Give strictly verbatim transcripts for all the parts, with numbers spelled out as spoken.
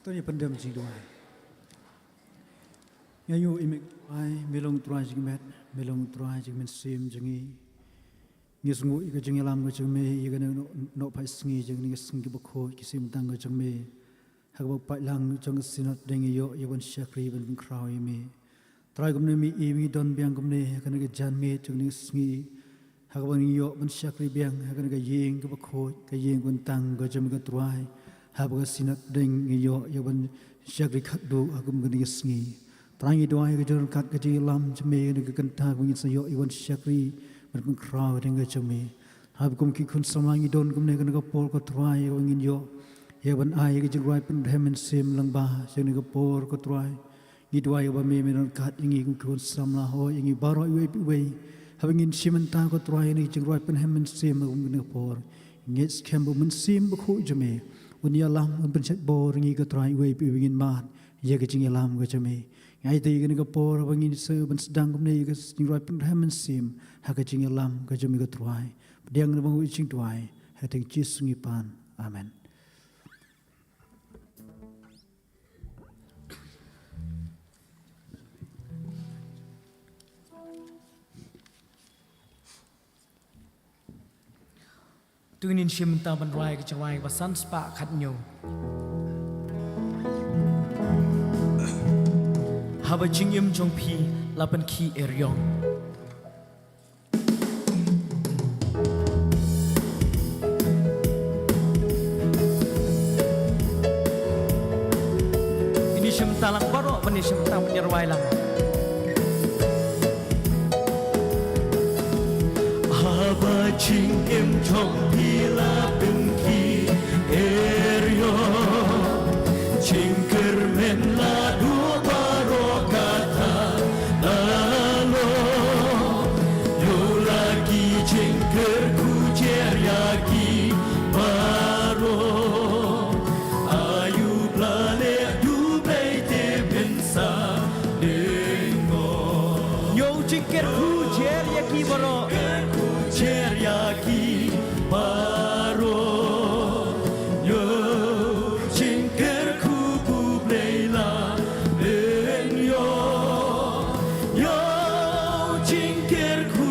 To ngin pyndem jingduwai. Ngi ïohi ïa me, ai, me long Trai jingmet, me long Trai jingmynsiem jong ngi. Ngi sngew ïa ka jingïalam ka jong me ïa kane ka no-, nohphai sngi jong ngi, sngi bakhuid, ki siem tang ka jong me. Ha kaba paidlang jong ka Synod de ngi ïoh ïa ban shakri ban pynkhraw ïa me. Trai kumne me i ngi don biang kumne ha kane ka janmiet jong ngi sngi. Ha kaba ngi ïoh ban shakri biang ha kane ka ïing kaba khuid, ka ïing kyntang ka jong me ko Trai. Haba ka Synod de ngi ïoh ïa ban shakri khatduh ha kum kane ka sngi. Trai ngi duwai ka jingryngkat ka jingïalam jong me ha kane ka kynta kaba ngin sa ïoh ïa ban shakri ban pynkhraw ïa ka jong me. Haba kum ki khun samla ngi don kumne ha kane ka por ko Trai ïa kaba ngin ïoh ïa ban ai ïa ka jingrwai pynrhem mynsiem lyngba ïa kane ka por ko Trai. Ngi duwai ba me men ryngkat ïa ngi kum ki khun samla, hoi ïa ngi baroh iwei pa iwei. Haba ngin shim bynta ko Trai ïa kane ka jingrwai pynrhem mynsiem ha kum kane ka por, ngeit skhem ba u Mynsiem Bakhuid jong me un ïalam, un pynshait bor ïa ngi ko Trai iwei pa iwei ngin mad ïa ka jingïalam ka jong me. Ngi aiti ïa kane ka por ba ngin sa ban sdang kumne ïa ka jingrwai pynrhem mynsiem ha ka jingïalam ka jong me ko Trai. Pdiang na bang u jingduwai ha ka kyrteng Jisu ngi pan. Amen. To ngin shim bynta ban rwai ka jingrwai ba san spah khathynñiew. Haba jingim jong phi la pynkhih eriong. Ngin ïa shim bynta lang baroh, ngin ïa shim bynta ban ïa rwai lang. Haba jingim jong phi la pynkhih eriong, jingkyrmen la duh baroh katta la long. Ïoh la ki jingkyrkhu jer ïa ki baroh. Ayu Blei leh, duh Blei te phin sa deng noh. Ïoh jingkyrkhu jer ïa ki baroh. Jer ïa ki baroh. Ïoh jingkyrkhu u Blei la pynïoh. Ïoh jingkyrkhu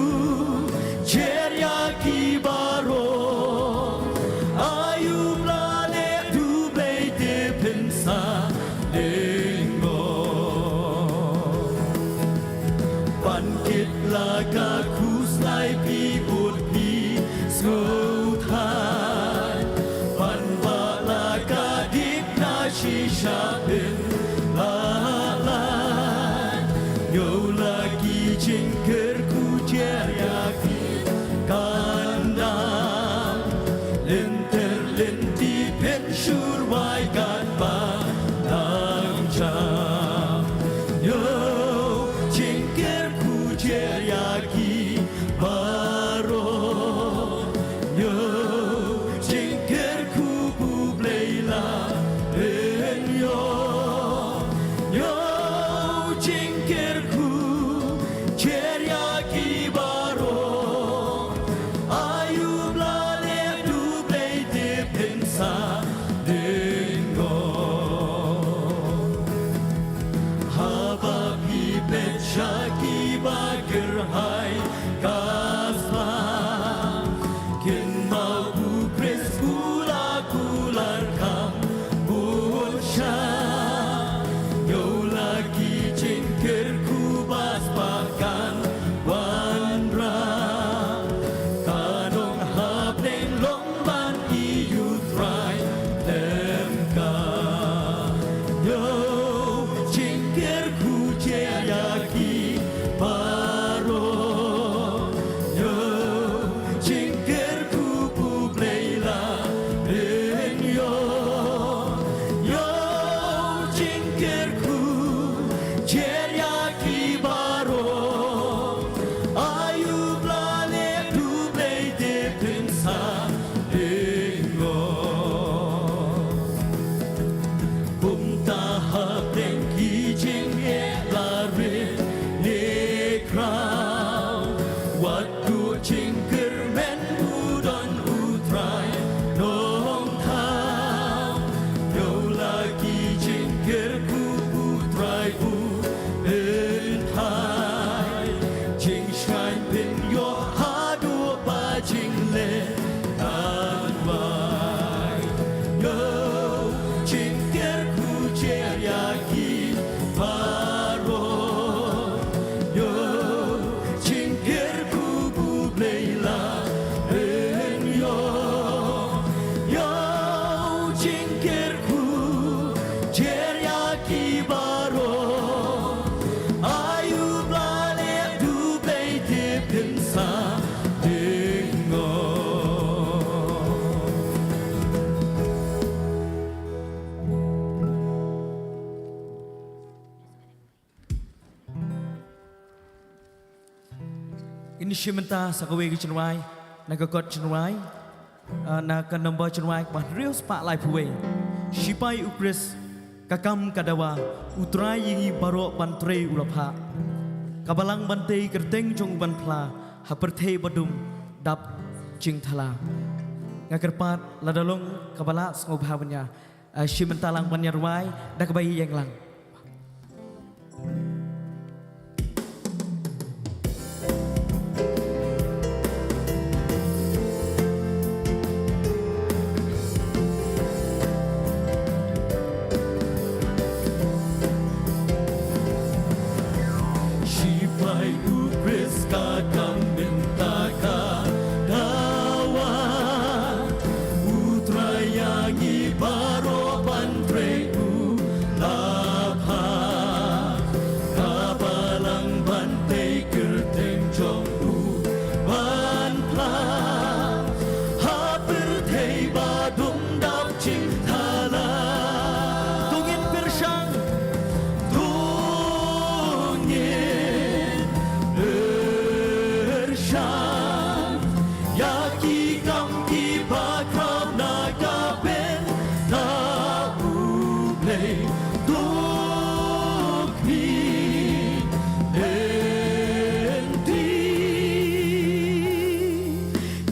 jer ïa ki baroh. Ayu Blei leh, duh Blei te phin sa deng noh. Ban kit la ka khuslai, phi bud phi sngewthuh. Ban bah la ka dikna, shisha phin lah lait. Ïoh la ki jingkyrkhu jer ïa ki kandang. Lynter lynti phin shu rwai katba dang jam. Ïoh jingkyrkhu jer ïa ki baroh. Ïoh jingkyrkhu u Blei la pynïoh. Ïoh jingkyrkhu jer ïa ki baroh. Ayu Blei leh, duh Blei te phin sa deng noh. Haba phi peit sha ki ba kyrhai ka spah, kynmaw u Khrist u la kular kham bun sha. Ïoh la ki jingkyrkhu ba spah kan wanrah. Ka nonghapdeng long ban ïeit ïa u Trai khlem ka. Ïoh jingkyrkhu jer ïa ki baroh. Ïoh jingkyrkhu u Blei la pynïoh. Ïoh Kyrkhu jer ïa ki baroh, ai u Blei leh duh Blei te pynsa ding ngo. Ngin shim bynta sa kawei ka jingrwai na ka kot jingrwai, ah, na ka number jingrwai kaba hynriew spah laiphew wei. Shipai U Khrist ka kam ka dawa, U Trai ïa ngi baroh ban trei u la phah. Ka balang ban tei kyrteng jong u ban phla ha pyrthei ba dum dap jingthala. Nga kyrpad lada long kaba lah sngewbha ban ïa, ah, shim bynta lang ban ïa rwai da kaba ïeng lang. Shipai U Khrist ka kam bynta ka dawa, U Trai ïa ngi baroh ban trei u la phah. Ka balang ban tei kyrteng jong u ban phla ha pyrthei ba dum dap jingthala. To ngin pyrshang, to ngin pyrshang ïa ki kam kiba khraw na ka bynta U Blei. To khmih lynti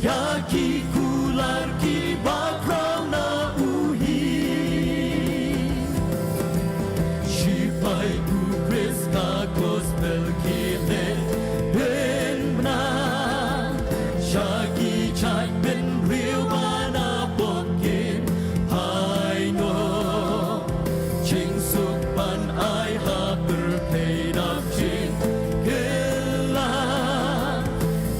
ïa ki kular kiba khraw na u hi. Shipai U Khrist ka gospel ki leh pynbna sha ki jait bynriew ba na bok kin phai noh. Jingsuk ban ai ha pyrthei dap jingkylla,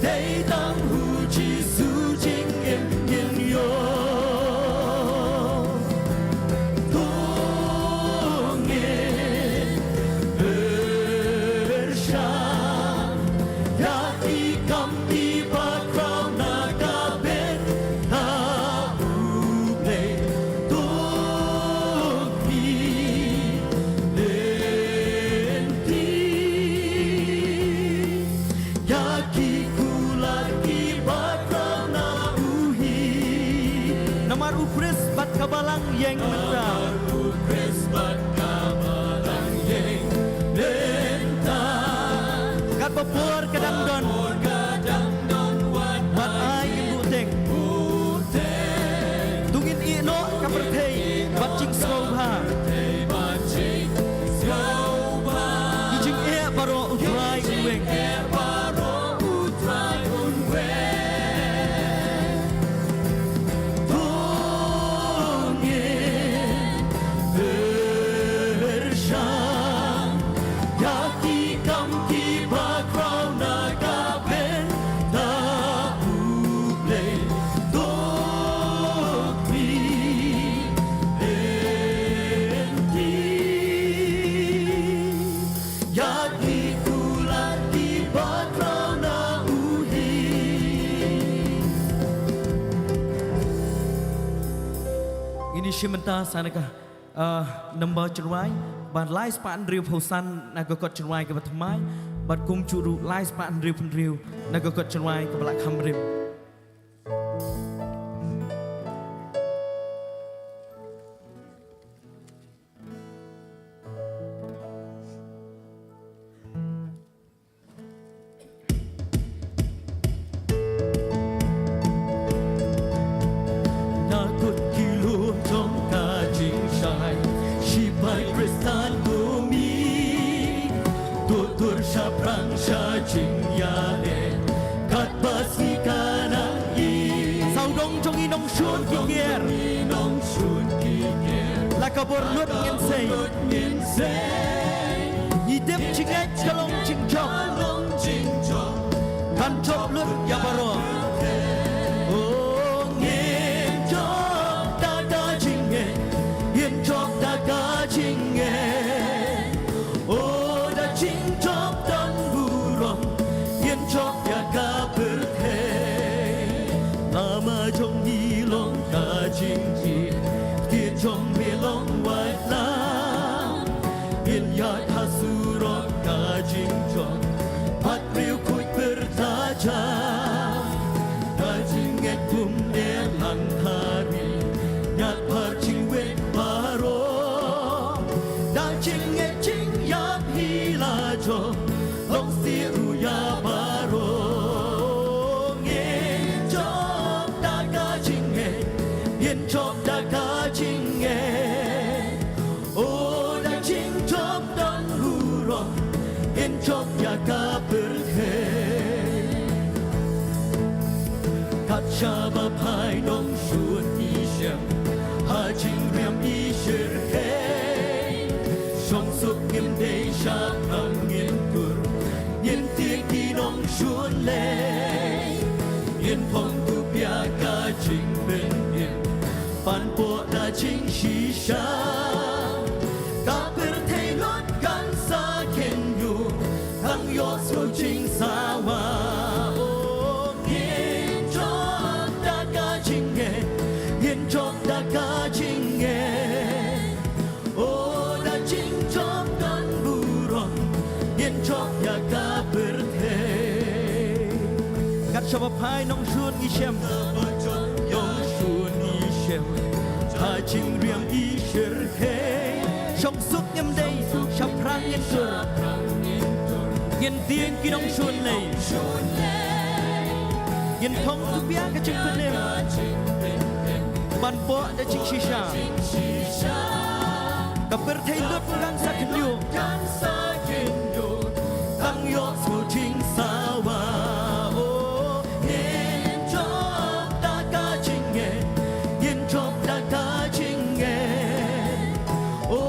dei tang u Jisu jingim ngin ïoh. To ngin pyrshang ïa ki kam kiba khraw na ka bynta U Blei. To khmih lynti ïa ki kular kiba khraw na u hi. Namar U Khrist bad ka balang ïeng mynta. Namar U Khrist bad ka balang ïeng mynta. Katba por ka dang don, wat ai ngin buhteng. To ngin ïeh noh ka pyrthei bad jingsngewbha. Ki jingeh baroh U Trai un weng. To ngin pyrshang ïa ki kam kiba khraw na ka bynta U Blei. To khmih lynti ïa ki kular kiba khraw na u hi. Ngin ïa shim bynta sa na ka, ah, number jingrwai ba lai spah hynriewphew san na ka kot jingrwai kaba thymmai, bad kumjuh ruh lai spah hynriewphew hynriew na ka kot jingrwai kaba la kham rim. Na kut ki lum jong ka jingshai, shipai Khristan to mih, to tur shaphrang sha jingïaleh, katba sngi ka nang i. Sawdong jong ngi nongshun ki ker. Nongshun ki ker. La ka bor lut ngin sei. Ngi tip jingngeit ka long jingjop. Kan jop lut ïa baroh. O ngin jop da ka jingngeit. Shaba phai nongshun i shem ha jingriam i shyrkhei. Shong suk ngim dei shaphrang ngin tur, ngin tieng ki nongshun lei. Ngin phong tu pia ka jingpynim, pan poh da jingshisha. Ka pyrthei lut kan sa kynñiuh, tang ïoh sngewjingsawa. O ngin jop da ka jingngeit, ngin jop da ka jingngeit. O da jingjop don burom, ngin jop ïa ka pyrthei. Kat shaba phai nongshun ngi shem, nongshun ngi shem ha jingriam i shyrkhei. Shong suk ngim dei shaphrang ngin tur, ngin tieng ki nongshun lei. Ngin phong tu pia ka jingpynim, pan poh da jingshisha. Ka pyrthei lut kan sa kynñiuh, tang ïoh sngewjingsawa. O ngin jop da ka jingngeit, ngin jop da ka jingngeit. O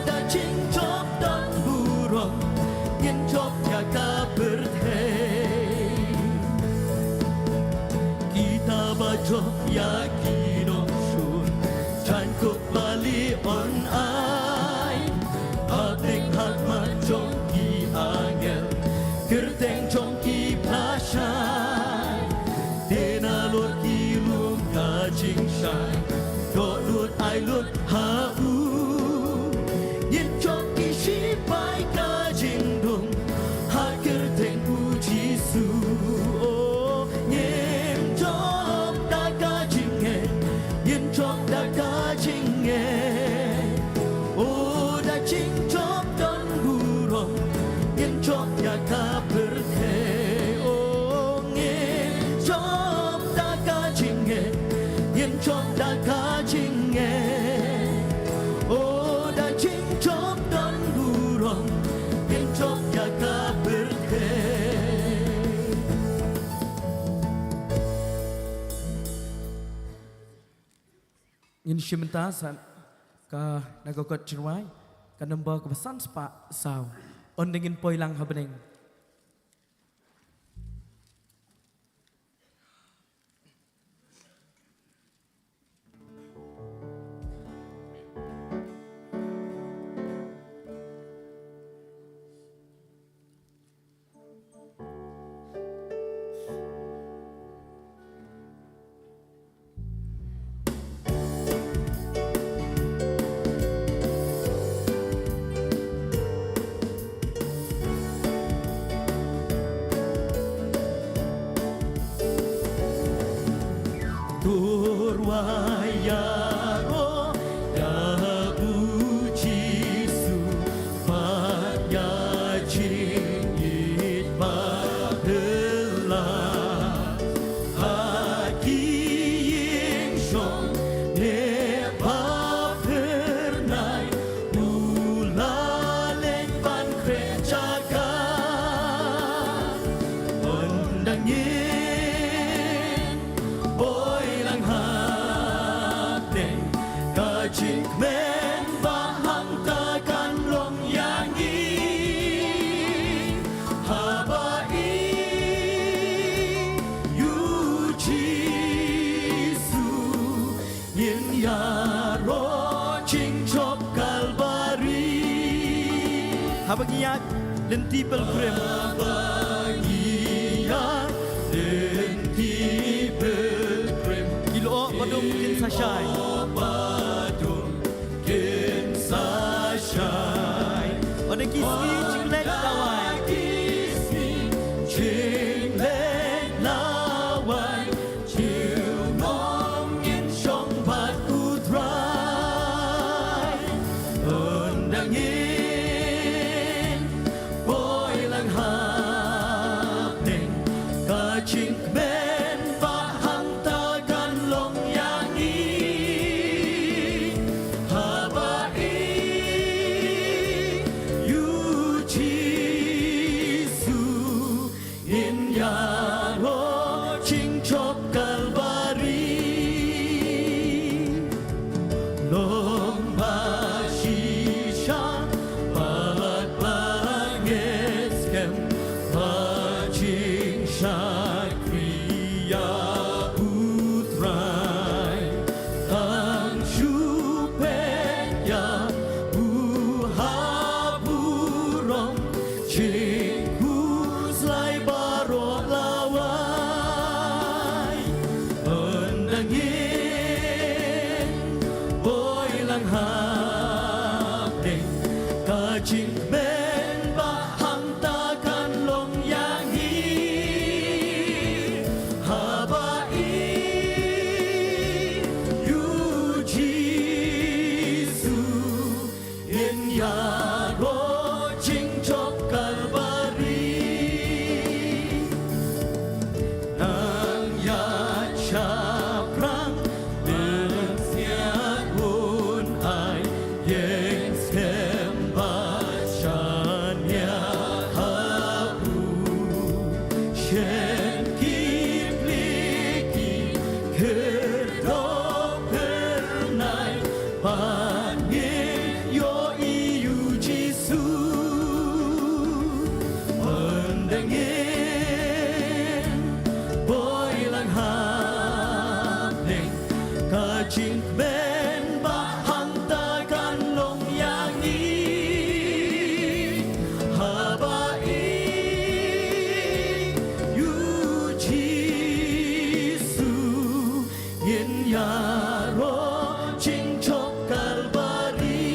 da jingjop don burom, ngin jop ïa ka pyrthei. Kita ba jop ïa ki nongshun, jaiñ kup bali on ai. Hapdeng ha khmat jong ki angel, kyrteng jong ki plashan. Te na lut ki lum ka jingshai, doh lut ai lut ha u. Ngin jop ki shipai ka jingdum ha kyrteng u Jisu. O ngin jop da ka jingngeit, ngin jop da ka jingngeit. O da jingjop don burom, ngin jop ïa ka pyrthei. O ngin jop da ka jingngeit, ngin jop da ka jingngeit. O da jingjop don burom, ngin jop ïa ka pyrthei. Ngin shim bynta sa ka na ka kot jingrwai, ka number kaba san spah saw. Ynda ngin poi lang ha bneng. Tur wa ïaroh ïa u Jisu, bad ïa jingïeit ba bylla. Ha ki ïing shong ne ba phyrnai, u la leit ban khreh jaka. Ynda ngin poi lang ha bneng, ka jingkmen ba hangta kan long ïa ngi. Haba ïeit ïa u Jisu, ngin ïaroh jingjop Kalbari. Haba ngi ïaid lynti pilgrim, haba ngi ïaid lynti pilgrim, ki lyoh ba dum kin sa shai, ki lyoh ba dum kin sa shai. Ynda ki sngi jingleh lawei, ki sngi jingleh lawei, junom ngin shong bad u Trai. Ynda ngin poi lang ha bneng, ka jingkmen ba hangta kan long ïa ngi. Haba ïeit ïa u Jisu, ngin ïaroh jingjop Kalbari. Ïa u ha burom jingkhuslai baroh lawei. Ynda ngin poi lang hapdeng ka jingkmen ba hangta kan long ïa ngi. Haba i ïoh Jisu, ngin ïaroh jingjop Kalbari. Nang ïaid shaphrang mynsiem, un ai ïing skhem ba shaniah ha u. Shen ki pli ki khyrdop khyrdai, bad ngin ïohi ïa u Jisu. Ynda ngin poi lang hapdeng ka jingkmen ba hangta kan long ïa ngi. Haba i ïoh Jisu, ngin ïaroh jingjop Kalbari.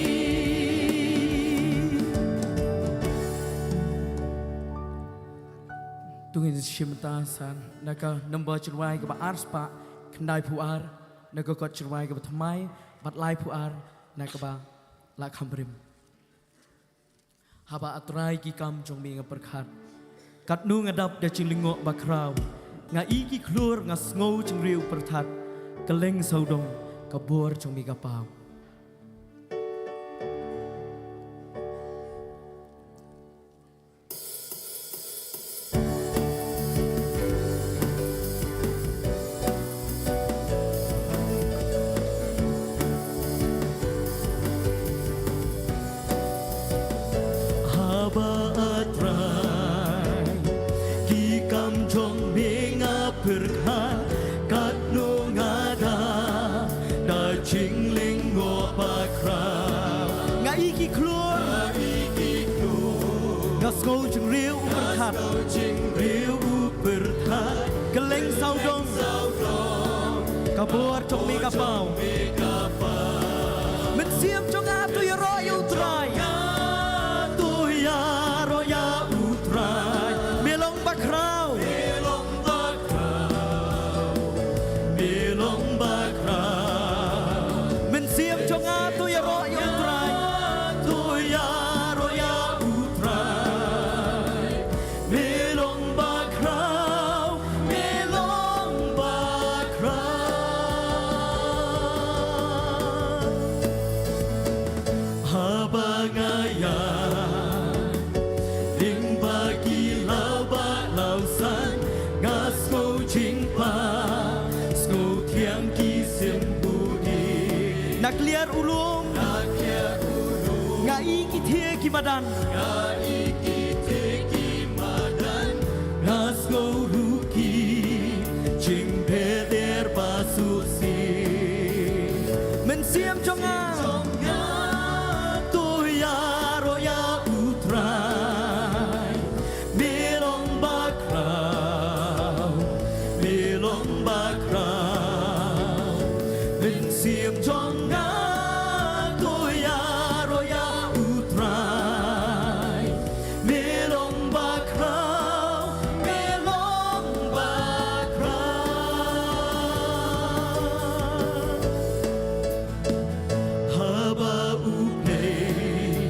To ngin shim bynta san na ka nombar jingrwai kaba ar spah khyndai phew ar, na ka kot jingrwai kaba thymmai bad lai phew ar, na kaba la kham rim. Haba A Trai ki kam jong me nga pyrkhat, katno nga dap da jinglyngngoh bakhraw. Nga ïohi ki khlur, nga sngew jingriew pyrthat, kylleng sawdong ka bor jong me ka paw. Haba A Trai ki kam jong me nga pyrkhat, katno nga dap da jinglyngngoh bakhraw. Nga ïohi ki khlur, nga sngew jingriew u pyrthat, kylleng sawdong ka bor jong me ka paw. Mynsiem jong nga to ïaroh ïa U Trai. To ïaroh ïa U Trai. Me long bakhraw. Me long bakhraw. Mynsiem jong nga to ïaroh ïa U Trai. To ïaroh ïa U Trai. Me long bakhraw, me long bakhraw. Haba nga ïa lyngba ki law ba law san, nga sngew jingpang, sngew thiang ki symboh. Na kliar u lum, na kliar u lum, nga ïohi ki thiah ki madan, nga ïohi ki thiah ki madan, nga sngew ruh ki jingpher ba suk sih. Mynsiem jong nga, to ïaroh ïa U Trai. Me long bakhraw, me long bakhraw. Mynsiem jong nga to ïaroh ïa U Trai. Me long bakhraw, me long bakhraw. Haba U Blei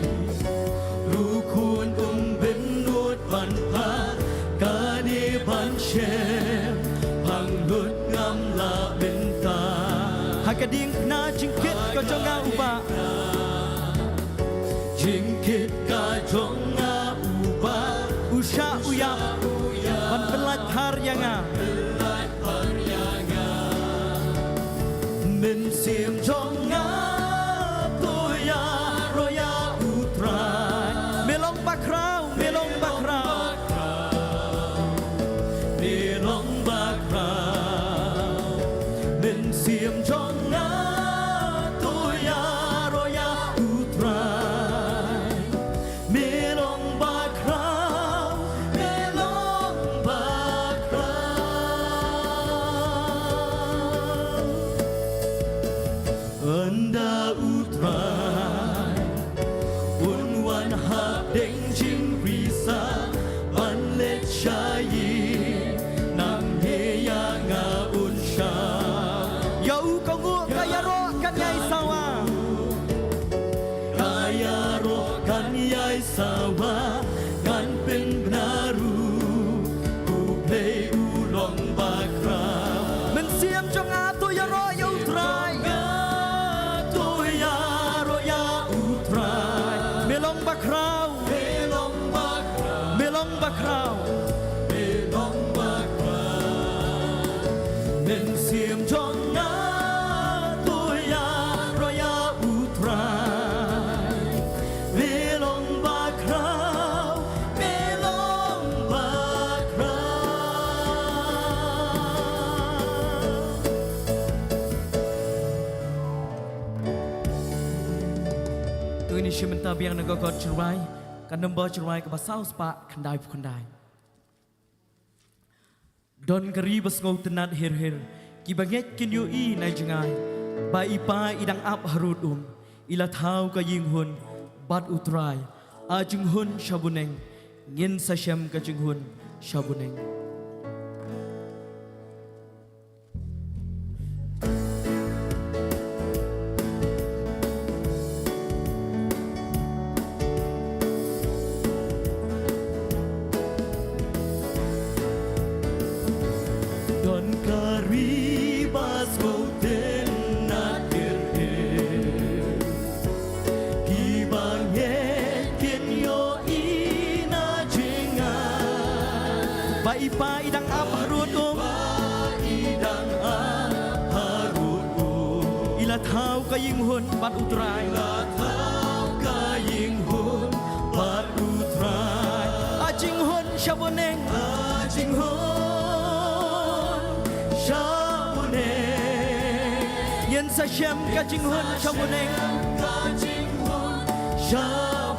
ruh khun um bynnud ban phah, kane ban shem pang lut ngam lah mynta. Ha ka diengphna jingkit ka jong nga u Bah, jingkit ka jong nga u Bah, u shah u ïap ban pyllait phar ïa nga. Mynsiem jong nga to ïaroh ïa U Trai. Me long bakhraw, me long bakhraw, me long bakhraw. Mynsiem jong nga to ïaroh ïa Deng jingri sa ban leit sha ïing, nang hei ïa nga un sha. Ïa u ka nguh ka ïaroh kan ïai sawa. Ka ïaroh kan ïai sawa, ngan pynbna ruh U Blei u long bakhraw. Mynsiem jong nga to ïaroh ïa U Trai. Nga to ïaroh ïa U Trai. Me long bakhraw. Me long bakhraw. Me long bakhraw. Me long bakhraw. Mynsiem jong nga to ïaroh ïa U Trai. Me long bakhraw. Me long bakhraw. To ngin ïa shim bynta biang na ka kot Jyrwai, ka nombor Jyrwai kaba saw spah khyndai phew khyndai. Don ka ri ba sngewtynnad hir hir, kiba ngeit kin ïohi na i jngai. Ba i pa i dang ap harud um, i la thaw ka jinghun bad U Trai. A jinghun sha bneng, ngin sa shem ka jinghun sha bneng. Don ka ri ba sngewtynnad hir hir, kiba ngeit kin ïohi na i jngai. Ba i pa i dang ap harud um. Ba i dang ap harud um. I la thaw ka jinghun bad U Trai. I la thaw ka jinghun bad U Trai. A jinghun sha bneng. A jinghun sha bneng. Ngin sa shem ka jinghun sha bneng. Ka jinghun sha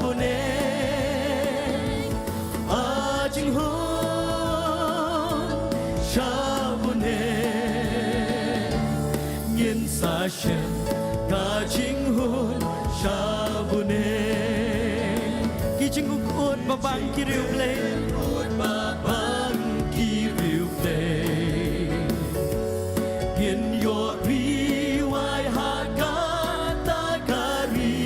bneng. A jinghun sha bneng. Ngin sa shem ka jinghun sha bneng. Ki jingkut ba bang ki riewblei. Ki jingkut ba bang ki riewblei. Ngin ïoh riewai ha kata ka ri.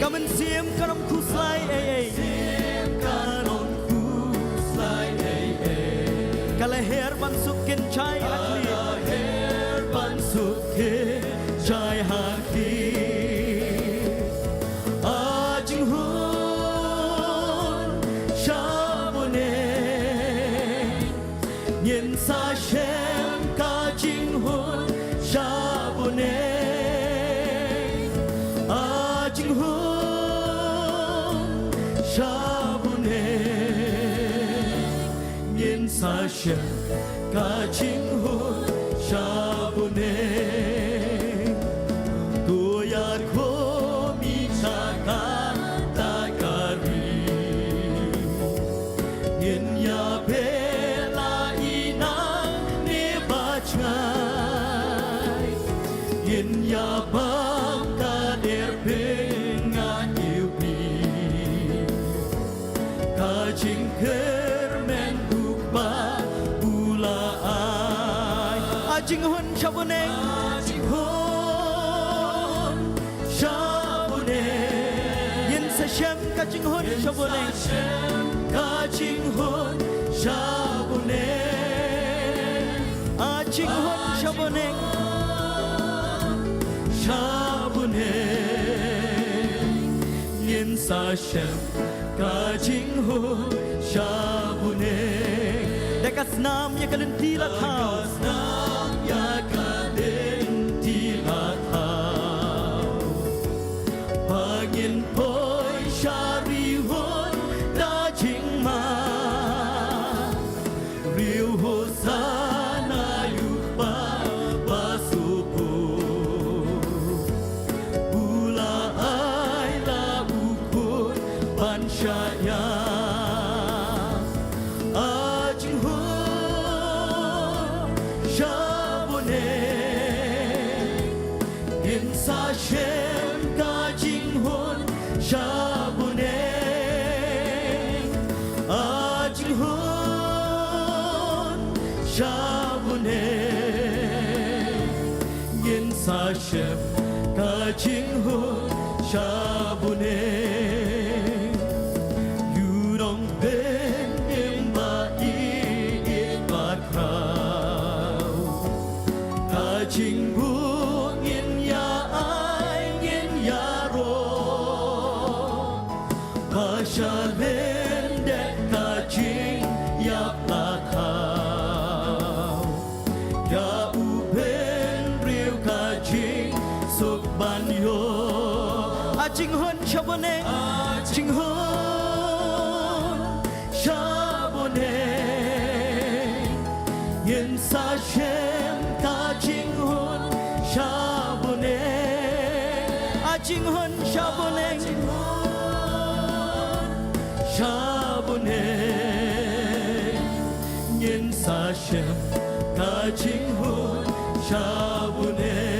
Ka mynsiem kan ym khuslai ei ei. Mynsiem kan ym khuslai ei ei. Ka la her ban suk kynjai ha khlieh. Ka la her ban suk kynjai ha khlieh. A jinghun sha bneng. Ngin sa shem ka jinghun sha bneng. A jinghun sha bneng. Ngin sa shem ka jinghun sha bneng. To ïakhun ïa kata ka ri. Ngin ïa beh la i nang ne ba jngai. Ngin ïa bam ka der pyngan ïa u bri. Ka jingkyrmen u Kpa u la ai. A jinghun sha bneng. A jinghun sha bneng. Ngin sa shem ka jinghun sha bneng. Ngin sa shem ka jinghun sha bneng. A jinghun sha bneng. Sha bneng. Ngin sa shem ka jinghun sha bneng. Da ka snam ïa ka lynti la thaw. Da ka snam ïa ka lynti la thaw. Ba ngin poi sha ri hun da jingma. Riew Hosana ïa u Kpa ba sukur. U la ai la u khun ban shah ïa. A jinghun sha bneng. Ngin sa shem ka jinghun sha bneng. Sha bneng, ïu nong bneng ba ïeit ba khraw. Ka jingbuh ngin ïa ai ngin ïaroh. Ba shalyndet ka jingïap la thaw. Ïa u bynriew ka jingsuk ban ïoh. A jinghun sha bneng. A jinghun sha bneng. Ngin sa shem ka jinghun sha bneng. A jinghun sha bneng. Sha bneng. Ngin sa shem ka jinghun sha bneng.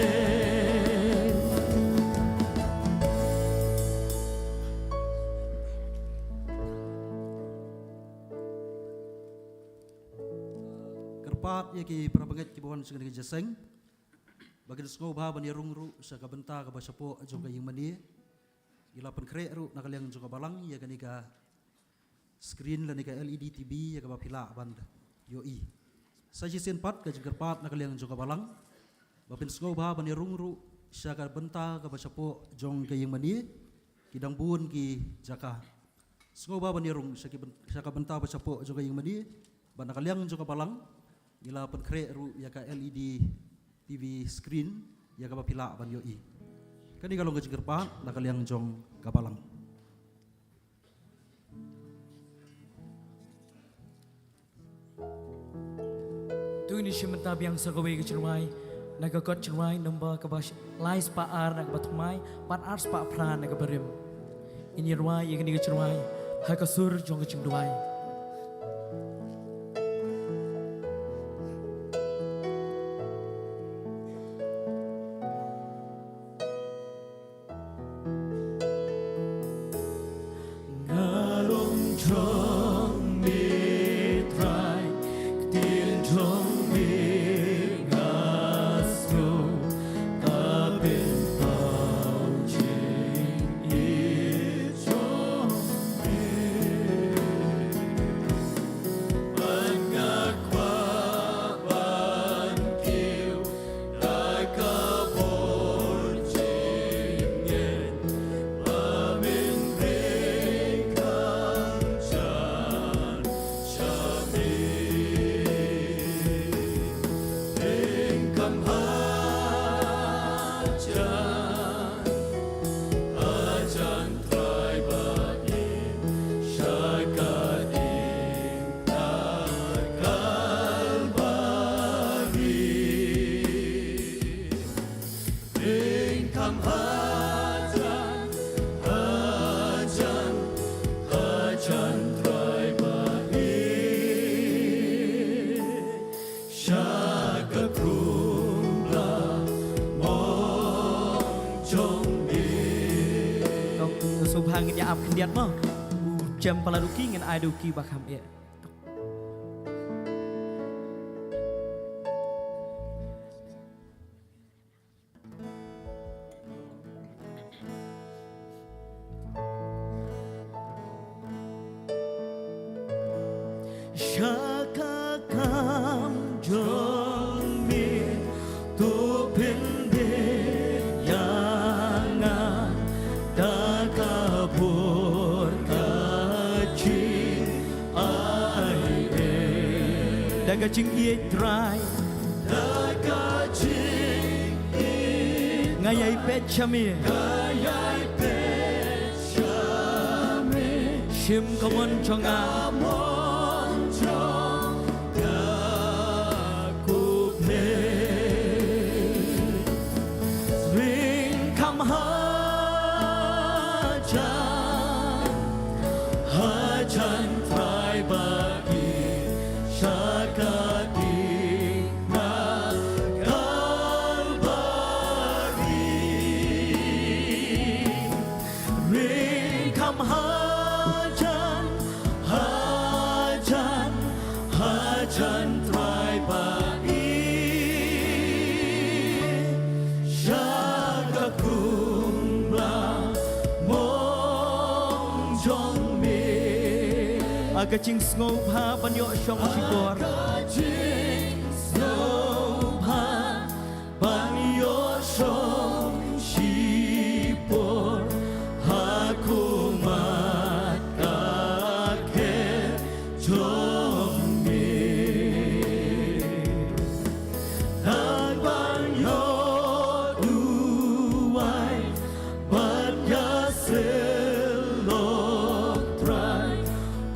Kyrpad ïa ki para bangeit kiba wan sha kane ka jingïaseng. Ba kin sngewbha ban ïarung ruh sha ka bynta kaba shapoh jong ka ïingmane. Ngi la pynkhreh ruh na ka liang jong ka balang ïa kane ka screen lane ka L E D T V ïa kaba phi lah ban ïohi. Sa shisien pat ka jingkyrpad na ka liang jong ka balang. Ba phin sngewbha ban ïarung ruh sha ka bynta kaba shapoh jong ka ïingmane. Ki dang bun ki jaka. Sngewbha ban ïarung sha ki byn-, sha ka bynta ba shapoh jong ka ïingmane. Bad na ka liang jong ka balang. Ngi la pynkhreh ruh ïa ka L E D T V screen ïa kaba phi lah ban ïohi. Kane ka long ka jingkyrpad na ka liang jong ka balang. To ngin ïa shim bynta biang sa kawei ka jingrwai na ka kot jingrwai nombar kaba sh-, lai spah ar na kaba thymmai bad ar spah phra na kaba rim. Ngin ïa rwai ïa kane ka jingrwai ha ka sur jong ka jingduwai. Nga long jong me Trai, ktien jong me nga sngew, ka pynpaw jingïeit jong me. Bad nga kwah ban kiew da ka bor jingngeit, ba men rei kham jan sha me. Ring kham hajan, hajan Trai ba ïeit sha ka dieng. Tang, to sngewbha ngin ïa ap khyndiat mo. U jem palat u ki ngin ai da u ki ba kham eh. Sha ka kam jong me, to pynbeit ïa nga da ka bor ka jingaiei. Da ka jingïeit Trai, da ka jingïeit nga ïai peit sha me, nga ïai peit sha me. Shim ka mon jong nga, ka mon jong nga, ko Blei. Ring kham hajan, hajan Trai ba ïeit sha ka dieng na Kalbari. Ring kham hajan, hajan, hajan Trai ba ïeit sha ka khumla Ka jingsngewbha ban ïoh shong shipor. Ka jingsngewbha ban ïoh shong shipor ha khmat ka khet jong me. Nang ban ïoh duwai bad ïasyllok Trai,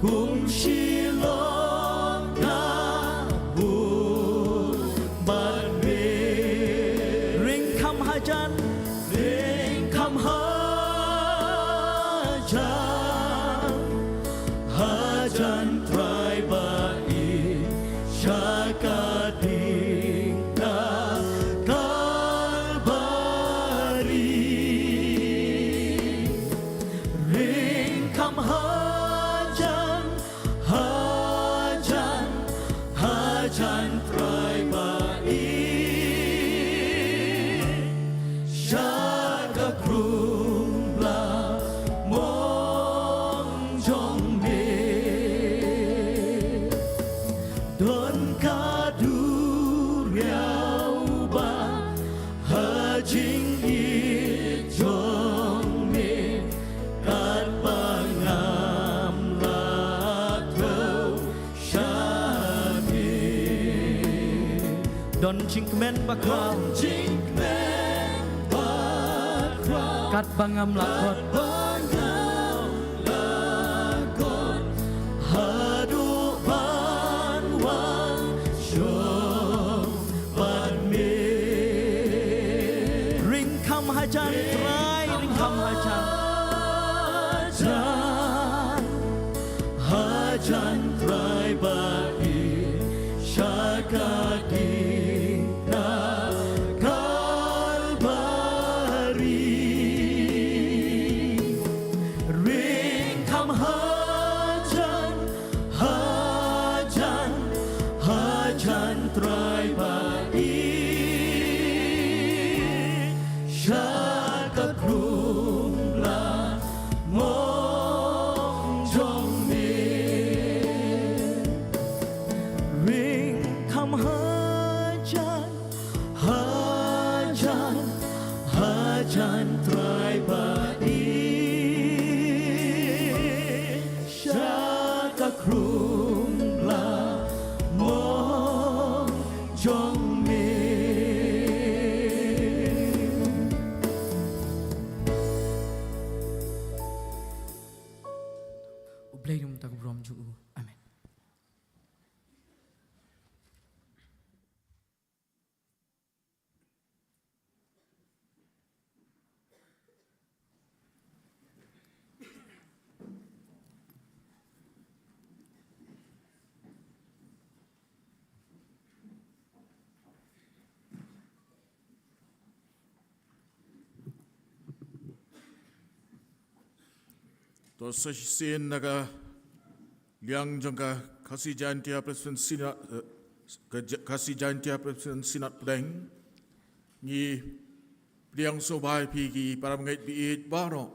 kum shylloh nga bun bad me. Ring kham hajan, ring kham hajan, hajan Trai ba i sha ka diengphna Kalbari. Ring kham hajan, hajan, hajan Trai ba i sha ka khrumla mong jong me. Don ka duriaw ba ha jingïeit jong me, katba ngam la thew sha me. Don jingkmen bakhraw. Don jingkmen bakhraw. Katba ngam la kot. Katba ngam la kot. Haduh ban wan shong bad me. Ring kham hajan Trai, ring kham hajan. Hajan, hajan Trai ba i sha ka diengphna Kalbari. Ring kham hajan, hajan, hajan Trai ba i sha ka khrumla mong jong me. Ring kham hajan, hajan, hajan Trai ba i sha ka khrumla mong jong me. U Blei un ïa ka burom jong u. Amen. To sa shisien na ka liang jong ka Khasi Jaintia Presbyterian Synod, eh, ka Ja-, Khasi Jaintia Presbyterian Synod Pdeng, ngi pdiang sngewbha ïa phi ki para bangeit bieit baroh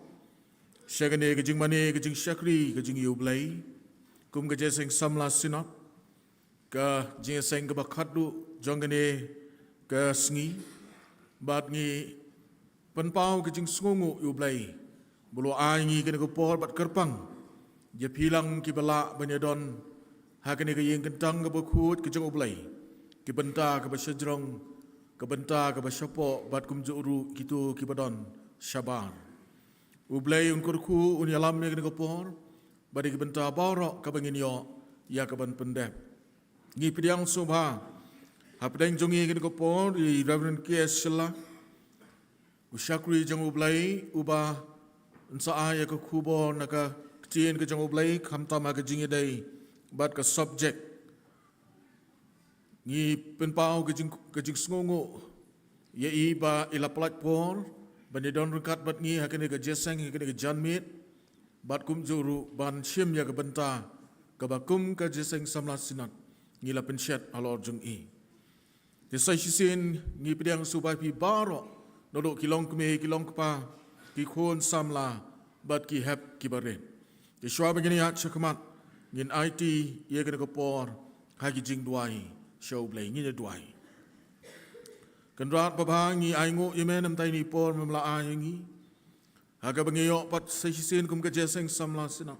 sha kane ka jingmane, ka jingshakri, ka jingïohi U Blei kum ka Jingïaseng Samla Synod, ka jingïaseng kaba khatduh jong kane ka sngi. Bad ngi pynpaw ka jingsngewnguh ïa U Blei ba u la ai ngi kane ka por bad kyrpang ïa phi lang kiba lah ban ïadon ha kane ka ïing kyntang kaba khuid ka jong U Blei, ki bynta kaba shajrong, ka bynta kaba shapoh, bad kumjuh ruh kito kiba don shabar. U Blei un kyrkhu, un ïalam ïa kane ka por bad ïa ki bynta baroh kaba ngin ïoh ïa ka ban pyndep. Ngi pdiang sngewbha hapdeng jong ngi kane ka por ïa i Reverend K S Shylla, u shakri jong U Blei, uba un sa ai ïa ka khubor na ka ktien ka jong U Blei, khamtam ha ka jingïadei bad ka subject. Ngi pynpaw ka jing, ka jingsngewnguh ïa i ba i la pynlait por ban ïadon ryngkat bad ngi ha kane ka jingïaseng, ha kane ka janmiet, bad kumjuh ruh ban shim ïa ka bynta kaba kum ka Jingïaseng Samla Synod ngi la pynshet halor jong i. Te sa shisien ngi pdiang sngewbha ïa phi baroh, naduh ki longkmie, ki longkpa, ki khun samla bad ki hep kiba rit. Te shuwa ba ngin ïaid shakhmat, Ngin aiti ïa kane ka por ha ki jingduwai sha U Blei. Ngin ïa duwai. Kynrad babha, ngi ainguh ïa me namar ïa kane ka por me la ai ha ngi, ha kaba ngi ïoh pat sa shisien kum ka Jingïaseng Samla Synod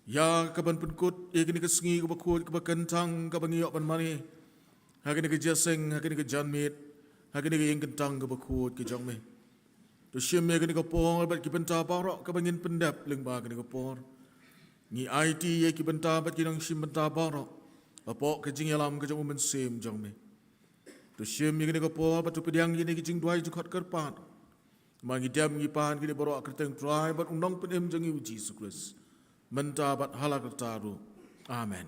ïa kaban pynkut ïa kane ka sngi kaba khuid kaba kyntang kaba ngi ïoh ban mane ha kane ka jingïaseng, ha kane ka janmiet, ha kane ka ïing kyntang kaba khuid ka jong me. To shim ïa kane ka por bad ki bynta baroh kaba ngin pyndep lyngba kane ka por. Ngi aiti ïa ki bynta bad ki nongshim bynta baroh hapoh ka jingïalam ka jong U Mynsiem jong me. To shim ïa kane ka por bad to pdiang ïa kine ki jingduwai jingkhot kyrpad. Ma ngi dem ngi pan kine baroh ha ka kyrteng U Trai bad U Nongpynim jong ngi U Jisu Khrist, mynta bad hala karta ruh. Amen.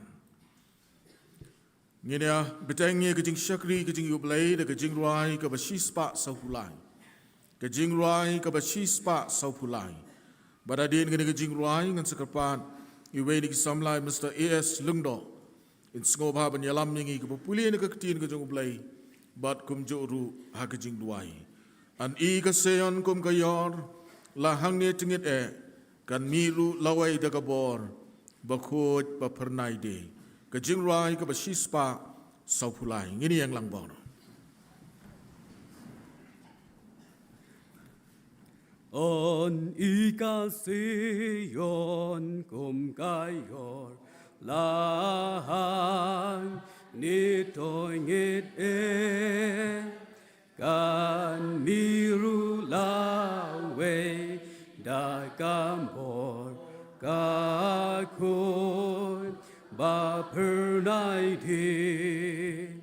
Ngin ïa bteng ïa ka jingshakri ka jong U Blei da ka jingrwai kaba shispah sawphew lai. Ka jingrwai kaba shispah sawphew lai. Bad hadien kane ka jingrwai ngan sa kyrpad ïa uwei na ki samla, Mister A S Lyngdoh, in sngewbha ban ïalam ïa ngi kaba pule na ka ktien ka jong U Blei bad kumjuh ruh ha ka jingduwai. An i ka Sion kum ka ïor, la hangne tyngit eh, kan mih ruh lawei da ka bor, bakhuid baphyrnai de. Ka jingrwai kaba shispah sawphew lai. Ngin ïeng lang bor. An i ka Sion kum ka ïor, la hangne tyngit eh, kan mih ruh lawei da ka bor, bakhuid baphyrnai de.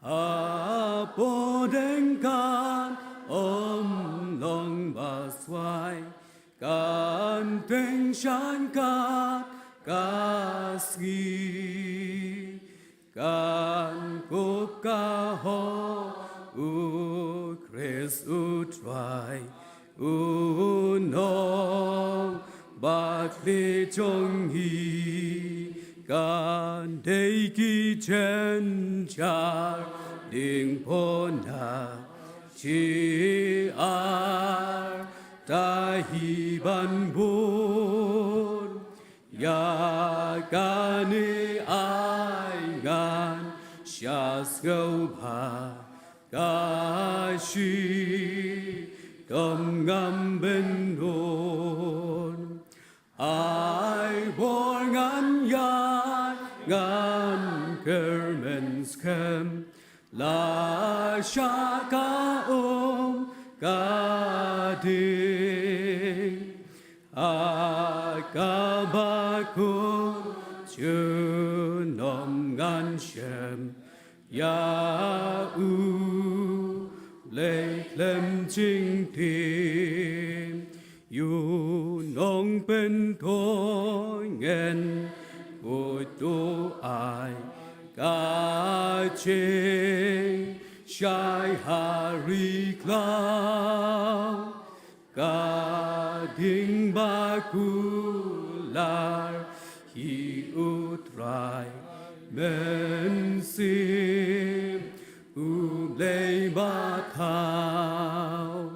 Hapdeng ka ym long baswai, kan tyngshaiñ kat ka sngi. Kan kup ka hok U Khrist U Trai, U Nongbakla jong ngi. Kan dei ki jynjar diengphna, jingïarap ban bud. Ïa kane ai ngan sngewbha, ka shitom ngam bynnud. Ai bor ngan ïaid ngan kyrmen skhem, lashai ka um ka ding. Ha kaba kut junom ngan shem ïa U Blei khlem jingtim. U Nongpyntngen u tu ai ka jingshai ha ri khlaw. Ka ding ba kular hi U Trai Mynsiem U Blei ba thaw.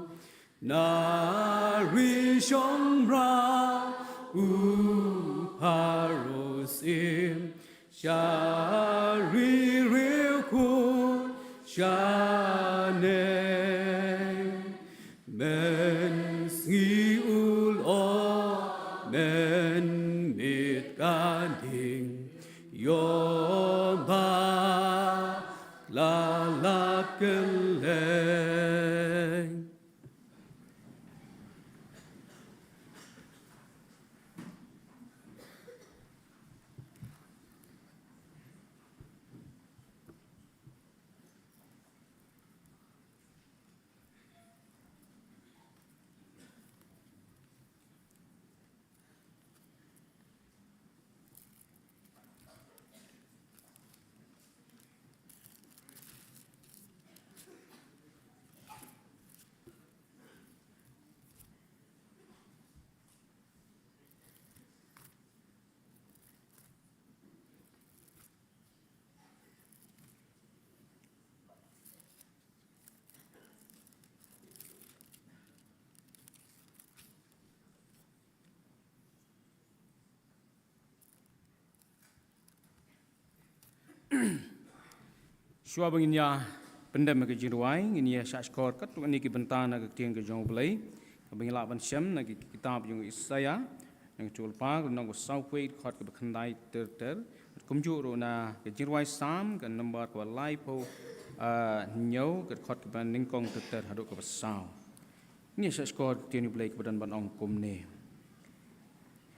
Na ri shong rau u pharoh sim, sha ri riewkhuid shaneng. Mynsngi u lyoh mynmiet ka ding, ïoh ba la lap kylleng. Shuwa ba ngin ïa pyndem ka jingrwai, ngin ïa shah shkor katto katne ki bynta na ka ktien ka jong U Blei, kaba ngi lah ban shem na ki kitab jong u Isaïah, na ka lynnong kaba saw phew, dkhot kaba khyndai ter ter. Kumjuh ruh na ka jingrwai Salm, ka number kaba laiphew, ah, hynñiew, ka dkhot kaba nyngkong ter ter haduh kaba saw. Ngi shah shkor ktien U Blei kaba don ban ong kumne.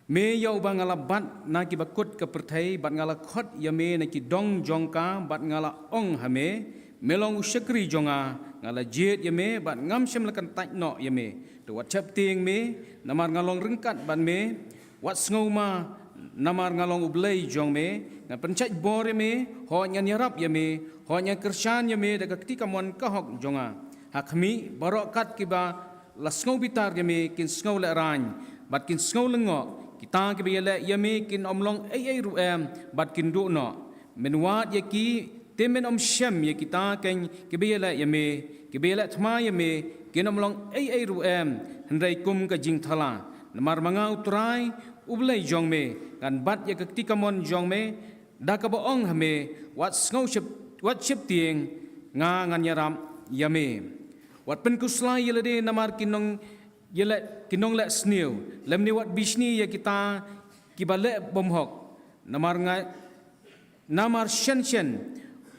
Me ïa uba nga la bat na ki bakut ka pyrthei, bad nga la khot ïa me na ki dong jong ka, bad nga la ong ha me, me long u shakri jong nga, nga la jied ïa me, bad ngam shym la kyntait noh ïa me. To wat sheptieng me, namar nga long ryngkat bad me, wat sngew ma, namar nga long U Blei jong me, ngan pynshait bor ïa me, hooid ngan ïarap ïa me, hooid ngan kyrshan ïa me da ka kti kamon ka hok jong nga. Ha khmih, baroh kat kiba la sngew bitar ïa me kin sngew lehraiñ, bad kin sngew lyngngoh, kita kiba ïaleh ïa me kin ym long ei ei ruh em, bad kin duh noh. Men wad ïa ki, te men ym shem ïa kita keiñ kiba ïaleh ïa me, kiba ïaleh thma ïa me, kin ym long ei ei ruh em, hynrei kum ka jingthala. Namar ma nga U Trai, U Blei jong me, ngan bat ïa ka kti kamon jong me, da kaba ong ha me, wat sngew shep-, wat sheptieng, nga ngan ïarap ïa me. Wat pynkhuslai ïa lade namar ki nong ïaleh, ki nongleh sniew, lymne wat bishni ïa kita kiba leh bymhok. Namar nga, namar shen shen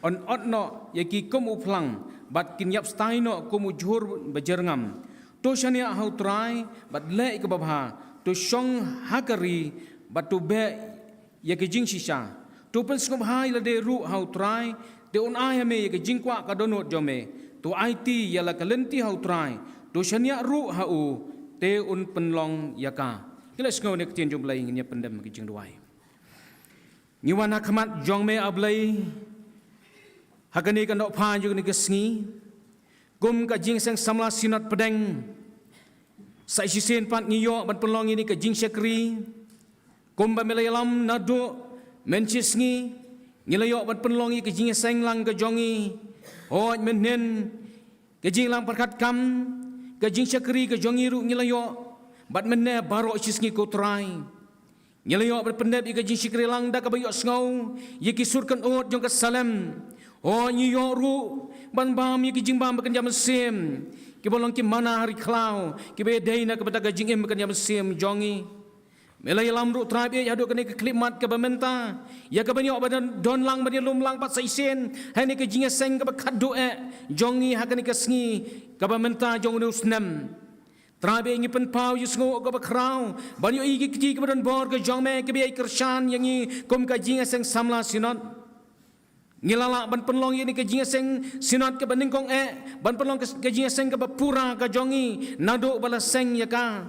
yn ot noh ïa ki kum u phlang, bad kin ïap stai noh kum u jhur bajyrngam. To shaniah ha U Trai, bad leh ïa kaba bha, to shong ha ka ri, bad to beh ïa ka jingshisha. To pynsngewbha ïa lade ruh ha U Trai, te un ai ha me ïa ka jingkwah ka dohnud jong me. To aiti ïa la ka lynti ha U Trai, to shaniah ruh ha u, te un pynlong ïa ka. Ngi la sngew na ka ktien jong U Blei, ngin ïa pyndem ka jingduwai. Ngi wan ha khmat jong me, A Blei, ha kane ka nongpha jong kane ka sngi, kum ka Jingïaseng Samla Synod Pdeng. Sa shisien pat ngi ïoh ban pynlong ïa kane ka jingshakri. Kumba me la ïalam naduh mynshisngi, ngi la ïoh ban pynlong ïa ka jingïaseng lang ka jong ngi. Hooid mynhynnin, ka jingïalang pyrkhat kam, ka jingshakri ka jong ngi ruh ngi la ïoh. Bad mynne baroh shisngi, ko Trai, ngi la ïoh ban pyndep ïa ka jingshakri lang da kaba ïohsngew ïa ki sur kynud jong ka Salem. Hooid, ngi ïoh ruh ban bam ïa ki jingbam ba kynja mynsiem, kiba long ki manna ha ri khlaw, kiba ïadei na ka bynta ka jingim ba kynja mynsiem jong ngi. Me la ïalam ruh, Trai, bad haduh kane ka khyllipmat kaba mynta, ïa kaba ngi ïoh ban don, don lang, ban ïalum lang pat sa shisien ha kane ka jingïaseng kaba khatduh eh jong ngi ha kane ka sngi kaba mynta jong une u snem. Trai, bad ngi pynpaw ïa ka jingsngew kaba khraw ban ïohi ïa ki kti kiba don bor ka jong me, kiba ïai kyrshan ïa ngi kum ka Jingïaseng Samla Synod. Ngi la lah ban pynlong ïa kane ka Jingïaseng Synod kaba nyngkong eh, ban pynlong ka, ka jingïaseng kaba pura ka jong ngi naduh ba la seng ïa ka.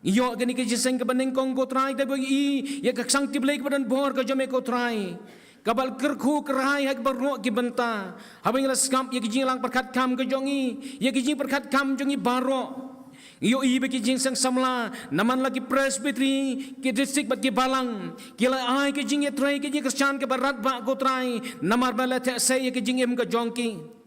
Ngi ïoh ïa kane ka jingïaseng kaba nyngkong, ko Trai, da ba ngi ïohi ïa ka ksangti Blei kaba don bor ka jong me, ko Trai, kaba la kyrkhu kyrhai ha baroh ki bynta. Haba ngi la sngap ïa ka jingïalang pyrkhat kam ka jong ngi, ïa ka jingpyrkhat kam jong ngi baroh, ngi ïohi ba ki Jingïaseng Samla na man la ki Presbytery, ki district bad ki balang, ki la ai ka jingïatrei, ka jingkyrshan kaba radbah, ko Trai, namar ba la theh sei ïa ka jingim ka jong ki.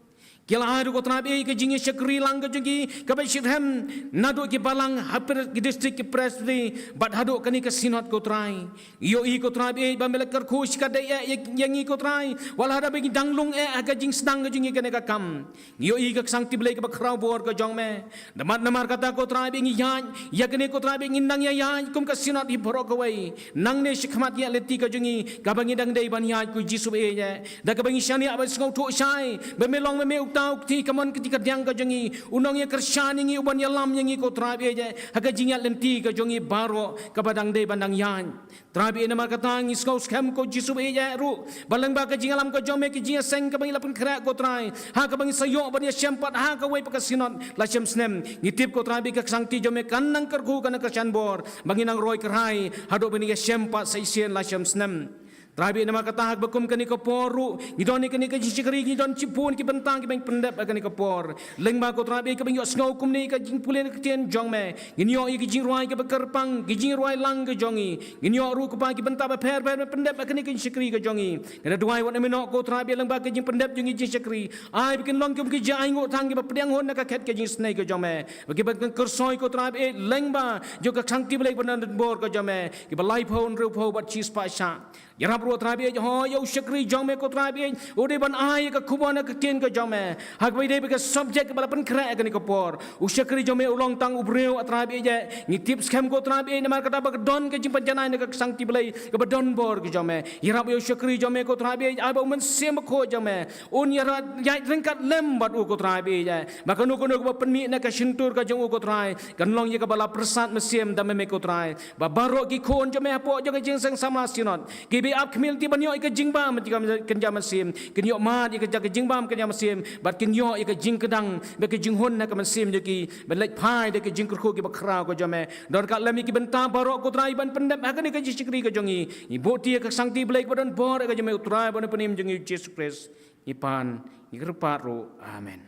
Ki la ai ruh, ko Trai, bad ka jingïashakri lang ka jong ki kaba shitrhem naduh ki balang, ha ki district, ki Presbytery, bad haduh kane ka Synod, ko Trai. Ngi ïohi, ko Trai, bad ba me la kyrkhu shikatdei eh ïa, ïa ngi, ko Trai, wat la haba ngi dang lung eh ha ka jingsdang ka jong ngi kane ka kam. Ngi ïohi ka ksangti Blei kaba khraw bor ka jong me. Namar, namar kata, ko Trai, bad ngi ïaid ïa kane, ko Trai, bad ngi nang ïa ïaid kum ka Synod hi baroh kawei. Nangne shakhmat ïa ka lynti ka jong ngi kaba ngi dang dei ban ïaid, ko Jisu baieit eh, da kaba ngi shaniah ban sngewthuh shai ba me long ma me uta u kti kamon, kti kadiang ka jong ngi, u nongïakyrshan ïa ngi, u ban ïalam ïa ngi, ko Trai, baieit eh, ha ka jingïaid lynti ka jong ngi baroh kaba dang dei ban dang ïaid. Trai, bad namar kata ngi sngew skhem, ko Jisu baieit eh, ruh ba lyngba ka jingïalam ka jong me, ka jingïaseng kaba ngi la pynkhreh, ko Trai, ha kaba ngi sa ïoh ban ïashem pat ha kawei pat ka Synod la shem snem, ngi tip, ko Trai, bad ka ksangti jong me kan nang kyrkhu, kan nang kyrshan bor ba ngin nang roi kyrhai haduh ba ngin ïashem pat sa shisien la shem snem. Trai, bad namar kata ha kaba kum kane ka por ruh ngi don ïa kane ka jingshakri, ngi don shibun ki bynta kiba ngin pyndep ha kane ka por. Lyngba, ko Trai, bad kaba ngi ïohsngew kumne ka jingpule na ka ktien jong me, ngin ïoh ïa ka jingrwai kaba kyrpang, ka jingrwai lang ka jong ngi. Ngin ïoh ruh, ko Pa, ki bynta bapher bapher ban pyndep ha kane ka jingshakri ka jong ngi. Ngi da duwai wat ïa me noh, ko Trai, bad lyngba ka jingpyndep jong ngi jingshakri, ai ba kin long kum ki jingaiñguh thang kiba pdiang hun na ka khet ka jingisynei ka jong me, bad kiba kyrsoi, ko Trai, bad lyngba jong ka ksangti Blei kaba don bor ka jong me, kiba laiphew, hynriewphew bad shispah shah. Ïarap ruh Trai Blei, ho ïa u shakri jong me ko Trai Blei, u dei ban ai ka khubor na ka ktien ka jong me. Ha kaba ïadei bad ka subject kaba la pynkhreh ha kane ka por, u shakri jong me u long tang u briew Trai Blei. Ngi tip skhem ko Trai Blei, namar kata ba ka don ka jingpynjanai na ka ksangti Blei kaba don bor ka jong me. Ïarap ïa u shakri jong me ko Trai Blei, ai ba u Mynsiem Bakhuid jong me un ïarap ïaid ryngkat lem bad u ko Trai Blei. Ba kano kano kaba pynmih na ka shyntur ka jong u ko Trai, kan long ïa kaba la pyrsad mynsiem da me ko Trai. Ba baroh ki khun jong me hapoh jong ka jingseng samla Synod, ki ba ap khmih lynti ban ïoh ïa ka jingbam kynja mynsiem, kin ïoh mad ïa ka jingbam kynja mynsiem, bad kin ïoh ïa ka jingkdang bad ka jinghun na ka mynsiem jong ki, ban leit phai da ka jingkyrkhu kiba khraw ka jong me. Don ka lem ïa ki bynta baroh ko Trai ban pyndep ha kane ka jingshakri ka jong ngi. Ngi buh ïa ka ksangti Blei kaba don bor ka jong me u Trai bad u Nongpynim jong ngi u Jisu Khrist. Ngi pan, ngi kyrpad ruh. Amen.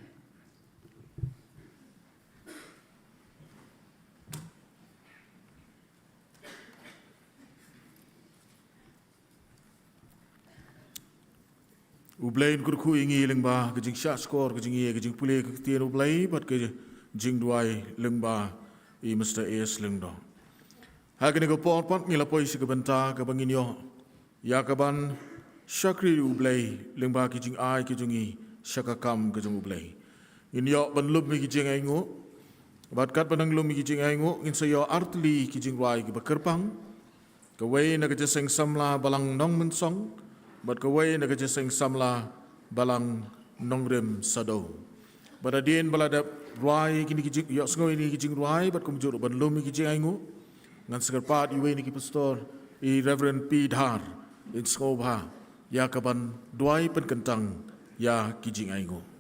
U Blei un kyrkhu ïa ngi lyngba ka jingshah shkor ka jong ngi, ka jingpule ka ktien U Blei bad ka jingduwai lyngba i Mister A S Lyngdoh. Ha kane ka por pat ngi la poi sha ka bynta kaba ngin ïoh ïa kaban shakri U Blei lyngba ki jingai ki jong ngi sha ka kam ka jong U Blei. Ngin ïoh ban lum ïa ki jingainguh, bad katba nang lum ïa ki jingainguh ngin sa ïoh artylli ki jingrwai kiba kyrpang. Kawei na ka jingïaseng samla Balang Nongmynsong, bad kawei na ka jingïaseng samla Balang Nongrim Sadew. Bad hadien ba la dep rwai kine ki jing, ïohsngew ïa kine ki jingrwai, bad kumjuh ruh ban lum ïa ki jingainguh, ngan sa kyrpad ïa uwei na ki pastor, i Reverend P Dhar, in sngewbha ïa kaban duwai pynkyntang ïa ki jingainguh.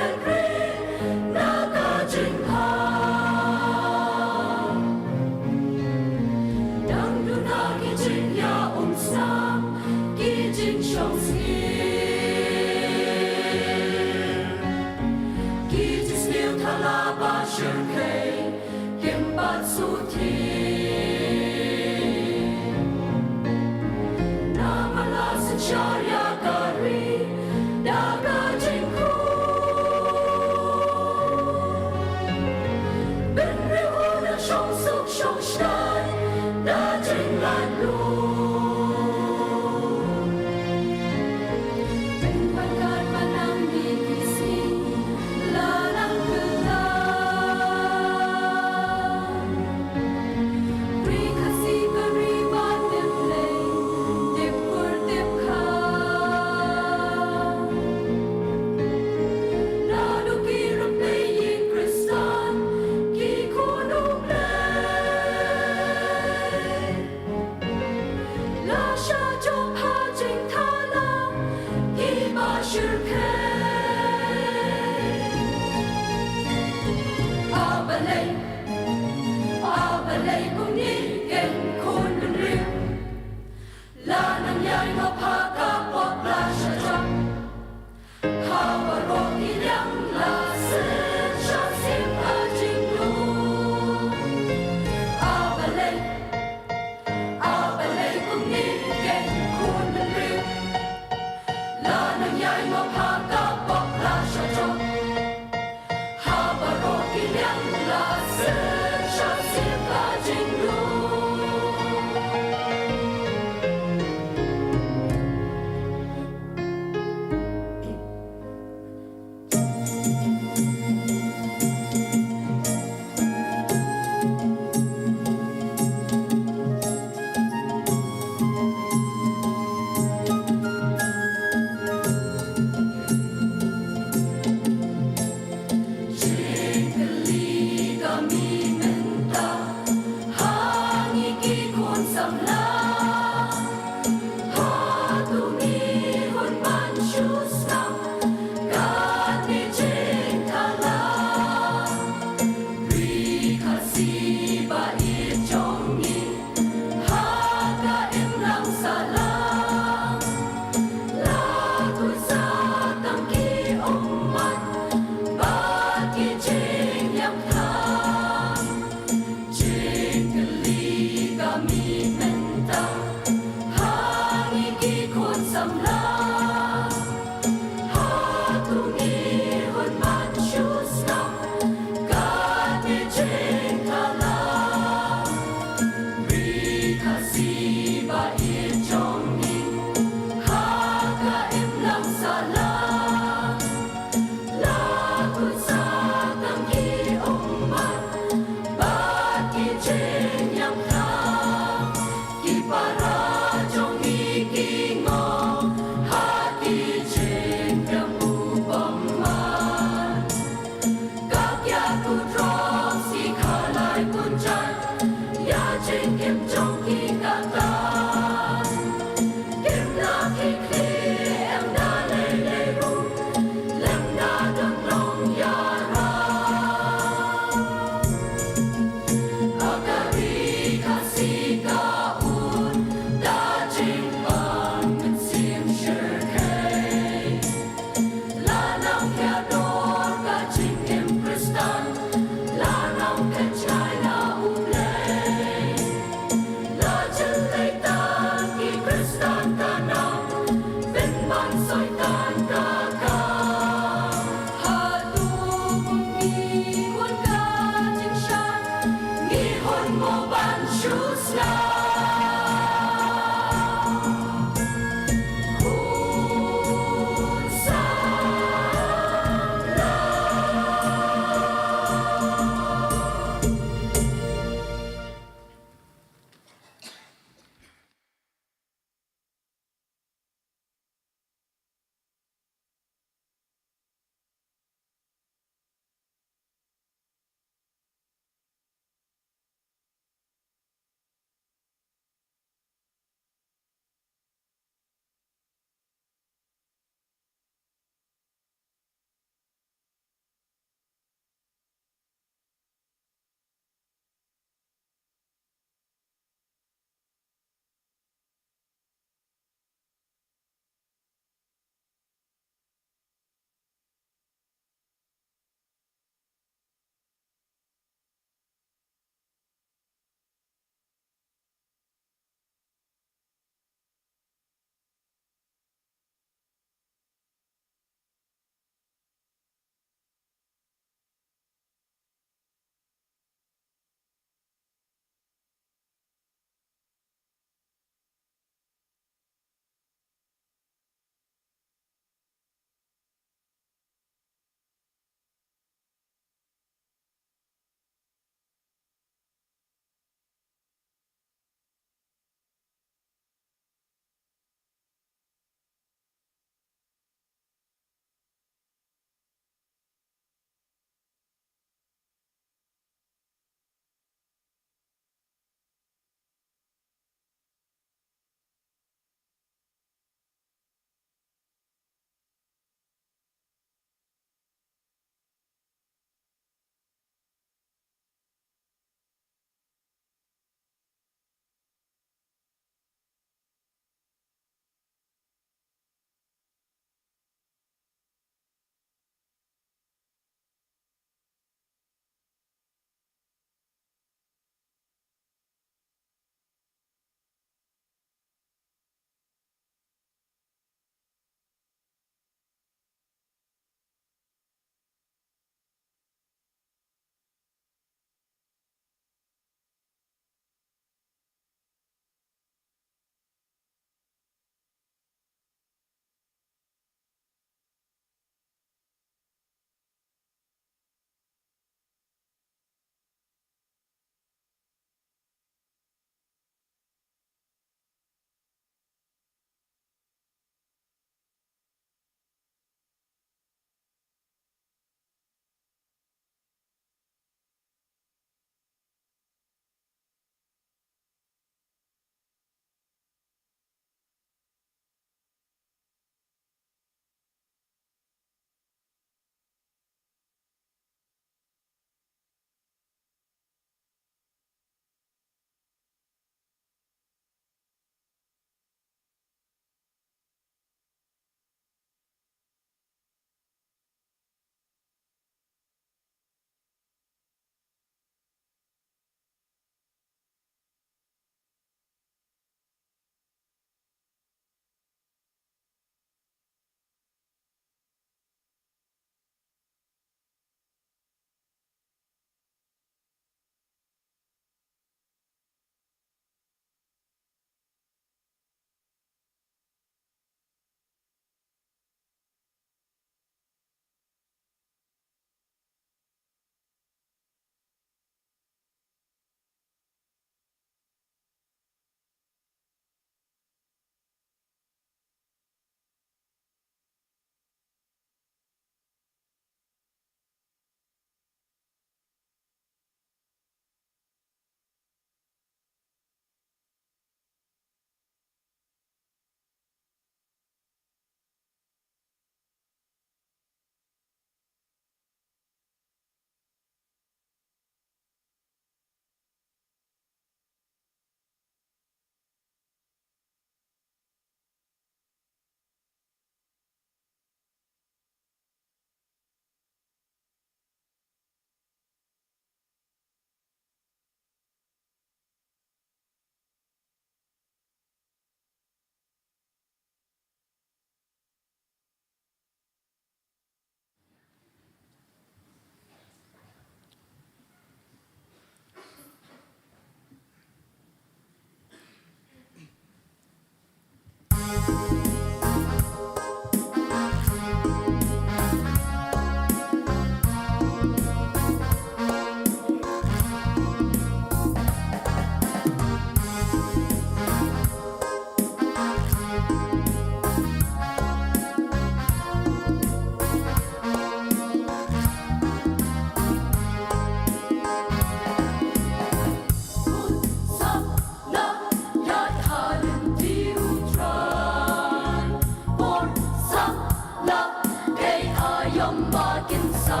Kin sa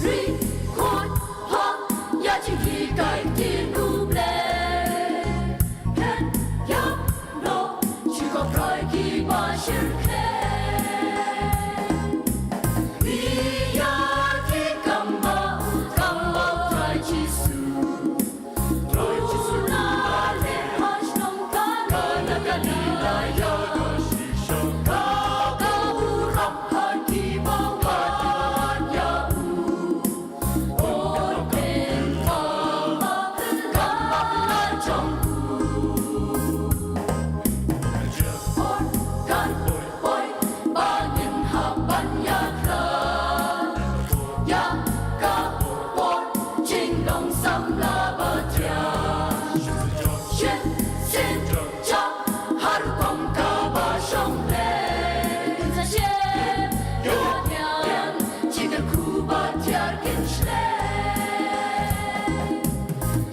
ri khot ha ïa jinghikai ktien U Blei. Phet ïa no shi khop Trai kiba shyrkhei. Ri ïa ki kam ba u, kam ba u Trai Jisu. Poi ba ngin hap ban ïakhun ïa ka por jinglong samla ba thiah. Shisien shisien ha rukom kaba shong leh, sa shisien ïa jingkyrkhu ba thiar kin shlei.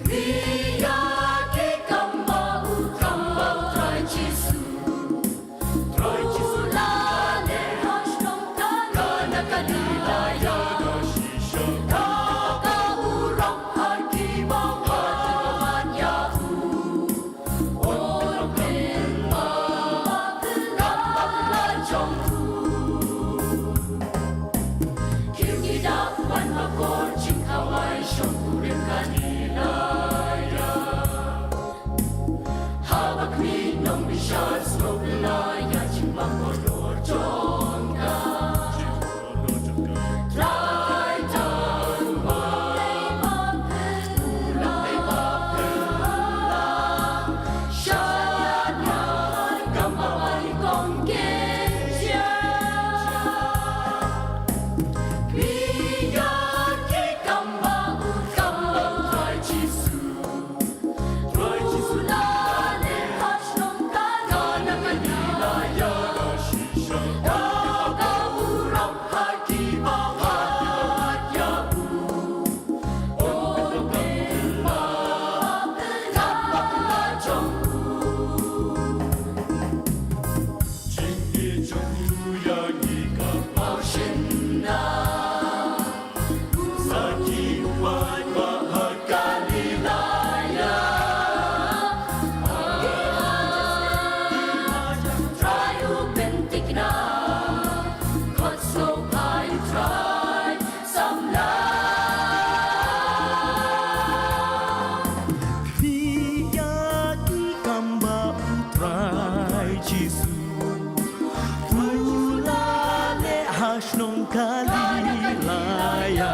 Ri ïa ki kam ba u, kam ba u Trai Jisu. Haba khmih nongbishar sngewbha ïa jingbym kordor jong ka. Trai tang ba u la, u la shah ïa ka ba nyngkong kin jia. Khmih ïa ki kam ba u, kam ba u Trai Jisu. Khmih ïa ki kam ba u Trai Jisu. U la leh ha shnong Galilaya.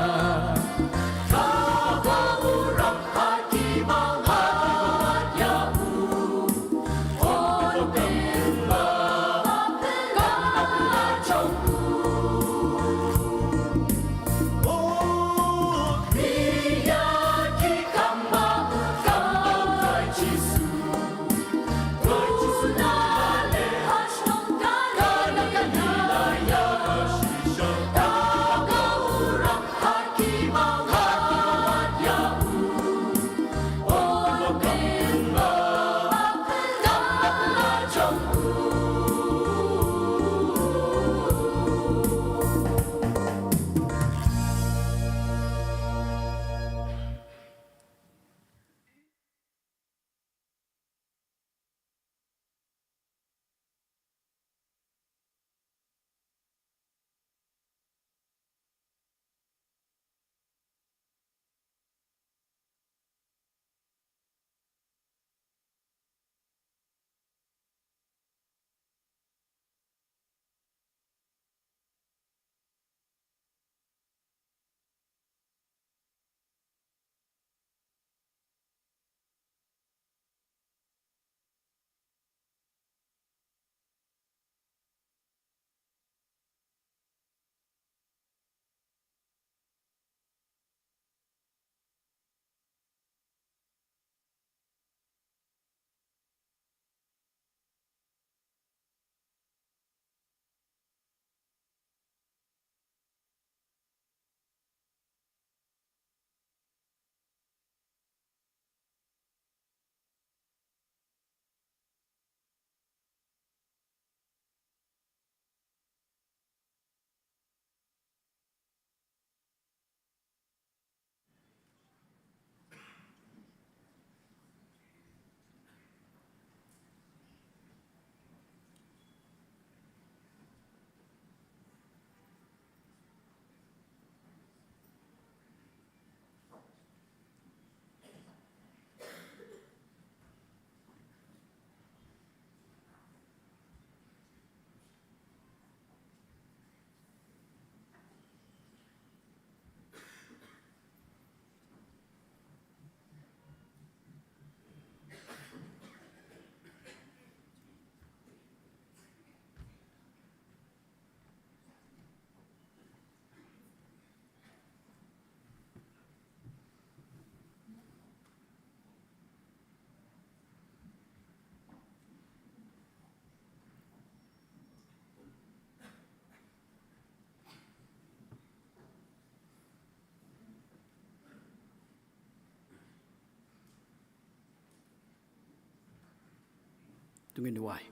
To ngin duwai.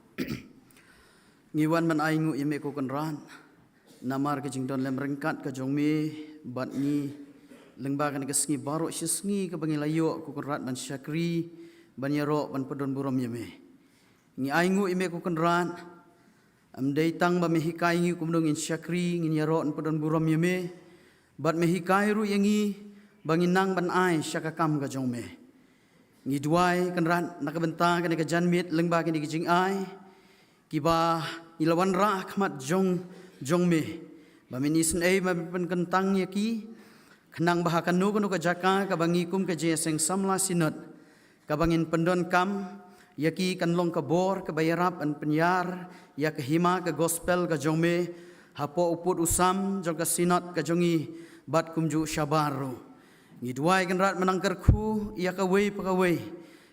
Ngi wan ban ai nguh ïa me ko Kynrad namar ka jingdon lem ryngkat ka jong me bad ngi lyngba kane ka sngi baroh shi sngi kaba ngi la ïoh ko Kynrad ban shakri, ban ïaroh ban pyndon burom ïa me. Ngi ai nguh ïa me ko Kynrad. Ym dei tang ba me hikai ngi kumno ngin shakri, ngin ïaroh ban pyndon burom ïa me, bad me hikai ruh ïa ngi ba ngin nang ban ai sha ka kam ka jong me. Ngi duwai Kynrad na ka bynta kane ka janmiet lyngba kine ki jingai kiba ngi la wanrah ha khmat jong, jong me, ba men isynei ba men pynkyntang ïa ki, khnang ba ha kano kano ka jaka kaba ngi kum ka jingïaseng samla Synod kaba ngin pyndonkam ïa ki, kan long ka bor kaba ïarap ban pynïar ïa ka hima ka gospel ka jong me hapoh u pud u sam jong ka Synod ka jong ngi bad kumjuh shabar ruh. Ngi duwai Kynrad, men nang kyrkhu ïa kawei pa kawei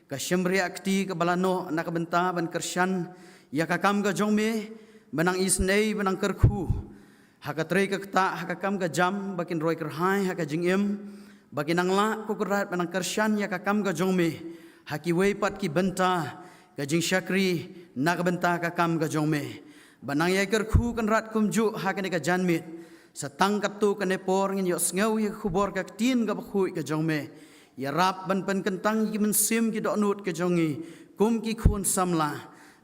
ka shymriah kti kaba la noh na ka bynta ban kyrshan ïa ka kam ka jong me, men nang isynei, men nang kyrkhu ha ka trei ka ktah, ha ka kam ka jam, ba kin roi kyrhai ha ka jingim, ba kin nang lah ko Kynrad ban nang kyrshan ïa ka kam ka jong me ha kiwei pat ki bynta ka jingshakri na ka bynta ka kam ka jong me. Ba nang ïai kyrkhu Kynrad kumjuh ha kane ka janmiet, sa tang katto katne por ngin ïohsngew ïa ka khubor ka ktien kaba khuid ka jong me. Ïarap ban pynkyntang ïa ki mynsiem ki dohnud ka jong ngi kum ki khun samla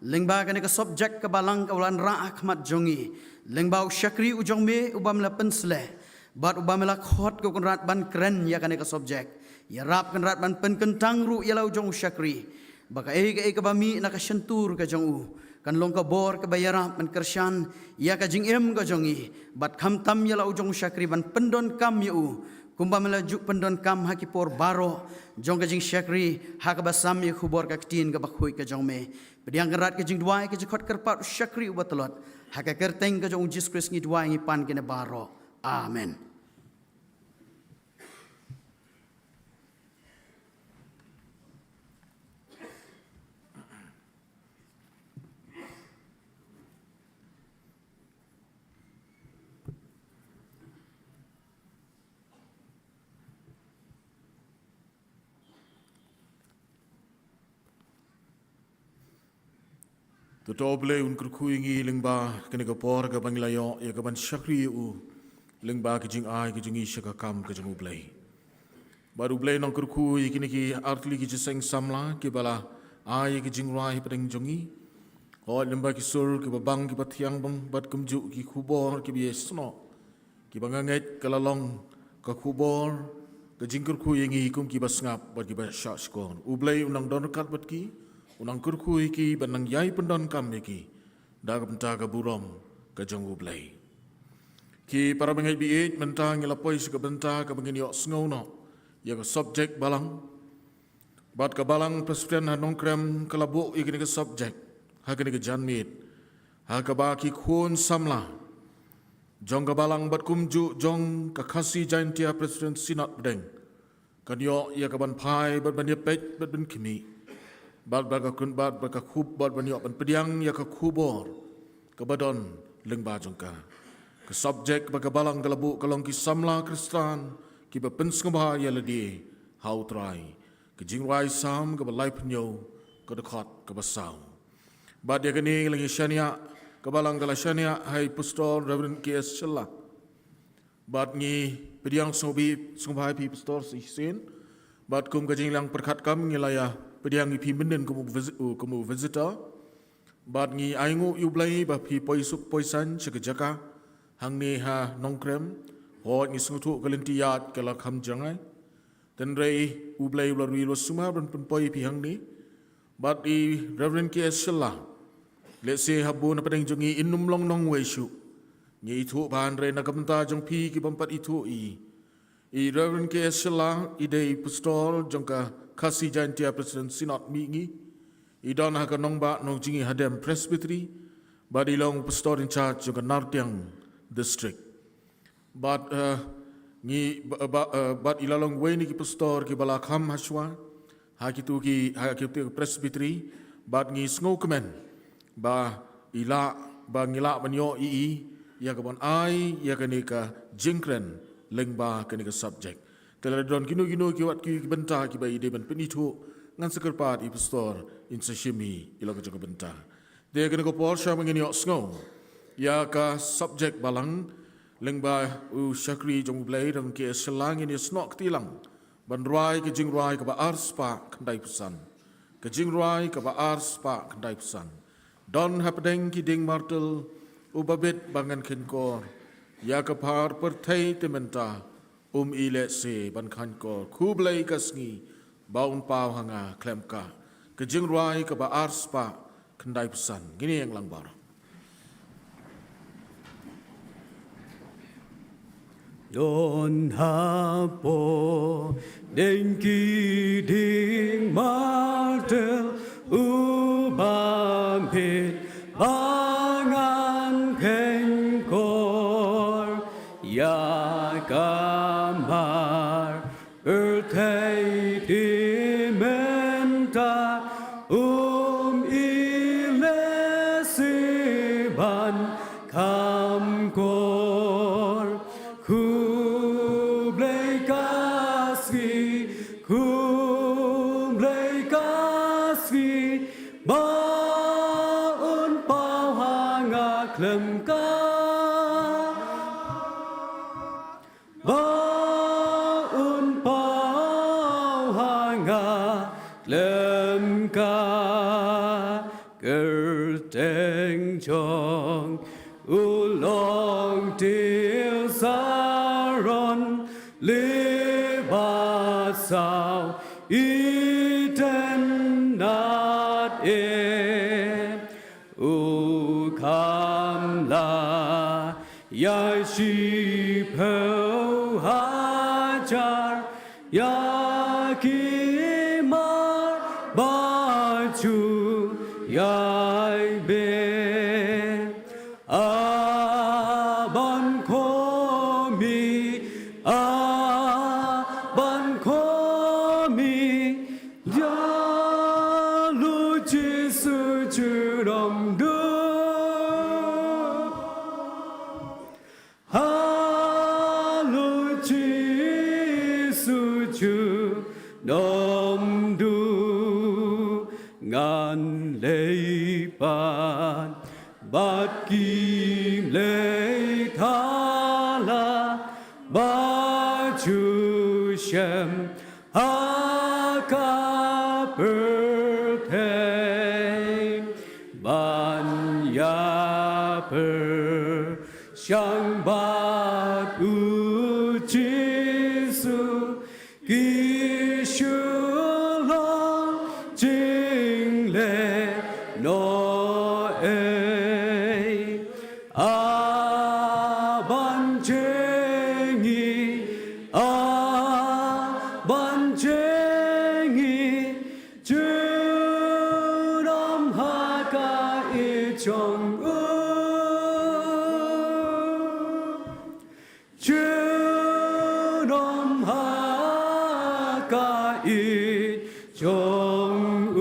lyngba kane ka subject ka Balang kaba la wanrah ha khmat jong ngi, lyngba u shakri u jong me uba me la pynsleh bad uba me la khot ko Kynrad ban kren ïa kane ka subject. Ïarap Kynrad ban pynkyntang ruh ïa la u jong u shakri ba kaei kaei kaba mih na ka shyntur ka jong u kan long ka bor kaba ïarap ban kyrshan ïa ka jingim ka jong ngi, bad khamtam ïa la u jong u shakri ban pyndonkam ïa u kumba me la ju pyndonkam ha ki por baroh jong ka jingshakri ha kaba sam ïa ka khubor ka ktien kaba khuid ka jong me. Pdiang Kynrad ka jingduwai, ka jingkhot kyrpad u shakri uba tlot. Ha ka kyrteng ka jong u Jisu Khrist ngi duwai, ngi pan kine baroh. Amen. To, to U Blei un kyrkhu ïa ngi lyngba kane ka por kaba ngi la ïoh ïa ka ban shakri ïa u lyngba ka jingai ka jong ngi sha ka kam ka jong U Blei. Bad U Blei un nang kyrkhu ïa kine ki artylli ki jingïaseng samla kiba la ai ïa ka jingrwai hapdeng jong ngi. Hooid, lyngba ki sur kiba bang kiba thiang bha bad kumjuh ki khubor kiba ïasnoh, kiba nga ngeit ka la long ka khubor ka jingkyrkhu ïa ngi kum kiba sngap bad kiba shahshkor. U Blei un nang don ryngkat bad ki, un nang kyrkhu ïa ki bad nang ïai pyndonkam ïa ki da ka bynta ka burom ka jong U Blei. Ki para bangeit baieit, mynta ngi la poi sha ka bynta kaba ngin ïohsngew noh ïa ka subject Balang. Bad ka Balang Presbyterian ha Nongkrem ka la buh ïa kane ka subject ha kane ka janmiet, ha kaba ki khun samla jong ka Balang bad kumjuh jong ka Khasi Jaintia Presbyterian Synod Pdeng kan ïoh ïa ka ban phai bad ban ïapeit bad ban khmih bad, bad ka khun bad, bad ka khub bad ban ïoh ban pdiang ïa ka khubor kaba don lyngba jong ka. Ka subject ba ka Balang ka la buh ka long ki samla Khristan kiba pynsngewbha ïa lade ha U Trai. Ka Jingrwai Salm kaba laiphew hynñiew, ka dkhot kaba saw. Bad ïa kane la ngi shaniah, ka Balang ka la shaniah ha i Pastor Reverend K S Shylla. Bad ngi pdiang sngewbha, sngewbha ïa phi Pastor shisien. Bad kum ka jingliang pyrkhat kam ngi la ïa pdiang ïa phi mynnin kum u visi-, uh, kum u visitor. Bad ngi ainguh ïa U Blei ba phi poi suk poi saiñ sha ka jaka hangne ha Nongkrem. Hooid, ngi sngewthuh ka lynti ïaid ka la kham jngai. Hynrei U Blei u la rwai u la sumar ban pynpoi ïa phi hangne. Bad i Reverend K S Shylla, lehse ha bun na pdeng jong ngi in ym long nongwei shuh. Ngi ithuh bha, hynrei na ka bynta jong phi ki bym pat ithuh ïa i, i Reverend K S Shylla i dei i Pastor jong ka Khasi Jaintia Presbyterian Synod mihngi. I don ha ka Nongbah Nongjngi Hadem Presbytery, bad i long Pastor in charge jong ka Nartiang District. Bad, eh, ngi, ba, ba, eh, bad i la long wei na ki Pastor kiba la kham hashwa ha kitu ki, ha kitu ki Presbytery, bad ngi sngewkmen ba i lah, ba ngi lah ban ïoh ïa i ïa ka ban ai ïa kane ka jingkren lyngba kane ka subject. Te lada don kino kino ki wat ki bynta kiba i dei ban pynithuh, Ngan sa kyrpad ïa i pastor in sa shim ïa la ka jong ka bynta. Te ha kane ka por sha ma ngin ïohsngew ïa ka subject balang lyngba u shakri jong U Blei Reverend K S Shylla. Ngin ïa snoh kti lang ban rwai ka jingrwai kaba ar spah khyndai phew san. Ka jingrwai kaba ar spah khyndai phew san. Don hapdeng ki dieng martel uba bit ba ngan khein kor, ïa ka por pyrthei te mynta um i lehse ban khein kor. Khublei ka sngi ba un paw ha nga khlem ka. Ka jingrwai kaba ar spah khyndai phew san. Ngin ïeng lang baroh. Don hapoh deng ki dieng martel uba bit ba ngan khein kor, ïa ka por pyrthei te mynta um i lehse ban khein kor. Khublei ka sngi, khublei ka sngi ba un paw ha nga khlem ka. Ba un paw ha nga khlem ka. Kyrteng jong u long Tieng Saron, leh bad saw Eden Nat-Ei. U kham la ïa shiphew hajar ïa ki mar ba ju ïai beh. A ban khmih, a ban khmih, ïa u Jisu junom duh. Ha u Jisu junom duh. Ngan leit pat bad ki mlei thala ba ju shem ha ka pyrthei ban ïa pyrshang bad u Jisu. Ki shu long jingleh noh ei. A ban jngi, a ban jngi, junom ha ka ïeit jong u. Junom ha ka ïeit jong u.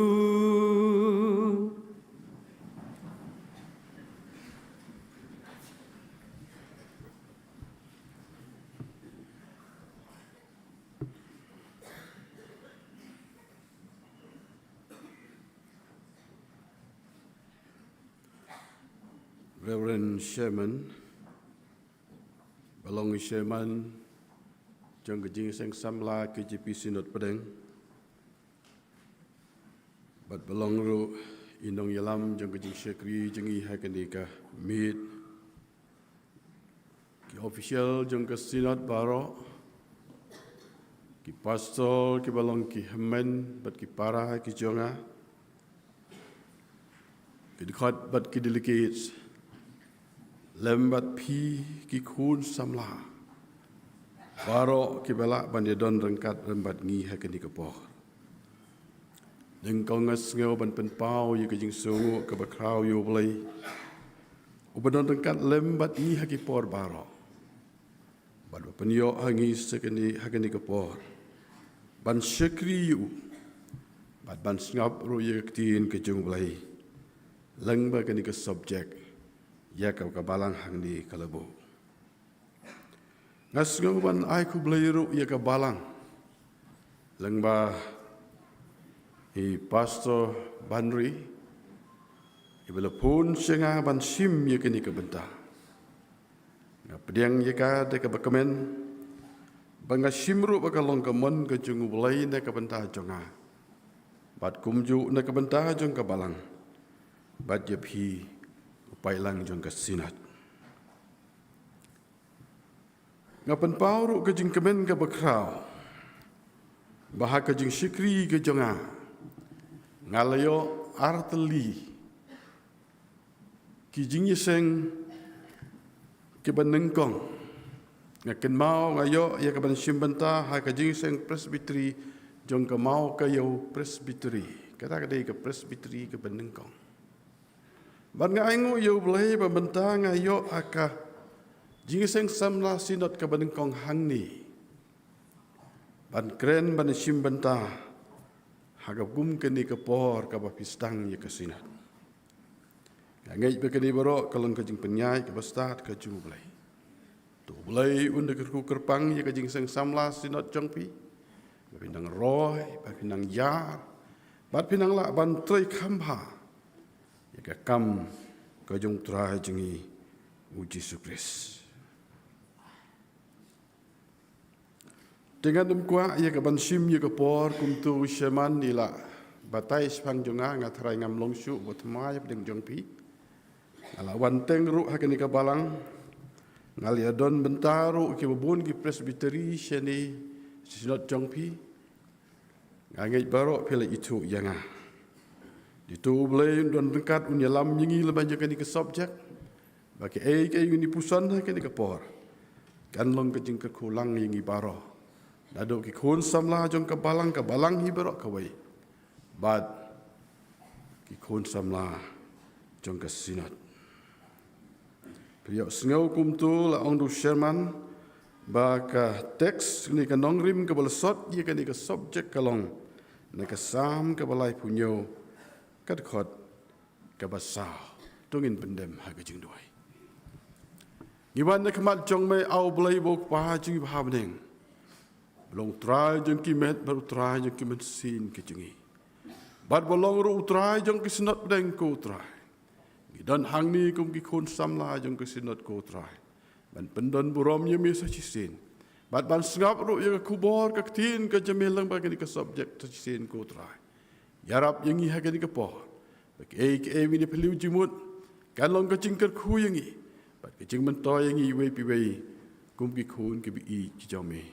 Reverend Sherman, ba long i Sherman jong ka Jingïaseng Samla K J P Synod Pdeng, bad ba long ruh i nongïalam jong ka jingshakri jong ngi ha kane ka miet. Ki official jong ka Synod baroh, ki pastor kiba long ki hynmen bad ki para ki jong nga, ki dkhot bad ki delegates, lem bad phi ki khun samla baroh kiba lah ban ïadon ryngkat lem bad ngi ha kane ka por. Nyngkong nga sngew ban pynpaw ïa ka jingsngewnguh kaba khraw ïa U Blei uba don ryngkat lem bad ngi ha ki por baroh, bad ba pynïoh ha ngi sa kane, ha kane ka por ban shakri ïa u, bad ban sngap ruh ïa ka ktien ka jong U Blei lyngba kane ka subject, ïa ka, ka balang hangne ka Labuh. Nga sngew ban ai khublei ruh ïa ka balang lyngba I Pastor Banri, i ba la phone sha nga ban shim ïa kane ka bynta. Nga pdiang ïa ka da kaba kmen, ba nga shim ruh ba ka long ka mon ka jong U Blei na ka bynta jong nga, bad kumjuh na ka bynta jong ka balang, bad ïa phi u paidlang jong ka Synod. Nga pynpaw ruh ka jingkmen kaba khraw ba ha ka jingshakri ka jong nga, nga la ïoh artylli ki jingïaseng kiba nyngkong. Nga kynmaw nga ïoh ïa kaban shim bynta ha ka jingïaseng Presbytery jong ka Mawkaïaw Presbytery. Kata ka dei ka Presbytery kaba nyngkong. Bad nga ainguh ïa U Blei ba mynta nga ïoh ha ka jingïaseng samla Synod kaba nyngkong hangne, ban kren ban shim bynta ha ka kum kane ka por kaba phi sdang ïa ka Synod. Nga ngeit ba kane baroh ka long ka jingpynïaid kaba stad ka jong U Blei. To U Blei un da kyrkhu kyrpang ïa ka jingïaseng samla Synod jong phi, ba phin nang roi, ba phin nang ïar, bad phin nang lah ban trei kham bha ïa ka kam ka jong U Trai jong ngi U Jisu Khrist. Te ngan ym kwah ïa kaban shim ïa ka por, kumto u Chairman i la batai shaphang jong nga, nga tharai ngam long shuh uba thymmai hapdeng jong phi. Nga la wan teng ruh ha kane ka balang, nga la ïadon bynta ruh kiba bun ki Presbytery shane sha Synod jong phi. Nga ngeit baroh phi la ithuh ïa nga. Dei to U Blei un don ryngkat, un ïalam ïa ngi lyngba jong kane ka subject, ba kiei kiei ngi puson ha kane ka por kan long ka jingkyrkhu lang ïa ngi baroh, naduh ki khun samla jong ka balang, ka balang hi baroh kawei, bad ki khun samla jong ka Synod. Phi ïohsngew kumto, la ong da u Chairman ba ka text ne ka nongrim kaba la sot ïa kane ka subject ka long na ka Salm kaba laiphew hynñiew, ka dkhot kaba saw. To ngin pyndem ha ka jingduwai. Ngi wan na khmat jong me, A U Blei ba U Kpa jong ngi ba ha bneng, ba long U Trai jong ki met bad U Trai jong ki mynsiem ki jong ngi, bad ba long ruh U Trai jong ki Synod pdeng, ko Trai. Ngi don hangne kum ki khun samla jong ki Synod, ko Trai, ban pyndon burom ïa me sa shisien, bad ban sngap ruh ïa ka khubor ka ktien ka jong me lyngba kane ka subject sa shisien, ko Trai. Ïarap ïa ngi ha kane ka por, ba kiei kiei ngi phylliew jingmut kan long ka jingkyrkhu ïa ngi bad ka jingmyntoi ïa ngi iwei pa iwei kum ki khun kiba ïeit ki jong me.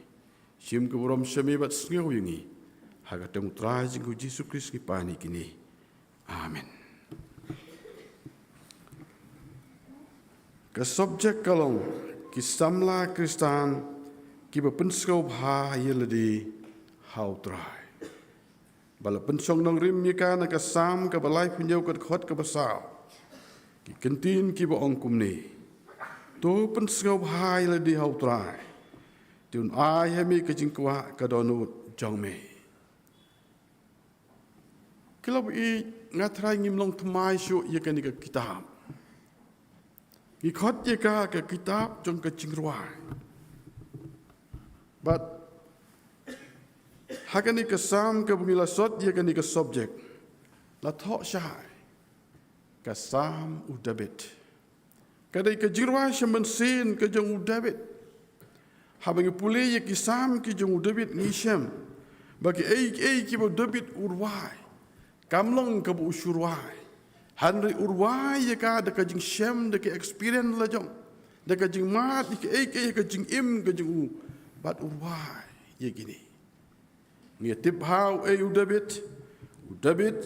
Shim ka burom sha me bad sngew ïa ngi, ha ka kyrteng U Trai jong ngi U Jisu Khrist ngi pan ïa kine. Amen. Ka subject ka long ki samla Khristan kiba pynsngewbha ïa lade ha U Trai. Ba la pynshong nongrim ïa ka na ka Salm kaba laiphew hynñiew, ka dkhot kaba saw. Ki kyntien kiba ong kumne: To pynsngewbha ïa lade ha U Trai, te un ai ha me ka jingkwah ka dohnud jong me. Ki la ba ïeit, nga tharai ngim long thymmai shuh ïa kane ka kitab. Ngi khot ïa ka ka kitab jong ka jingrwai. Bad ha kane ka Salm kaba ngi la sot ïa kane ka subject, la thoh shai, ka Salm u David. Ka dei ka jingrwai sha mynsiem ka jong u David. Haba ngi pule ïa ki Salm ki jong u David, ngi shem ba kiei kiei kiba u David u rwai, kam long kaba u shu rwai, hynrei u rwai ïa ka da ka jingshem, da ka experience la jong, da ka jingmad ïa kiei kiei ka jingim ka jong u, bad u rwai ïa kine. Ngi tip bha uei u David. U David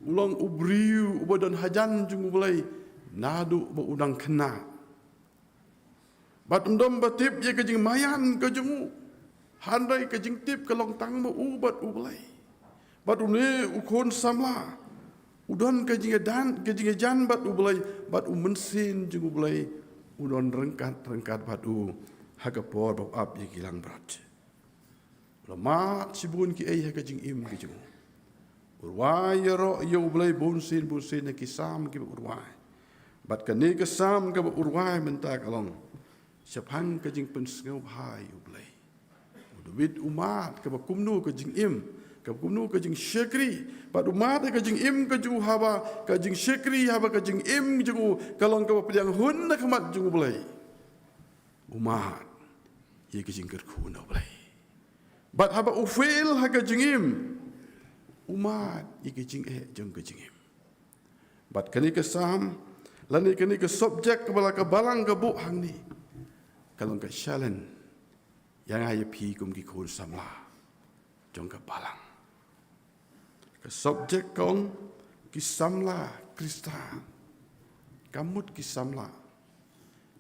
u long u briew uba don hajan jong U Blei naduh ba u dang khynnah. Bad um dom ba tip ïa ka jingmaïan ka jong u, hynrei ka jingtip ka long tang ma u bad U Blei. Bad une u khun samla u don ka jingïajan, ka jingïajan bad U Blei, bad u Mynsiem jong U Blei u don ryngkat ryngkat bad u ha ka por ba u ap ïa ki langbrot. U la mad shibun kiei ha ka jingim ka jong u. U rwai ïaroh ïa U Blei bunsien bunsien na ki Salm kiba u rwai. Bad kane ka Salm kaba u rwai mynta ka long shaphang ka jingpynsngewbha ïa U Blei. U David u mad kaba kumno ka jingim Ka kumno ka jingshakri, bad u mad ïa ka jingim ka jong u haba ka jingshakri, haba ka jingim jong u ka long kaba pdiang hun na khmat jong U Blei. U mad ïa ka jingkyrkhu na U Blei. Bad haba u fail ha ka jingim, u mad ïa ka jingeh jong ka jingim. Bad kane ka Salm, lane kane ka subject kaba la ka Balang ka buh hangne, ka long ka challenge ïa nga ïa phi kum ki khun samla jong ka Balang. Ka subject ka ong ki samla Khristan. Ka mut ki samla.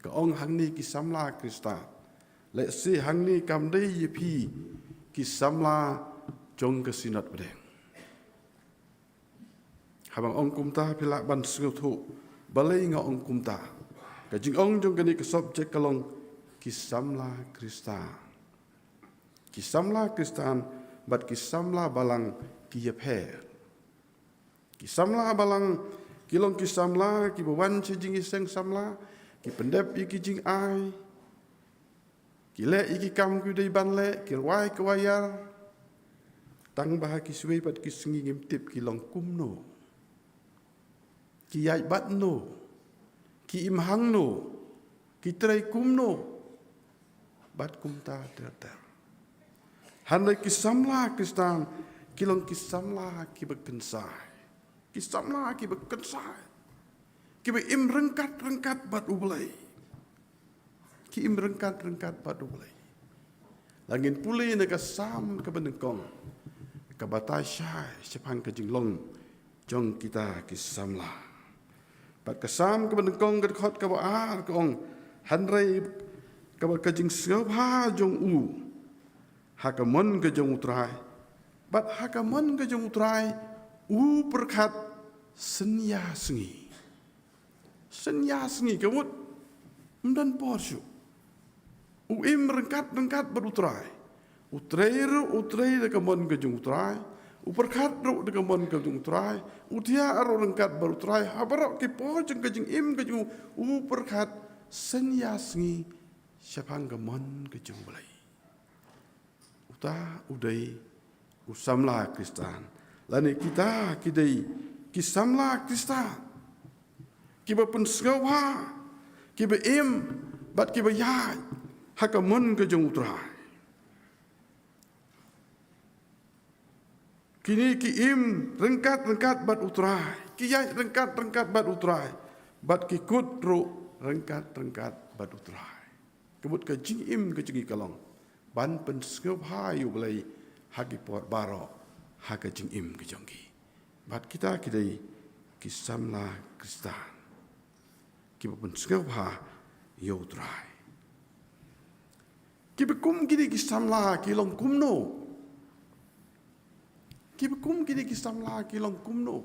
Ka ong hangne ki samla Khristan. Lehse hangne kam dei ïa phi ki samla jong ka Synod Pdeng. Haba nga ong kumta phi lah ban sngewthuh balei nga ong kumta. Ka jingong jong kane ka subject ka long ki samla Khristan. Ki samla Khristan bad ki samla Balang ki ïapher. Ki samla Balang ki long ki samla kiba wan sha jingïaseng samla, ki pyndep ïa ki jingai, ki leh ïa ki kam kiba dei ban leh, ki rwai ki waiar. Tang ba ha ki swai bad ki sngi ngim tip ki long kumno, ki ïaid bad no, ki im hangno, ki trei kumno, bad kumta ter ter. Hynrei ki samla Khristan ki long ki samla kiba kynsai. Ki samla kiba kynsai, kiba im ryngkat ryngkat bad U Blei. Ki im ryngkat ryngkat bad U Blei. Lada ngin pule na ka Salm kaba nyngkong, ka batai shai shaphang ka jinglong jong kita ki samla. Bad ka Salm kaba nyngkong ka dkhot kaba ar ka ong, hynrei kaba ka jingsngewbha jong u ha ka mon ka jong U Trai, bad ha ka mon ka jong U Trai u pyrkhat synñia sngi. Synñia sngi, ka mut ym don por shuh. U im ryngkat ryngkat bad U Trai. U trei ruh u trei da ka mon ka jong U Trai. U pyrkhat ruh da ka mon ka jong U Trai. U thiah ruh ryngkat bad U Trai. Ha baroh ki por jong ka jingim ka jong u, u pyrkhat synñia sngi shaphang ka mon ka jong U Blei. Uta u dei u samla Khristan. Lane kita ki dei ki samla Khristan, kiba pynsngewbha, kiba im bad kiba ïaid ha ka mon ka jong U Trai. Kine ki im ryngkat ryngkat bad U Trai, ki ïaid ryngkat ryngkat bad U Trai, bad ki kut ruh ryngkat ryngkat bad U Trai. Ka mut ka jingim ka jong ngi ka long ban pynsngewbha ïa U Blei ha ki por baroh ha ka jingim ka jong ngi. Bad kita ki dei ki samla Khristan kiba pynsngewbha ïa U Trai. Kiba kum kine ki samla ki long kumno? Kiba kum kine ki samla ki long kumno?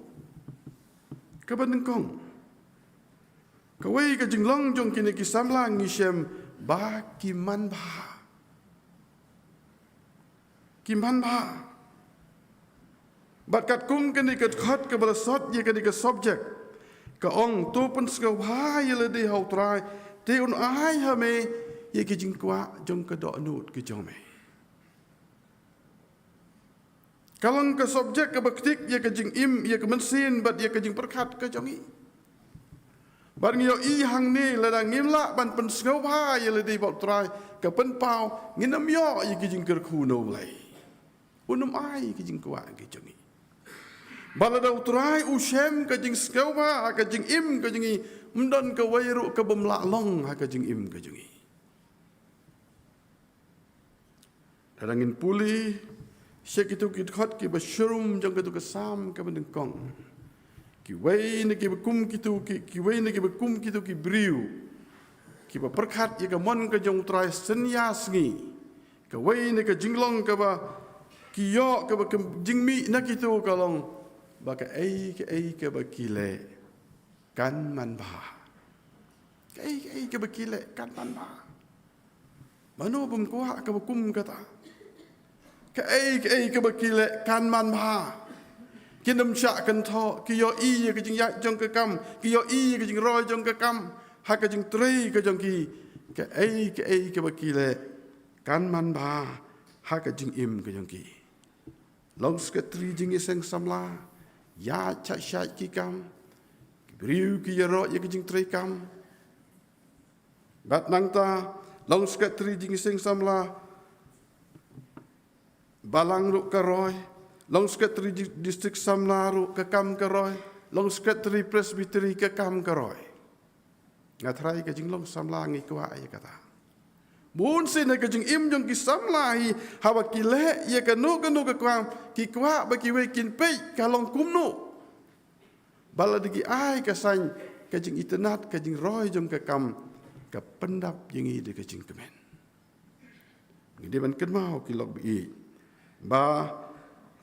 Kaba nyngkong, kawei ka jinglong jong kine ki samla ngi shem ba ki manbha. Ki manbha. Bad katkum kane ka dkhot kaba la sot ïa kane ka subject, ka ong, to pynsngewbha ïa lade ha U Trai, te un ai ha me ïa ki jingkwah jong ka dohnud ka jong me. Ka long ka subject kaba ktik ïa ka jingim, ïa ka mynsiem bad ïa ka jingpyrkhat ka jong ngi. Bad ngi ïohi hangne, lada ngim lah ban pynsngewbha ïa lade bad U Trai, ka pynpaw ngin ym ïoh ïa ki jingkyrkhu na U Blei. Un ym ai ki jingkwah ki jong ngi. Bad lada U Trai u shem ka jingsngewbha ha ka jingim ka jong ngi, ym don kawei ruh ka bym lah long ha ka jingim ka jong ngi. Lada ngin pule sha kitu ki dkhot kiba shrum jong kitu ki Salm kiba nyngkong, kiwei na kiba kum kitu ki, kiwei na kiba kum kitu ki briew kiba pyrkhat ïa ka mon ka jong U Trai synñia sngi. Kawei na ka jinglong kaba ki ïoh, kaba ka jingmih na kitu ka long ba kaei kaei kaba ki leh kan manbha. Kaei kaei kaba ki leh kan manbha. Mano bym kwah kaba kum kata? Kaei kaei kaba ki leh kan manbha. Kin ym shah kynthoh, ki ïohi ïa ka jingïaid jong ka kam, ki ïohi ïa ka jingroi jong ka kam, ha ka jingtrei ka jong ki. Kaei kaei kaba ki leh kan manbha ha ka jingim ka jong ki. Long secretary jingïaseng samla, ïaid shah shah ki kam, ki briew ki ïaroh ïa ka jingtrei kam. Bad nangta, long secretary jingïaseng samla, balang ruh ka roi, long secretary di-, district samla ruh ka kam ka roi, long secretary presbytery ka kam ka roi. Nga tharai ka jinglong samla ngi kwah ïa kata. Bun sien ha ka jingim jong ki samla hi, haba ki leh ïa kano kano ka kam, ki kwah ba kiwei kin peit ka long kumno. Ba lada ki ai ka saiñ, ka jingitynnad, ka jingroi jong ka kam, ka pyndap ïa ngi da ka jingkmen. Ngi dei ban kynmaw ki lok ba ïeit. Ba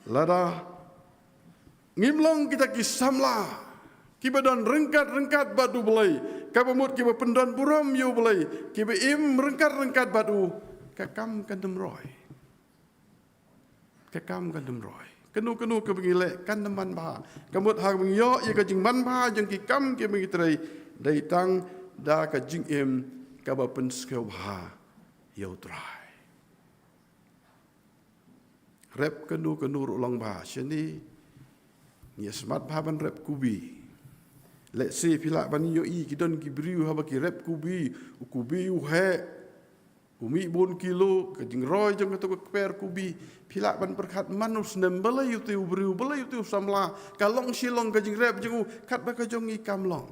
lada ngim long kita ki samla kiba don ryngkat ryngkat bad U Blei, kaba mut kiba pyndon burom ïa U Blei, kiba im ryngkat ryngkat bad u, ka kam kan ym roi. Ka kam kan ym roi. Kano kano kaba ngi leh kan ym manbha. Ka mut haba ngi ïoh ïa ka jingmanbha jong ki kam kiba ngi trei, dei tang da ka jingim kaba pynsngewbha ïa U Trai. Rep kano kano ruh long bha, shane ngi ïa smat bha ban rep kubi. Lehse phi lah ban ïohi ki don ki briew haba ki rep kubi, u kubi u heh, u mih bun kilo, ka jingroi jong kato ka kper kubi, phi lah ban pyrkhat man u snem, balei uto u briew, balei uto u samla, ka long shi long ka jingrep jong u, katba ka jong ngi kam long.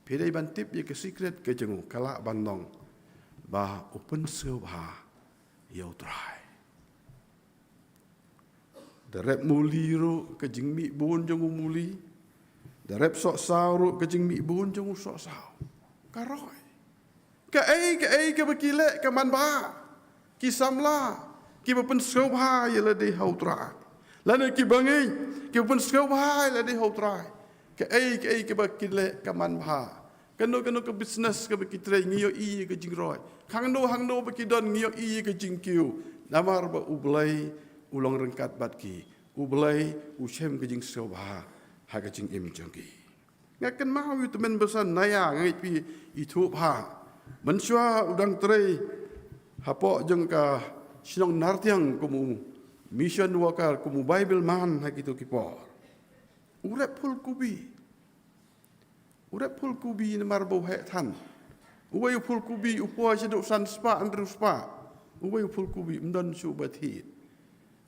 Phi dei ban tip ïa ka secret ka jong u, ka lah ban long ba u pynsngewbha ïa U Trai. Da rep muli ruh ka jingmih bun jong u muli. Da rep sohsaw ruh ka jingmih bun jong u sohsaw. Ka roi. Kaei kaei kaba ki leh ka manbha. Ki samla kiba pynsngewbha ïa lade ha U Trai. Lane kiba ngeit kiba pynsngewbha ïa lade ha U Trai. Kaei kaei kaba ki leh ka manbha. Kano kano ka business kaba ki trei ngi ïohi ïa ka jingroi. Hangno hangno ba ki don ngi ïohi ïa ka jingkiew. Namar ba U Blei u long ryngkat bad ki. U Blei u shem ka jingsngewbha ha ka jingim jong ki. Nga kynmaw ïa u tymmen basan Naya, nga ngeit phi ithuh bha. Mynshuwa u dang trei hapoh jong ka shnong Nartiang kum u mission worker, kum u Bible man ha kito ki por. U rep phul kubi. U rep phul kubi namar ba u heh than. Uwei u phul kubi u poi shaduh san spah hynriew spah. Uwei u phul kubi ym don shuh ba thied.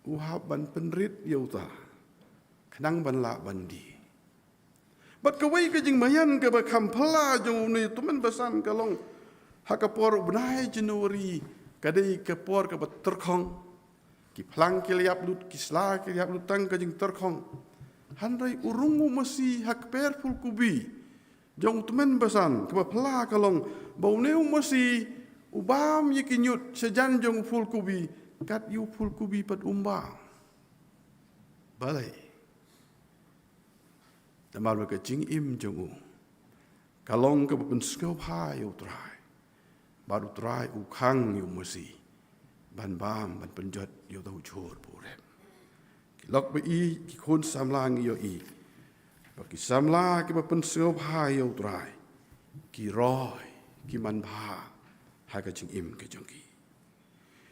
U hap ban pynrit ïa uta khnang ban lah ban die. Bad kawei ka jingmaïan kaba kham phylla jong une u tymmen basan ka long ha ka por u bnai January, ka dei ka por kaba tyrkhong. Ki phlang ki la ïap lut, ki sla ki la ïap lut tang ka jingtyrkhong. Hynrei u rung u masi ha kper phul kubi jong u tymmen basan, kaba phylla ka long ba une u masi u bam ïa ki ñiut shajan jong u phul kubi, kat ïa u phul kubi pat um bam. Balei? Namar ba ka jingim jong u ka long kaba pynsngewbha ïa U Trai. Bad U Trai u khang ïa u masi ban bam, ban pynjot ïa uta u jhur ba u rep. Ki lok ba ïeit, ki khun samla, ngi ïohi ba ki samla kiba pynsngewbha ïa U Trai ki roi, ki manbha ha ka jingim ka jong ki.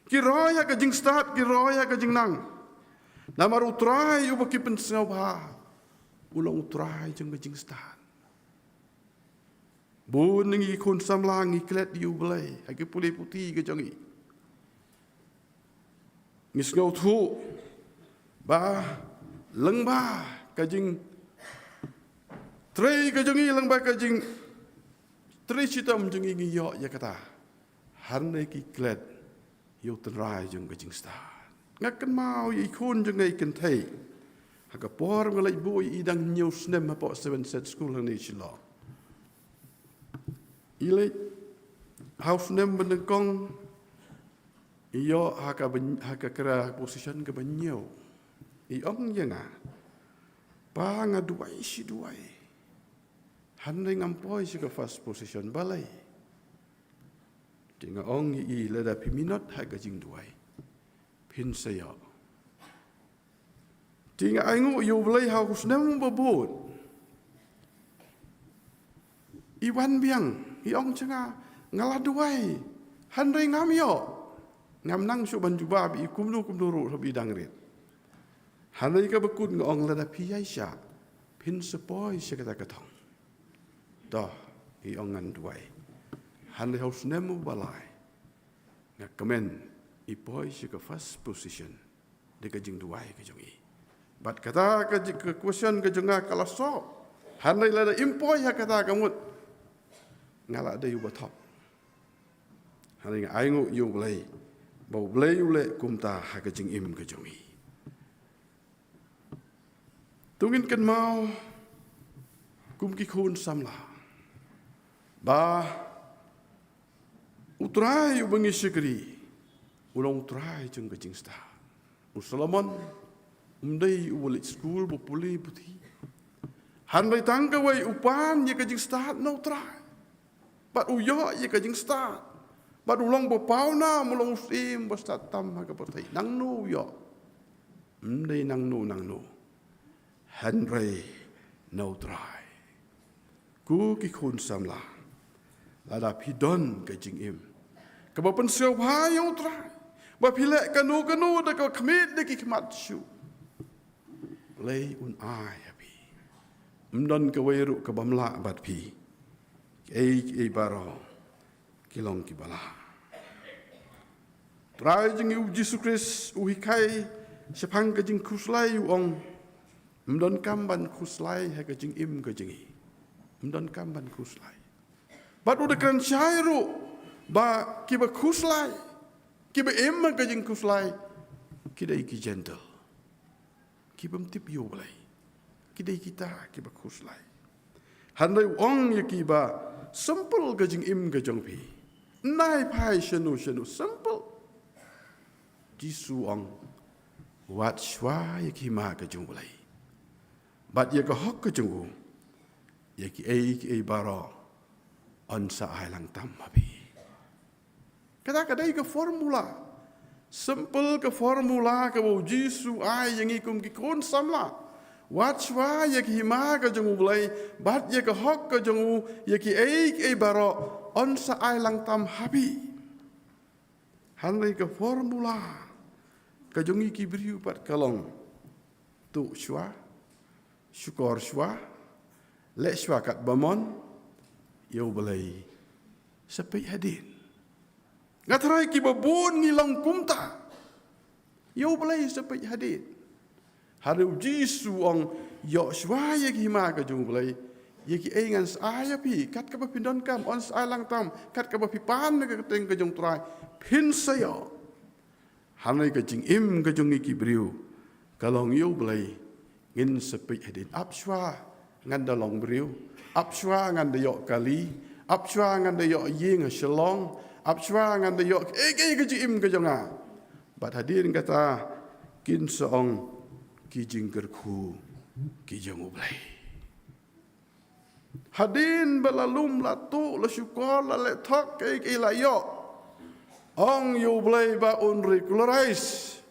Ki roi ha ka jingstad, ki roi ha ka jingnang. Namar U Trai uba ki pynsngewbha u long U Trai jong ka jingstad. Bun na ngi ki khun samla ngi klet ïa U Blei ha ki pule puthi ka jong ngi. Ngi sngewthuh ba lyngba ka jingtrei ka jong ngi, lyngba ka jingtrei shitom jong ngi, ngi ïoh ïa kata. Hynrei ki klet ïa u tynrai jong ka jingstad. Nga kynmaw ïa i khun jong nga i kynthei ha ka por nga leit buh ïa i dang hynñiew snem hapoh Seven Set School hangne Shillong. I leit ha u snem ba nyngkong, i ïoh ha ka ban-, ha ka kra position kaba hynñiew. I ong ïa nga, "Pa, nga duwai shi duwai, hynrei ngam poi sha ka first position, balei?" Te nga ong ïa i, "Lada phi minot ha ka jingduwai, phin sa ïoh." Te nga ainguh ïa U Blei ha u snem ba bud, i wan biang, i ong sha nga, "Nga la duwai, hynrei ngam ïoh. Ngam nang shuh ban jubab ïa i kumno kumno ruh, haba i dang rit." Hynrei kaba kut nga ong lada phi ïai shah, phin sa poi sha kata ka thong. To, i ong ngan duwai. Hynrei ha u snem uba lai, nga kmen i poi sha ka first position da ka jingduwai ka jong i. Bad kata ka ji-, ka question ka jong nga ka la sop. Hynrei lada im poi ha kata ka mut, nga la dei uba thok. Hynrei nga ainguh ïa U Blei ba U Blei u leh kumta ha ka jingim ka jong i. To ngin kynmaw kum ki khun samla ba U Trai uba ngi shakri u long U Trai jong ka jingstad. U Solomon um dei uba leit skul ba pule puthi. Hynrei tang kawei u pan ïa ka jingstad na U Trai. Bad u ïoh ïa ka jingstad. Bad u long ba pawnam, u long u syiem ba stad tam ha ka pyrthei. Nangno u ïoh? Ym dei nangno nangno, hynrei na U Trai. Ko ki khun samla, lada phi don ka jingim kaba pynsngewbha ïa U Trai, ba phi leh kano kano da kaba khmih da ki khmat shuh, Blei un ai ha phi. Ym don kawei ruh ka bym lah bad phi. Kiei kiei baroh ki long kiba lah. Trai jong ngi U Jisu Khrist u hikai shaphang ka jingkhuslai u ong, ym don kam ban khuslai ha ka jingim ka jong ngi. Ym don kam ban khuslai. Bad u da kren shai ruh ba kiba khuslai, kiba im ha ka jingkhuslai, ki dei ki gentle, ki bym tip ïa U Blei. Ki dei kita kiba khuslai. Hynrei u ong ïa ki ba simple ka jingim ka jong phi. Nai phai shano shano simple. Jisu u ong, wat shuwa ïa ka hima ka jong U Blei bad ïa ka hok ka jong u, ïa kiei kiei baroh yn sa ai lang tam ha phi. Kata ka dei ka formula. Simple ka formula kaba U Jisu u ai ïa ngi kum ki khun samla. Wat shuwa ïa ka hima ka jong U Blei bad ïa ka hok ka jong u, ïa kiei kiei baroh yn sa ai lang tam ha phi. Hynrei ka formula ka jong ngi ki briew pat ka long, tuh shuwa, shukor shuwa, leh shuwa katba mon, ïa U Blei sa peit hadien. Nga tharai kiba bun ngi long kumta. Ïa U Blei sa peit hadien. Hynrei U Jisu u ong, ïoh shuwa ïa ka hima ka jong U Blei, ïa kiei ngan sa ai ha phi, kat kaba phin donkam yn sa ai lang tam, kat kaba phi pan na ka kyrteng ka jong U Trai phin sa ïoh. Hynrei ka jingim ka jong ngi ki briew ka long ïa U Blei ngin sa peit hadien. Ap shuwa ngan da long briew, ap shuwa ngan da ïoh kali, ap shuwa ngan da ïoh ïing ha Shillong, ap shuwa ngan da ïoh kiei kiei ka jingim ka jong nga. Bad hadien kata kin sa ong ki jingkyrkhu ki jong U Blei. Hadien ba la lum, la tuh, la shukor, la leh thok, kiei kiei la ïoh, ong ïa U Blei ba un regularize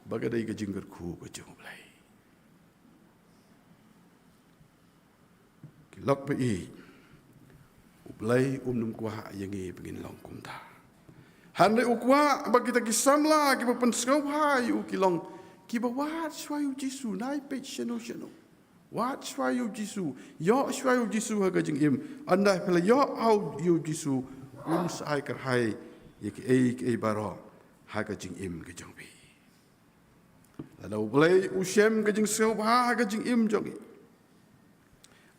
ba ka dei ka jingkyrkhu ka jong U Blei. Ki lok ba ïeit, U Blei um nym kwah ïa ngi ba ngin long kumta. Hynrei u kwah ba kita ki samla kiba pynsngewbha ïa u ki long kiba wad shuwa ïa U Jisu, nai peit shano shano. Wad shuwa ïa U Jisu, ïoh shuwa ïa U Jisu ha ka jingim. Ynda phi la ïoh ha U, ïa U Jisu, un sa ai kyrhai ïa kiei kiei baroh ha ka jingim ka jong phi. Lada U Blei u shem ka jingsngewbha ha ka jingim jong ngi,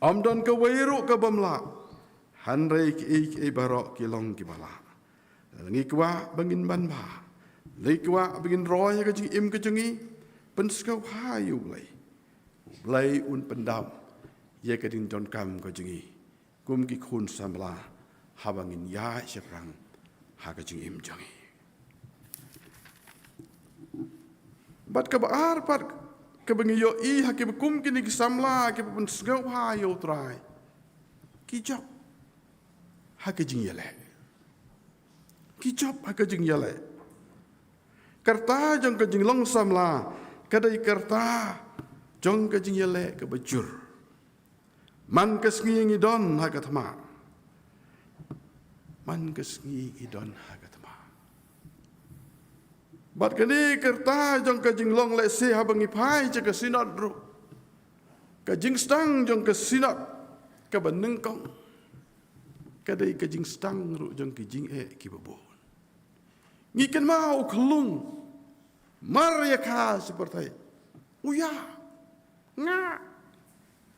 ym don kawei ruh ka bym lah. Hynrei kiei kiei baroh ki long kiba lah. Lada ngi kwah ba ngin manbha, lada ngi kwah ba ngin roi ha ka jingim ka jong ngi, pynsngewbha ïa U Blei. U Blei un pyndap ïa ka jingdonkam ka jong ngi kum ki khun samla haba ngin ïaid shaphrang ha ka jingim jong ngi. Bad kaba ar pat kaba ngi ïohi ha kiba kum kine ki samla kiba pynsngewbha ïa U Trai, ki jop ha ka jingïaleh. Ki jop ha ka jingïaleh. Ka rta jong ka jinglong samla ka dei ka rta jong ka jingïaleh kaba jur. Man ka sngi ngi don ha ka thma. Man ka sngi ngi don ha ka thma. Bad kane ka rta jong ka jinglong lehse haba ngi phai sha ka synod ruh, ka jingsdang jong ka synod kaba nyngkong ka dei ka jingsdang ruh jong ki jingeh kiba bun. Ngi kynmaw u khyllung mar ïa ka sha pyrthei. U ïa nga.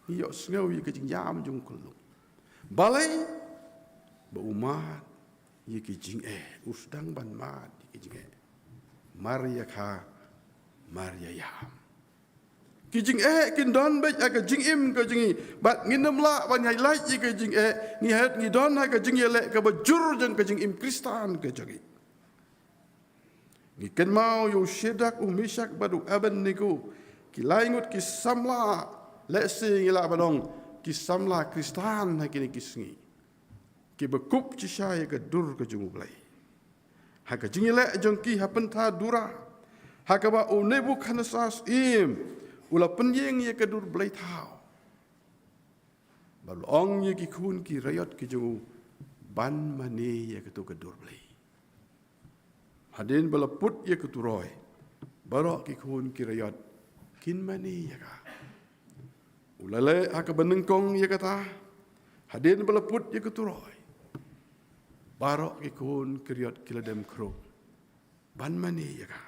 Ngi ïohsngew ïa ka jingïam jong u khyllung. Balei? Ba u mad ïa ki jingeh, u sdang ban mad ïa ki jingeh. Mar ïa ka, mar ïa ïam. Ki jingeh kin don beit ha ka jingim ka jong ngi. Bad ngin ym lah ban ïaid lait ïa ka jingeh. Ngi hap ngi don ha ka jingïaleh kaba jur jong ka jingim Khristan ka jong ngi. Ngi kynmaw ïa u Shadrak, u Meshak bad u Abednego, ki lai ngut ki samla, lehse ngi lah ban ong ki samla Khristan ha kine ki sngi, kiba kup shisha ïa ka dur ka jong U Blei. Ha ka jingïaleh jong ki ha pynthor Dura, ha kaba u Nebukhadnessar syiem u la pynïeng ïa ka dur blei thaw. Ba la ong ïa ki khun ki raiot ki jong u ban mane ïa katu ka dur blei. Hadien ba la put ïa katu roi, baroh ki khun ki raiot kin mane ïa ka. U la leh ha kaba nyngkong ïa kata. Hadien ba la put ïa katu roi, baroh ki khun ki raiot ki la dem khrup ban mane ïa ka.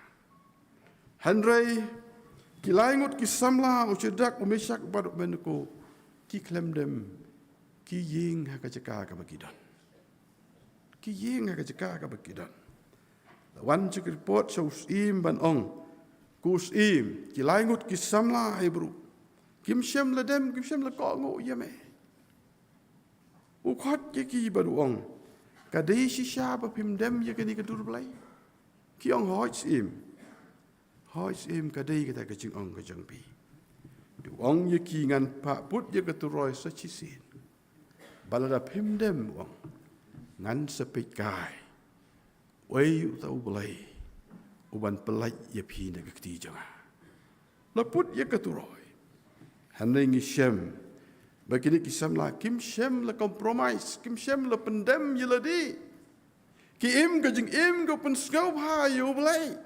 Hynrei ki lai ngut ki samla, u Shadrak, u Meshak bad u Abednego, ki khlem dem, ki ïeng ha ka jaka kaba ki don. Ki ïeng ha ka jaka kaba ki don. La wan sha ki report sha u syiem ban ong, ko syiem, ki lai ngut ki samla Hebru kim shym la dem, kim shym la kohnguh ïa me. U khot ïa ki bad u ong, ka dei shisha ba phim dem ïa kane ka dur blei? Ki ong, hooid syiem. Hooid syiem, ka dei kata ka jingong ka jong phi. U ong ïa ki, ngan phah put ïa katu roi sa shisien. Bad lada phim dem, u ong, ngan sa peit kai uei uta U Blei uban pyllait ïa phi na ka kti jong nga. La put ïa katu roi. Hynrei ngi shem ba kine ki samla kim shym la compromise, kim shym la pyndem ïa lade. Ki im ka jingim ka pynsngewbha ïa U Blei.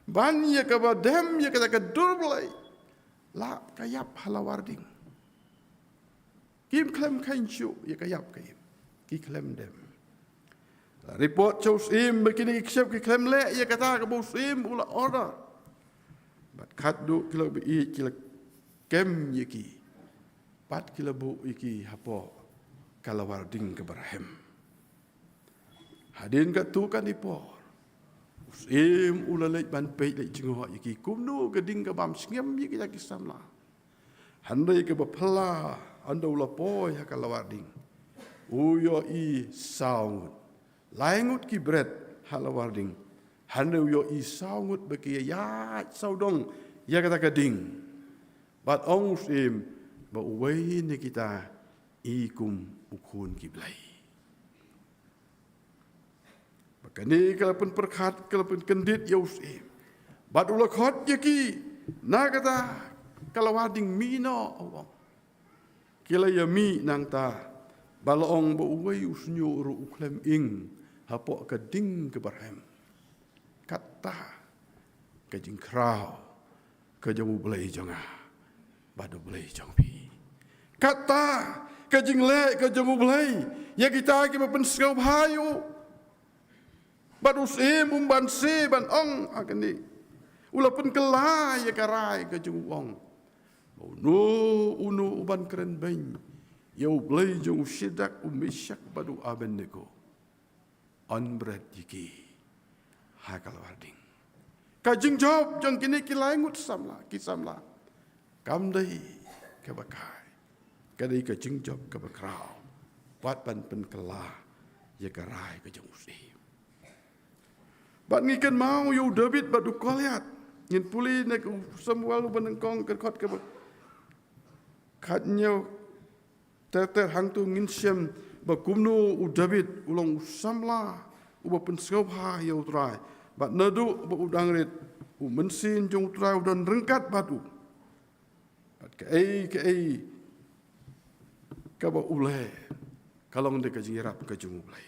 Ban ïa kaba dem ïa kata ka dur blei, la ka ïap ha la war ding. Kim khlem kheiñ shuh ïa ka ïap ka im. Ki khlem dem. La report sha u syiem ba kine ki kshaw ki khlem leh ïa kata kaba u syiem u la order. Bad khadduh ki la ïeit ki la kem ïa ki. Bad ki la buh ïa ki hapoh ka la war ding kaba rhem. Hadien katto katne por, u syiem u la leit ban peit, leit jngoh ïa ki kumno ka ding ka bam sngem ïa kita ki samla. Hynrei kaba phylla, ynda u la poi ha ka la war ding, u ïohi saw ngut. Lai ngut ki bret ha la war ding. Hynrei u ïohi saw ngut ba ki ïaid sawdong ïa kata ka ding. Bad ong u syiem ba uwei na kita i kum u Khun ki Blei. Ba kane ka la pynpyrkhat, ka la pynkyndit ïa u syiem. Bad u la khot ïa ki na kata ka la war ding, mih noh, u ong. Ki la ïa mih nangta, ba la ong ba uwei u shñiuh ruh u khlem ing hapoh ka ding kaba rhem. Kata ka jingkhraw ka jong U Blei jong nga bad U Blei jong phi. Kata ka jingleh ka jong U Blei ïa kita kiba pynsngewbha ïa u. Bad u syiem um banse ban ong ha kane. U la pynkylla ïa ka rai ka jong u, ong, uno uno uban kren beiñ ïa U Blei jong u Shadrak, u Meshak bad u Abednego, yn bret ïa ki ha ka la war ding. Ka jingjop jong kine ki lai ngut samla, ki samla, kam dei kaba kai. Ka dei ka jingjop kaba khraw. Wat ban pynkylla ïa ka rai ka jong u syiem. Bad ngi kynmaw ïa u David bad u Goliath. Ngin pule na ka u Samuel uba nyngkong, ka dkhot kaba khathynñiew ter ter, hangto ngin shem ba kumno u David u long u samla uba pynsngewbha ïa U Trai. Bad naduh ba u dang rit, u mynsiem jong U Trai u don ryngkat bad u. Bad kaei kaei kaba u leh ka long da ka jingïarap ka jong U Blei.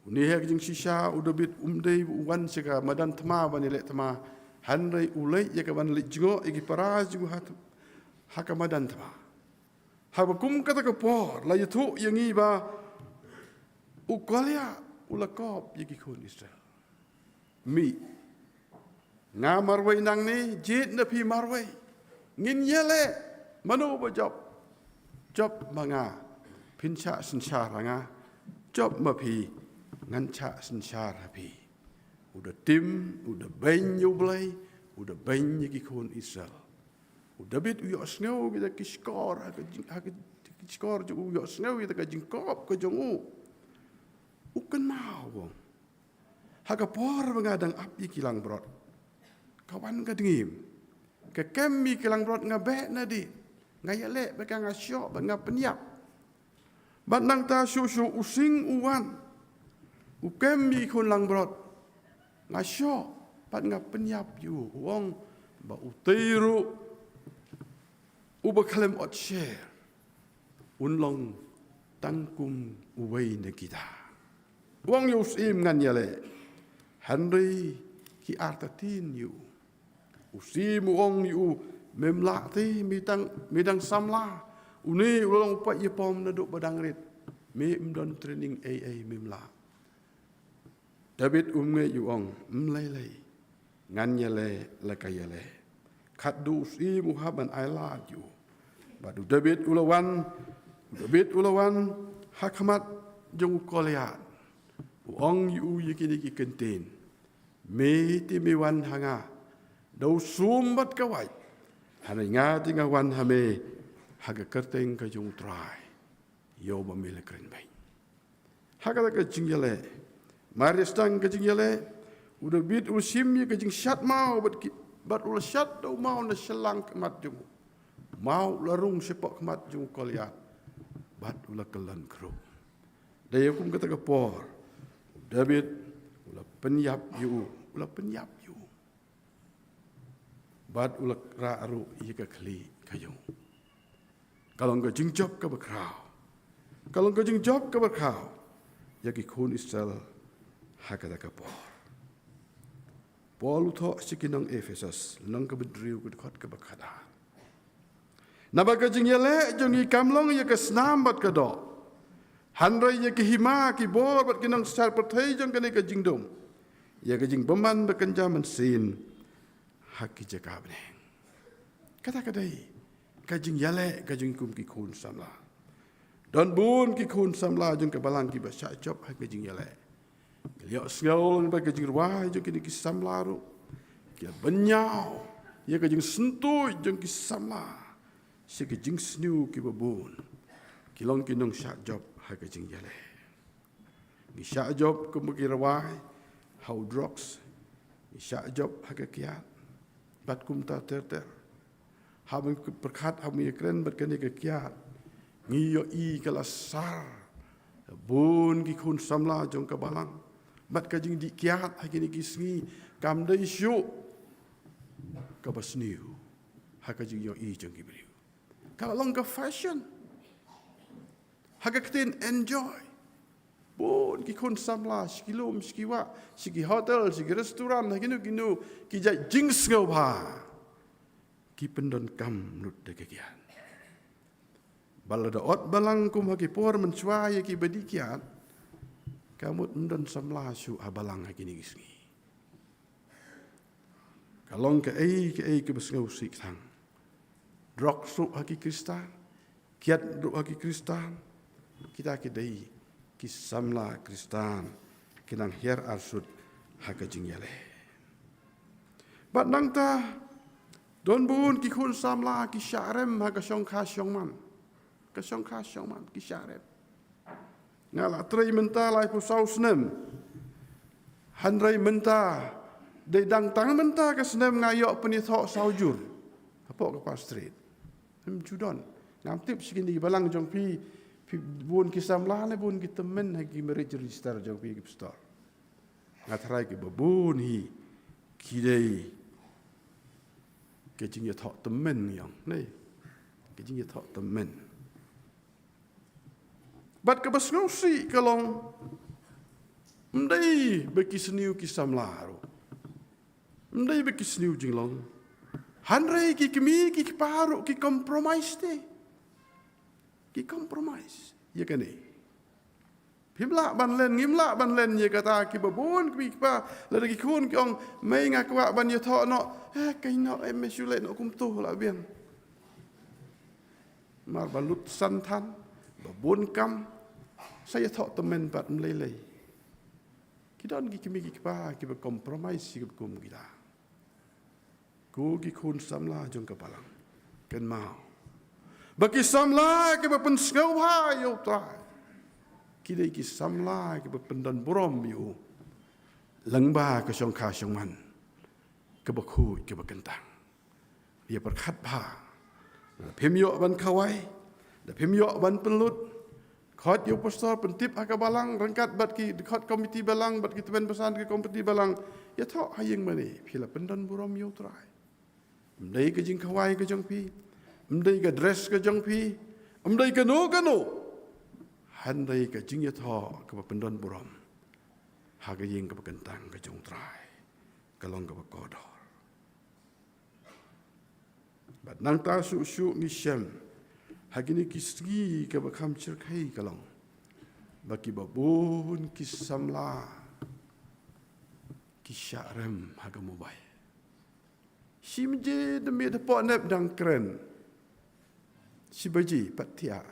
U Ni ha ka jingshisha u Dabid um dei u wan sha ka madan thma ban ïaleh thma. Hynrei u leit ïa ka ban leit jngoh ïa ki para jong u ha, ha ka madan thma. Haba kum kata ka por la ïathuh ïa ngi ba u Goliath u la kop ïa ki khun Israel. Mih, nga marwei nangne, jied na phi marwei. Ngin ïaleh mano ba jop. Jop ma nga, phin shah synshar ha nga. Jop ma phi, ngan shah synshar ha phi. U da tim, u da beiñ ïa U Blei, u da beiñ ïa ki khun Israel. U Dabid u ïohsngew kita ki shkor ha ka jing, ha ka ki shkor jong u, u ïohsngew kita ka jingkop ka jong u. U kynmaw, u ong, ha ka por ba nga dang ap ïa ki langbrot, ka wan ka dngiem, ka kem ïa ki langbrot, nga beh nadien, nga ïaleh bad ka, nga shoh bad nga pynïap. Bad nangta shuh shuh u sing u wan, u kem ïa ki khun langbrot, nga shoh bad nga pynïap ïa u. U ong ba utei ruh uba khlem ot sher un long tang kum uwei na kita. U ong ïa u syiem, ngan ïaleh. Hynrei ki artatien ïa u. U syiem u ong ïa u, mem lah te, me dang, me dang samla. Une u la long u paid ïapom naduh ba dang rit. Me ym don training ei ei, mem lah. Dabid um ngeit, u ong, ym lei lei, ngan ïaleh la ka ïaleh. Khatduh u syiem u hap ban ailad ïa u. Bad u Dabid u la wan, u Dabid u la wan ha khmat jong u Goliath. U ong ïa u ïa kine ki kyntien, me te me wan ha nga da u sum bad ka wait, hynrei nga te nga wan ha me ha ka kyrteng ka jong U Trai, ïa uba me la kren beiñ. Ha kata ka jingïaleh, mar ïa sdang ka jingïaleh, u Dabid u la shim ïa ka jingshad maw bad ki, bad u la shad da u maw na shyllangkhmat jong u. Maw u la rung shapoh khmat jong u Goliath bad u la kyllon khrup. Da ïa kum kata ka por u Dabid u la pynïap ïa u, u la pynïap ïa u. Bad u la rah ruh ïa ka khlieh ka jong u. Ka long ka jingjop kaba khraw. Ka long ka jingjop kaba khraw ïa ki khun Israel ha kata ka por. Paul u thoh sha ki nong Ephesus, lynnong kaba hynriew, ka dkhot kaba khatar. Naba ka jingïaleh jong ngi kam long ïa ka snam bad ka doh, hynrei ïa ki hima, ki bor bad ki nongsynshar pyrthei jong kane ka jingdum, ïa ka jingbymman ba kynja mynsiem ha ki jaka bneng. Kata ka dei ka jingïaleh ka jong ngi kum ki khun samla. Don bun ki khun samla jong ka balang kiba shah jop ha ka jingïaleh. Ki la ïohsngew lyngba ka jingrwai jong kine ki samla ruh. Ki la bynñiaw ïa ka jingsyntuid jong ki samla sha ki jingsniew kiba bun. Ki long ki nongshah jop ha ka jingïaleh. Ngi shah jop kum ki rwai ha u drugs. Ngi shah jop ha ka kiad. Bad kumta ter ter. Haba ngi pyrkhat, haba ngi kren bad kane ka kiad, ngi ïohi ka la sar bun ki khun samla jong ka balang. Bad ka jingdih kiad ha kine ki sngi kam dei shuh kaba sniew ha ka jingïohi jong ki briew. Ka la long ka fashion. Ha ka ktien enjoy, bun ki khun samla sha ki lum, sha ki wah, sha ki hotel, sha ki restaurant, ha kino kino ki jait jingsngewbha, ki pyndonkam lut da ka kiad. Ba lada ot balang kum ha ki por mynshuwa ïa kiba dih kiad, ka mut ym don samla shuh ha balang ha kine ki sngi. Ka long kaei kaei kaba sngewsih tang. Drugs ruh ha ki Khristan, kiad ruh ha ki Khristan. Kita ki dei ki samla Khristan ki nang hiar arsut ha ka jingïaleh. Bad nangta don bun ki khun samla ki shah rem ha ka shongkha shongman. Ka shongkha shongman ki shah rem. Nga la trei mynta laiphew saw snem. Hynrei mynta, dei dang tang mynta ka snem nga ïoh pynïathoh saw jur hapoh ka pastorate. Ym ju don. Ngam tip sha kine ki balang jong phi, phi bun ki samla ne bun ki tymmen ha ki marriage register jong phi ki pastor. Nga tharai kiba bun hi ki dei ka jingïathoh tymmen, ïong ne, ka jingïathoh tymmen. Bad kaba sngewsih ka long, Ym dei ba ki sniew ki samla ruh. Ym dei ba ki sniew jinglong. Hynrei ki kmie ki kpa ruh ki compromise te. Ki compromise ïa kane. Phim lah ban len, ngim lah ban len ïa kata. Kiba bun kmie ki kpa, lada ki khun ki ong, mei nga kwah ban ïathoh noh, eh, kai noh, eh, me shu leh noh kumto lah biang. Mar ba lut san than, ba bun kam, sa ïathoh tymmen pat ym lei lei. Ki don ki kmie ki kpa kiba compromise ïa kiba kum kita. Ko ki khun samla jong ka balang, kynmaw ba ki samla kiba pynsngewbha ïa U Trai, ki dei ki samla kiba pyndon burom ïa u lyngba ka shongkha shongman kaba khuid kaba kyntang. Ïa pyrkhat bha. Lada phim ïoh ban khawai, lada phim ïoh ban pynlut, khot ïa u pastor, pyntip ha ka balang, ryngkat bad ki khot komiti balang, bad ki tymmen basan ki komiti balang. Ïathoh ha ïing mane, phi la pyndon burom ïa U Trai. Ym dei ka jingkhawai ka jong phi, ym dei ka dress ka jong phi, ym dei kano kano. Hynrei ka jingïathoh kaba pyndon burom ha ka ïing kaba kyntang ka jong U Trai, ka long kaba kordor. Bad nangta shuh shuh ngi shem ha kine ki sngi kaba kham shyrkhei ka long ba kiba bun ki samla ki shah rem ha ka mobile. Shi baje da miet hapoh nep dang kren. Shi baje pat thiah.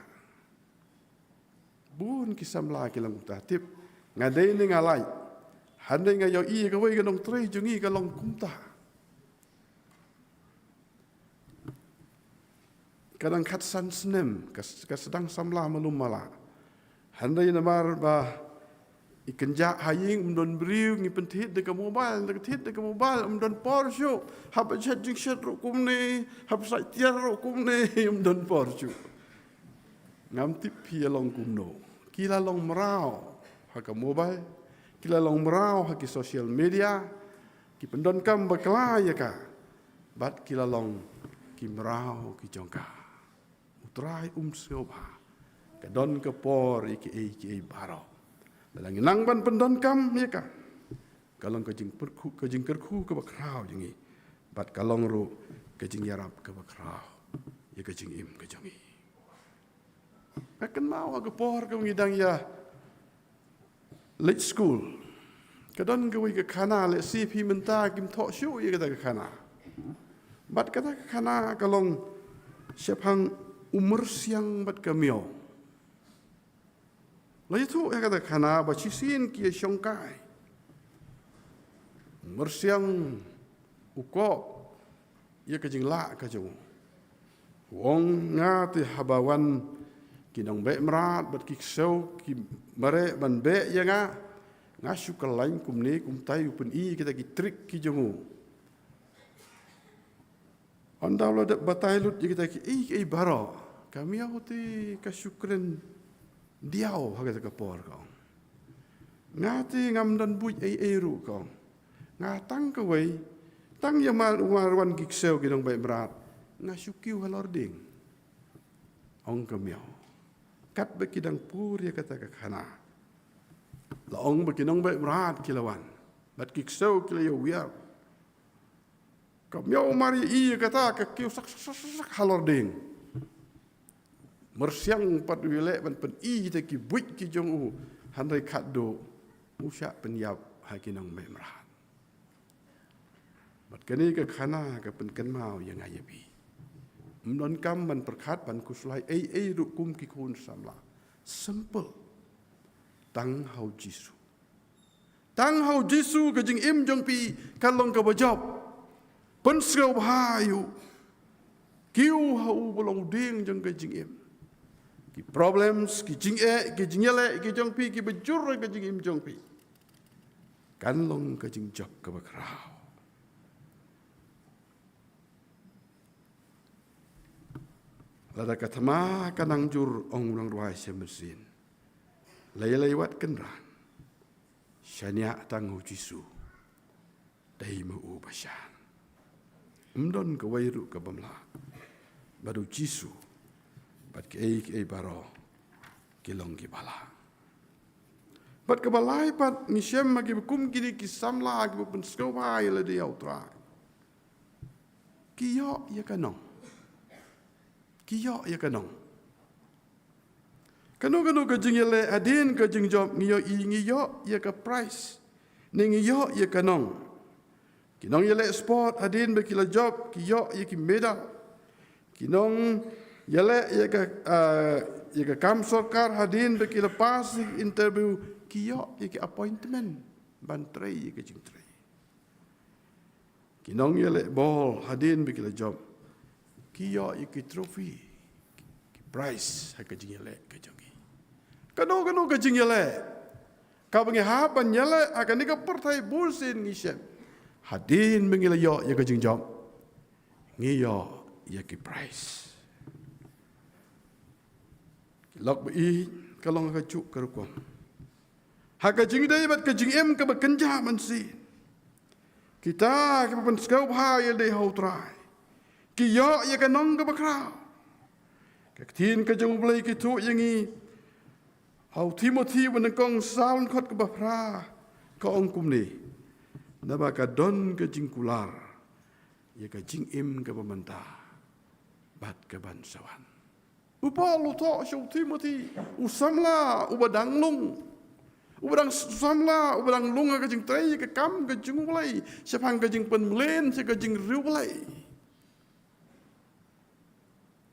Bun ki samla ki long kumta, tip. Nga dei ne nga lait. Hynrei nga ïohi kawei ka nongtrei jong ngi ka long kumta. Ka dang khatsan snem, ka, ka sdang samla malu mala. Hynrei namar ba i kynjah ha ïing, ym don briew, ngi pynthied da ka mobile, da ka thied da ka mobile, ym don por shuh. Haba shet jingshet ruh kumne, haba sait tiar ruh kumne, ym don por shuh. Ngam tip phi ïa long kumno. Ki la long mraw ha ka mobile, ki la long mraw ha ki social media, ki pyndonkam bakla ïa ka, bad ki la long ki mraw ki jong ka. U Trai um sngewbha. Ka don ka por ïa kiei kiei baroh. Lada ngi nang ban pyndonkam ïa ka, ka long ka jingpyrkhu, ka jingkyrkhu kaba khraw jong ngi. Bad ka long ruh ka jingïarap kaba khraw ïa ka jingim ka jong ngi. Nga kynmaw ha ka por kaba ngi dang ïa leit skul, ka don kawei ka khana, lehse phi mynta kim thoh shuh ïa kata ka khana. Bad kata ka khana ka long shaphang u myrsiang bad ka miaw. La ïathuh ïa kata ka khana ba shisien ki ïa shongkai. U myrsiang u koh ïa ka jinglah ka jong u. U ong, nga te haba wan ki nongbeh mrad bad ki ksew ki mareh ban beh ïa nga, nga shu kyllain kumne kumtai, u pyni kita ki trik ki jong u. Ynda u la dep batai lut ïa kita kiei kiei baroh, ka miaw te ka shu kren diaw ha kata ka por, ka ong, nga te ngam don buit ei ei ruh, ka ong. Nga tang kawei, tang ïa mar u mar wan ki ksew ki nongbeh mrad, nga shu kiew halor dieng, ong ka miaw. Katba ki dang pur ïa kata ka khana, la ong ba ki nongbeh mrad ki la wan bad ki ksew ki la ïa wiar. Ka miaw mar ïa i ïa kata, ka kiew sak sak sak sak halor dieng. Myrsiang pat u ïaleh ban pyni kita ki buit ki jong u, hynrei khatduh u shah pynïap ha ki nongbeh mrad. Bad kane ka khana ka pynkynmaw ïa nga ïa phi. Ym donkam ban pyrkhat ban khuslai ei ei ruh kum ki khun samla. Simple. Tang ha u Jisu. Tang ha u Jisu ka jingim jong phi kan long kaba jop. Pynsngewbha ïa u. Kiew ha u ba long u dieng jong ka jingim. Ki problems, ki jingeh, ki jingïaleh ki jong phi kiba jur ha ka jingim jong phi, kan long ka jingjop kaba khraw. Lada ka thma ka nang jur, ong u nongrwai sha mynsiem, lei lei wat kynran. Shaniah tang ha u Jisu. Dei ma u ba shan. Ym don kawei ruh ka bym lah. Bad u Jisu bad kiei kiei baroh ki long kiba lah. Bad kaba lai pat ngi shem ha kiba kum kine ki samla kiba pynsngewbha ïa lade ha U Trai. Ki ïoh ïa ka nong. Ki ïoh ïa ka nong. Kano kano ka jingïaleh hadien ka jingjop ngi ïohi ngi ïoh ïa ka prize. Ne ngi ïoh ïa ka nong. Ki nongïaleh sport hadien ba ki la jop ki ïoh ïa ki medal. Ki nongïaleh ïa ka, ah, ïa ka kam sorkar hadien ba ki la pass ïa ki interview ki ïoh ïa ki appointment ban trei ïa ka jingtrei. Ki nongïaleh bol hadien ba ki la jop ki ïoh ïa ki trophy, ki prize ha ka jingïaleh ka jong ki. Kano kano ka jingïaleh kaba ngi hap ban ïaleh ha kane ka pyrthei bun sien ngi shem. Hadien ba ngi la ïoh ïa ka jingjop ngi ïoh ïa ki prize. Ki lok ba ïeit ka long ha kajuh ka rukom. Ha ka jingdei bad ka jingim kaba kynjah mynsiem. Kita kiba pynsngewbha ïa lade ha U Trai ki ïoh ïa ka nong kaba khraw. Ka ktien ka jong U Blei ka ïathuh ïa ngi ha u Timothi ba nyngkong saw lyngkhot kaba phra ka ong kumne. Naba ka don ka jingkular ïa ka jingim kaba mynta bad kaban sa wan. U Paul u thoh sha u Timothi, u samla uba dang lung, uba dang s-, samla uba dang lung ha ka jingtrei ka kam ka jong U Blei shaphang ka jingpynmlien sha ka jingriewblei.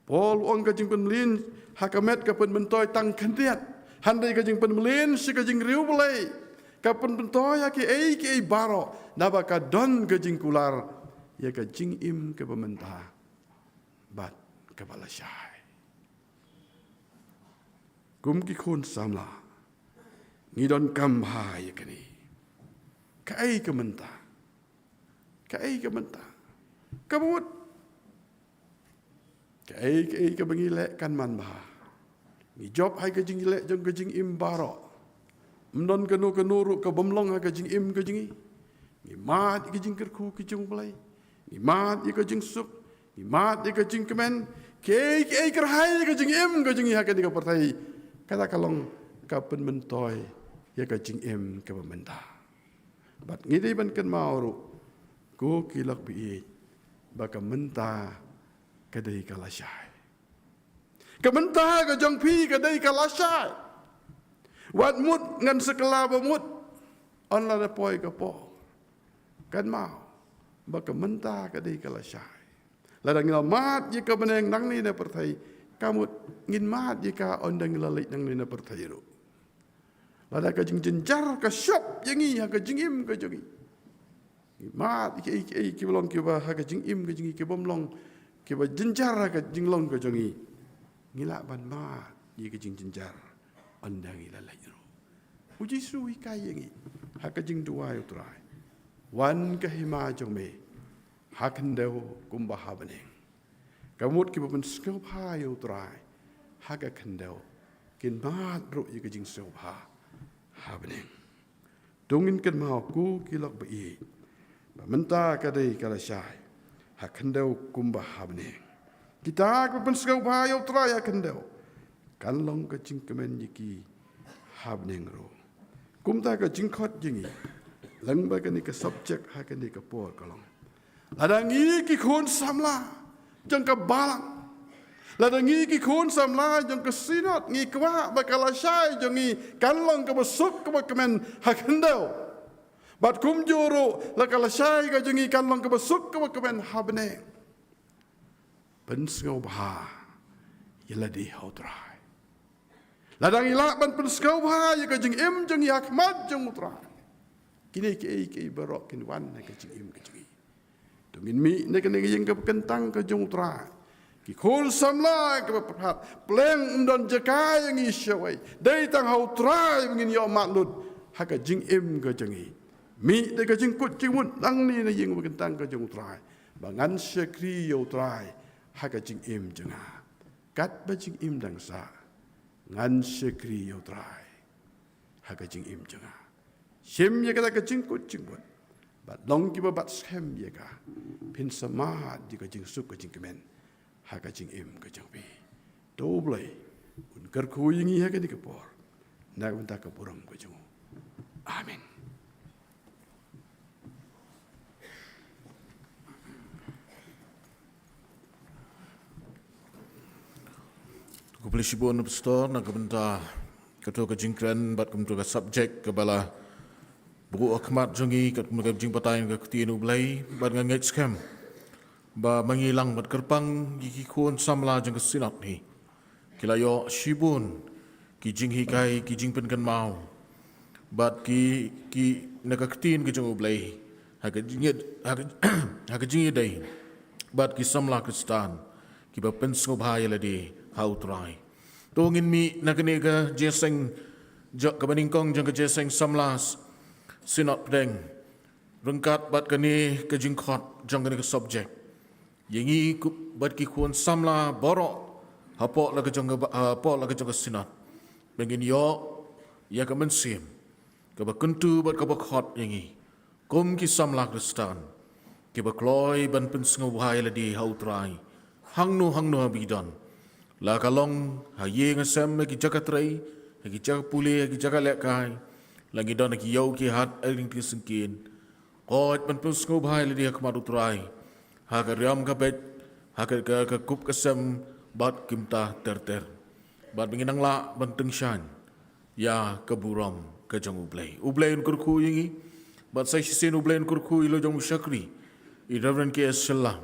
Paul u ong ka jingpynmlien ha ka met ka pynmyntoi tang khyndiat, hynrei ka jingpynmlien sha ka jingriewblei ka pynmyntoi ha kiei kiei baroh, naba ka don ka jingkular ïa ka jingim kaba mynta bad kaba lashai. Kum ki khun samla ngi donkam bha ïa kane. Kaei ka mynta? Kaei ka mynta? Kaba mut, kaei kaei kaba ngi leh kan man bha. Ngi jop ha ka jingleh jong ka jingim baroh. Ym don kano kano ruh ka bym long ha ka jingim ka jong ngi. Ngi mad ïa ka jingkyrkhu ka jong U Blei. Ngi mad ïa ka jingsuk. Ngi mad ïa ka jingkmen. Kiei kiei kyrhai ïa ka jingim ka jong ngi ha kane ka pyrthei, kata ka long ka pynmyntoi ïa ka jingim kaba mynta. Bad ngi dei ban kynmaw ruh, ko ki lok ba ïeit, ba ka mynta ka dei ka lashai. Ka mynta ka jong phi ka dei ka lashai. Wat mut ngan sa kylla ba mut, yn la da poi ka por. Kynmaw ba ka mynta ka dei ka lashai. Lada ngi la mad ïa ka bneng nangne na pyrthei, ka mut ngin mad ïa ka ynda ngi la leit nangne na pyrthei ruh. Lada ka jingjynjar ka shop ïa ngi ha ka jingim ka jong ngi, ngi mad ïa kiei kiei kiba long kiba ha ka jingim ka jong ngi, kibym long kiba jynjar ha ka jinglong ka jong ngi, ngi lah ban mad ïa ka jingjynjar ynda ngi la leit ruh. U Jisu u hikai ïa ngi ha ka jingduwai, U Trai, wan ka hima jong me ha khyndew kumba ha bneng. Ka mut kiba pynsngewbha ïa U Trai ha ka khyndew kin mad ruh ïa ka jingsngewbha ha bneng. To ngin kynmaw, ko ki lok ba ïeit, ba mynta ka dei ka lashai, ha khyndew kumba ha bneng. Kita kiba pynsngewbha ïa U Trai ha khyndew, kan long ka jingkmen ïa ki ha bneng ruh. Kumta ka jingkhot jong ngi lyngba kane ka subject ha kane ka por ka long, lada ngi ki khun samla jong ka balang, lada ngi ki khun samla jong ka synod ngi kwah ba ka lashai jong ngi kan long kaba suk kaba kmen ha khyndew, bad kumjuh ruh la ka lashai ka jong ngi kan long kaba suk kaba kmen ha bneng, pynsngewbha ïa lade ha U Trai. Lada ngi lah ban pynsngewbha ïa ka jingim jong ngi ha khmat jong U Trai, kine kiei kiei baroh kin wan ha ka jingim ka jong ngi. To ngin mih na kane ka ïing kaba kyntang ka jong U Trai, ki khun samla kaba pyrkhat, pleng ym don jaka ïa ngi shawei, dei tang ha U Trai ba ngin ïoh mad lut ha ka jingim ka jong ngi. Mih da ka jingkut jingmut nangne na ïing ba kyntang ka jong U Trai, ba ngan shakri ïa U Trai ha ka jingim jong nga. Katba jingim dang sah, ngan shakri ïa U Trai ha ka jingim jong nga. Shim ïa kata ka jingkut jingmut, bad long kiba bat skhem ïa ka, phin sa mad ïa ka jingsuk ka jingkmen ha ka jingim ka jong phi. To U Blei un kyrkhu ïa ngi ha kane ka por na ka bynta ka burom ka jong u. Amen. Khublei shibun Pastor na ka bynta kato ka jingkren bad kumto ka subject kaba la buh ha khmat jong ngi, kat kumto ka jingbatai ka ktien U Blei, bad nga ngeit skhem ba ma ngi lang bad kyrpang ïa ki khun samla jong ka Synod hi, ki la ïoh shibun ki jinghikai, ki jingpynkynmaw bad ki, ki na ka ktien ka jong U Blei ha ka jingïa, ha ka, ha ka jingïadei bad ki samla Khristan kiba pynsngewbha ïa lade ha U Trai. To ngin mih na kane ka jingïaseng jong, kaba nyngkong jong ka jingïaseng samla s-, Synod Pdeng ryngkat bad kane ka jingkhot jong kane ka subject. Ïa ngi ku-, bad ki khun samla baroh hapoh la ka jong ka ba-, hapoh la ka jong ka Synod, ba ngin ïoh ïa ka mynsiem kaba kyntu bad kaba khot ïa ngi kum ki samla Khristan kiba kloi ban pynsngewbha ïa lade ha U Trai hangno hangno haba ngi don, la ka long ha ïing ha sem, ha ki jaka trei, ha ki jaka pule, ha ki jaka lehkai, la ngi don ha ki ïew ki hat, ha ring ki syngkien. Khot ban pynsngewbha ïa lade ha khmat U Trai ha ka riam ka beit, ha ka, ka, ka kup ka sem bad kumta ter ter, bad ba ngin nang lah ban tyngshaiñ ïa ka burom ka jong U Blei. U Blei un kyrkhu ïa ngi bad sa shisien U Blei un kyrkhu ïa la jong u shakri, i Reverend K S Shylla.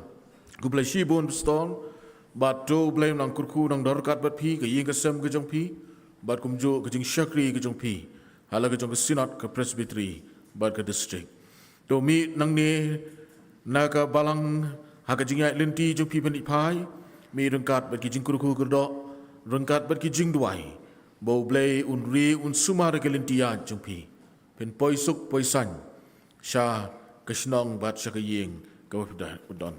Khublei shibun Pastor, bad to U Blei un nang kyrkhu, nang don ryngkat bad phi, ka ïing ka sem ka jong phi, bad kumjuh ka jingshakri ka jong phi ha la ka jong ka Synod, ka Presbytery bad ka District. To mih nangne na ka balang ha ka jingïaid lynti jong phi ban ïaid phai, mih ryngkat bad ki jingkyrkhu kyrdoh, ryngkat bad ki jingduwai ba U Blei un ri un sumar ïa ka lynti ïaid jong phi, phin poi suk poi saiñ sha ka shnong bad sha ka ïing kaba phi da-, don.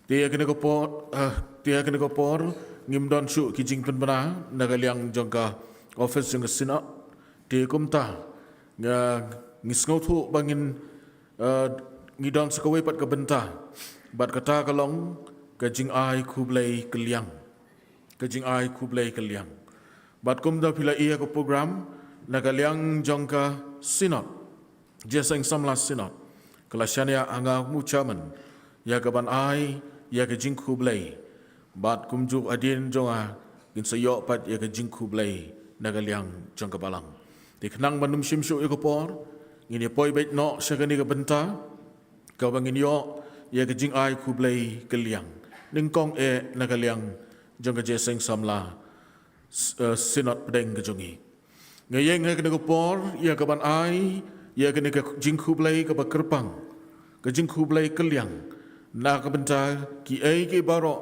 Te ha kane ka por, ah, te ha kane ka por ngim don shuh ki jingpynbna na ka liang jong ka office jong ka Synod. Te kumta nga, ngi sngewthuh ba ngin, ah, ngi don sa kawei pat ka bynta, bad kata ka long ka jingai khublei kylliang. Ka jingai khublei kylliang. Bad kumta phi la ïohi ïa ka program na ka liang jong ka Synod, Jingïaseng Samla Synod, ka la shaniah ha nga kum u Chairman ïa ka ban ai ïa ka jingkhublei. Bad kumjuh hadien jong nga ngin sa ïoh pat ïa ka jingkhublei na ka liang jong ka balang. Te khnang ban ym shim shuh ïa ka por, ngin ïa poi beit noh sha kane ka bynta kaba ngin ïoh ïa ka jingai khublei kylliang nyngkong eh na ka liang jong ka Jingïaseng Samla s-, eh, Synod Pdeng ka jong ngi. Nga ïeng ha kane ka por ïa ka ban ai ïa kane ka jingkhublei kaba kyrpang, ka jingkhublei kylliang na ka bynta kiei kiei baroh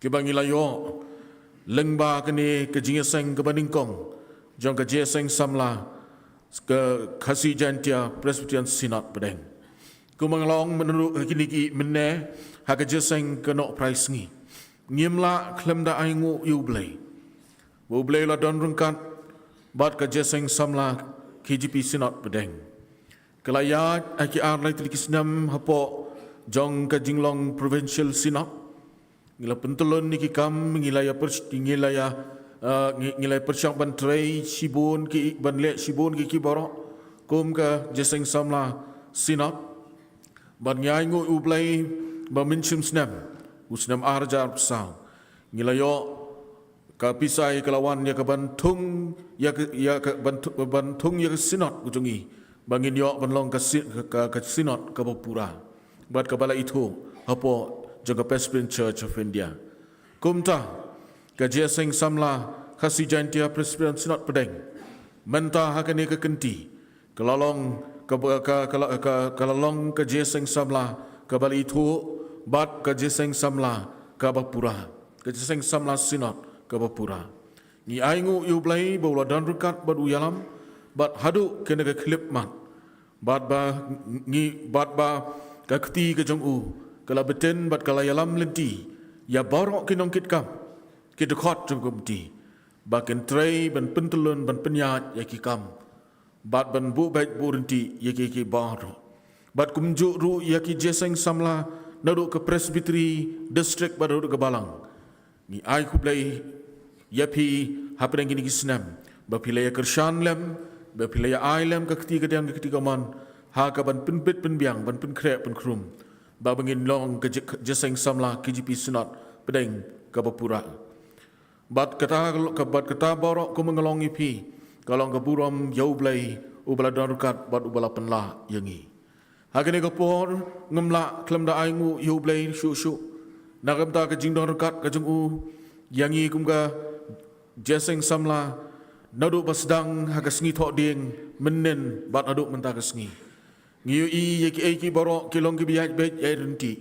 kiba ngi la ïoh lyngba kane ka jingïaseng kaba nyngkong jong ka Jingïaseng Samla ka Khasi Jaintia Presbyterian Synod Pdeng. Kumba nga la ong mynta ruh ha kine ki mynne ha ka jingïaseng ka Nohprah Sngi, ngim lah khlem da ainguh ïa U Blei ba U Blei u la don ryngkat bad ka Jingïaseng Samla K J P Synod Pdeng. Ka la ïaid ha ki ar lai tylli ki snem hapoh jong ka jinglong Provincial Synod. Ngi la pyntyllun ïa ki kam, ngi la ïa pyrsh-, ngi la ïa, eh, ngi, ngi la ïa pyrshang ban trei shibun ki, ban leh shibun ki, ki baroh kum ka Jingïaseng Samla Synod. Bad ngi ainguh U Blei ba mynshym snem, u snem ar hajar arphew saw, ngi la ïoh ka pisa ïa ka la wan ïa ka ban thung ïa ka, ïa ka ban thu-, ban thung ïa ka Synod ka jong ngi, ba ngin ïoh ban long ka sy-, ka, ka, ka Synod kaba pura bad kaba la ithuh hapoh jong ka Presbyterian Church of India. Kumta ka Jingïaseng Samla Khasi Jaintia Presbyterian Synod Pdeng mynta ha kane ka kynti ka la long ka, ka, ka, ka la, ka, ka la long ka Jingïaseng Samla kaba la ithuh bad ka Jingïaseng Samla kaba pura, ka Jingïaseng Samla Synod kaba pura. Ngi ainguh ïa U Blei ba u la don ryngkat bad u ïalam bad haduh kane ka khyllipmat, bad ba ngi, bad ba ka kti ka jong u ka la btin bad ka la ïalam lynti ïa baroh ki nongkitkam, ki dkhot jong ka komiti, ba kin trei ban pyntyllun, ban pynïaid ïa ki kam bad ban buh beit buh ryntih ïa ki, ki baroh. Bad kumjuh ruh ïa ki Jingïaseng Samla naduh ka Presbytery, District bad naduh ka Balang. Ngi ai khublei ïa phi hapdeng kine ki snem ba phi la ïa kyrshan lem, ba phi la ïa ai lem ka kti kadiang ka kti kamon ha kaban pynbit pynbiang, ban pynkhreh pynkhrum, ba ba ngin long ka J-, Jingïaseng Samla K J P Synod Pdeng kaba pura. Bad kata, bad kata baroh kumba nga ong ïa phi, ka long ka burom ïa U Blei uba la don ryngkat bad uba la pynlah ïa ngi. Ha kane ka por ngam lah khlem da ainguh ïa U Blei shuh shuh na ka bynta ka jingdon ryngkat ka jong u ïa ngi kum ka Jingïaseng Samla, naduh ba sdang ha ka sngi Thohdieng mynnin bad haduh mynta ka sngi. Ngi ïohi ïa kiei kiei baroh ki long kiba ïaid beit ïaid ryntih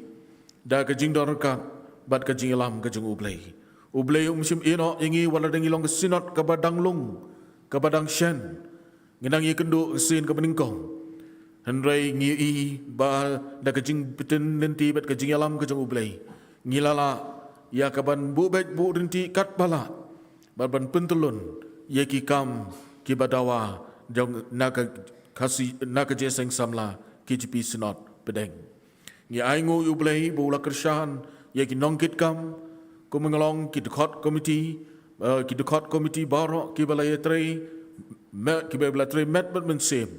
da ka jingdon ryngkat bad ka jingïalam ka jong U Blei. U Blei um shym ïehnoh ïa ngi wat la dang ngi long ka Synod kaba dang lung, kaba dang shen. Ngi nang ïakynduh ka sien kaba nyngkong. Hynrei ngi ïohi ba da ka jingbtin lynti bad ka jingïalam ka jong U Blei, ngi la lah ïa kaban buh beit buh ryntih katba lah bad ban pyntyllun ïa ki kam kiba dawa jong na ka Khasi, na ka Jingïaseng Samla K J P Synod Pdeng. Ngi ainguh ïa U Blei ba u la kyrshan ïa ki nongkitkam, kumba nga ong, ki dkhot komiti, eh, ki dkhot komiti baroh kiba la ïatrei, me-, kiba la trei met bad mynsiem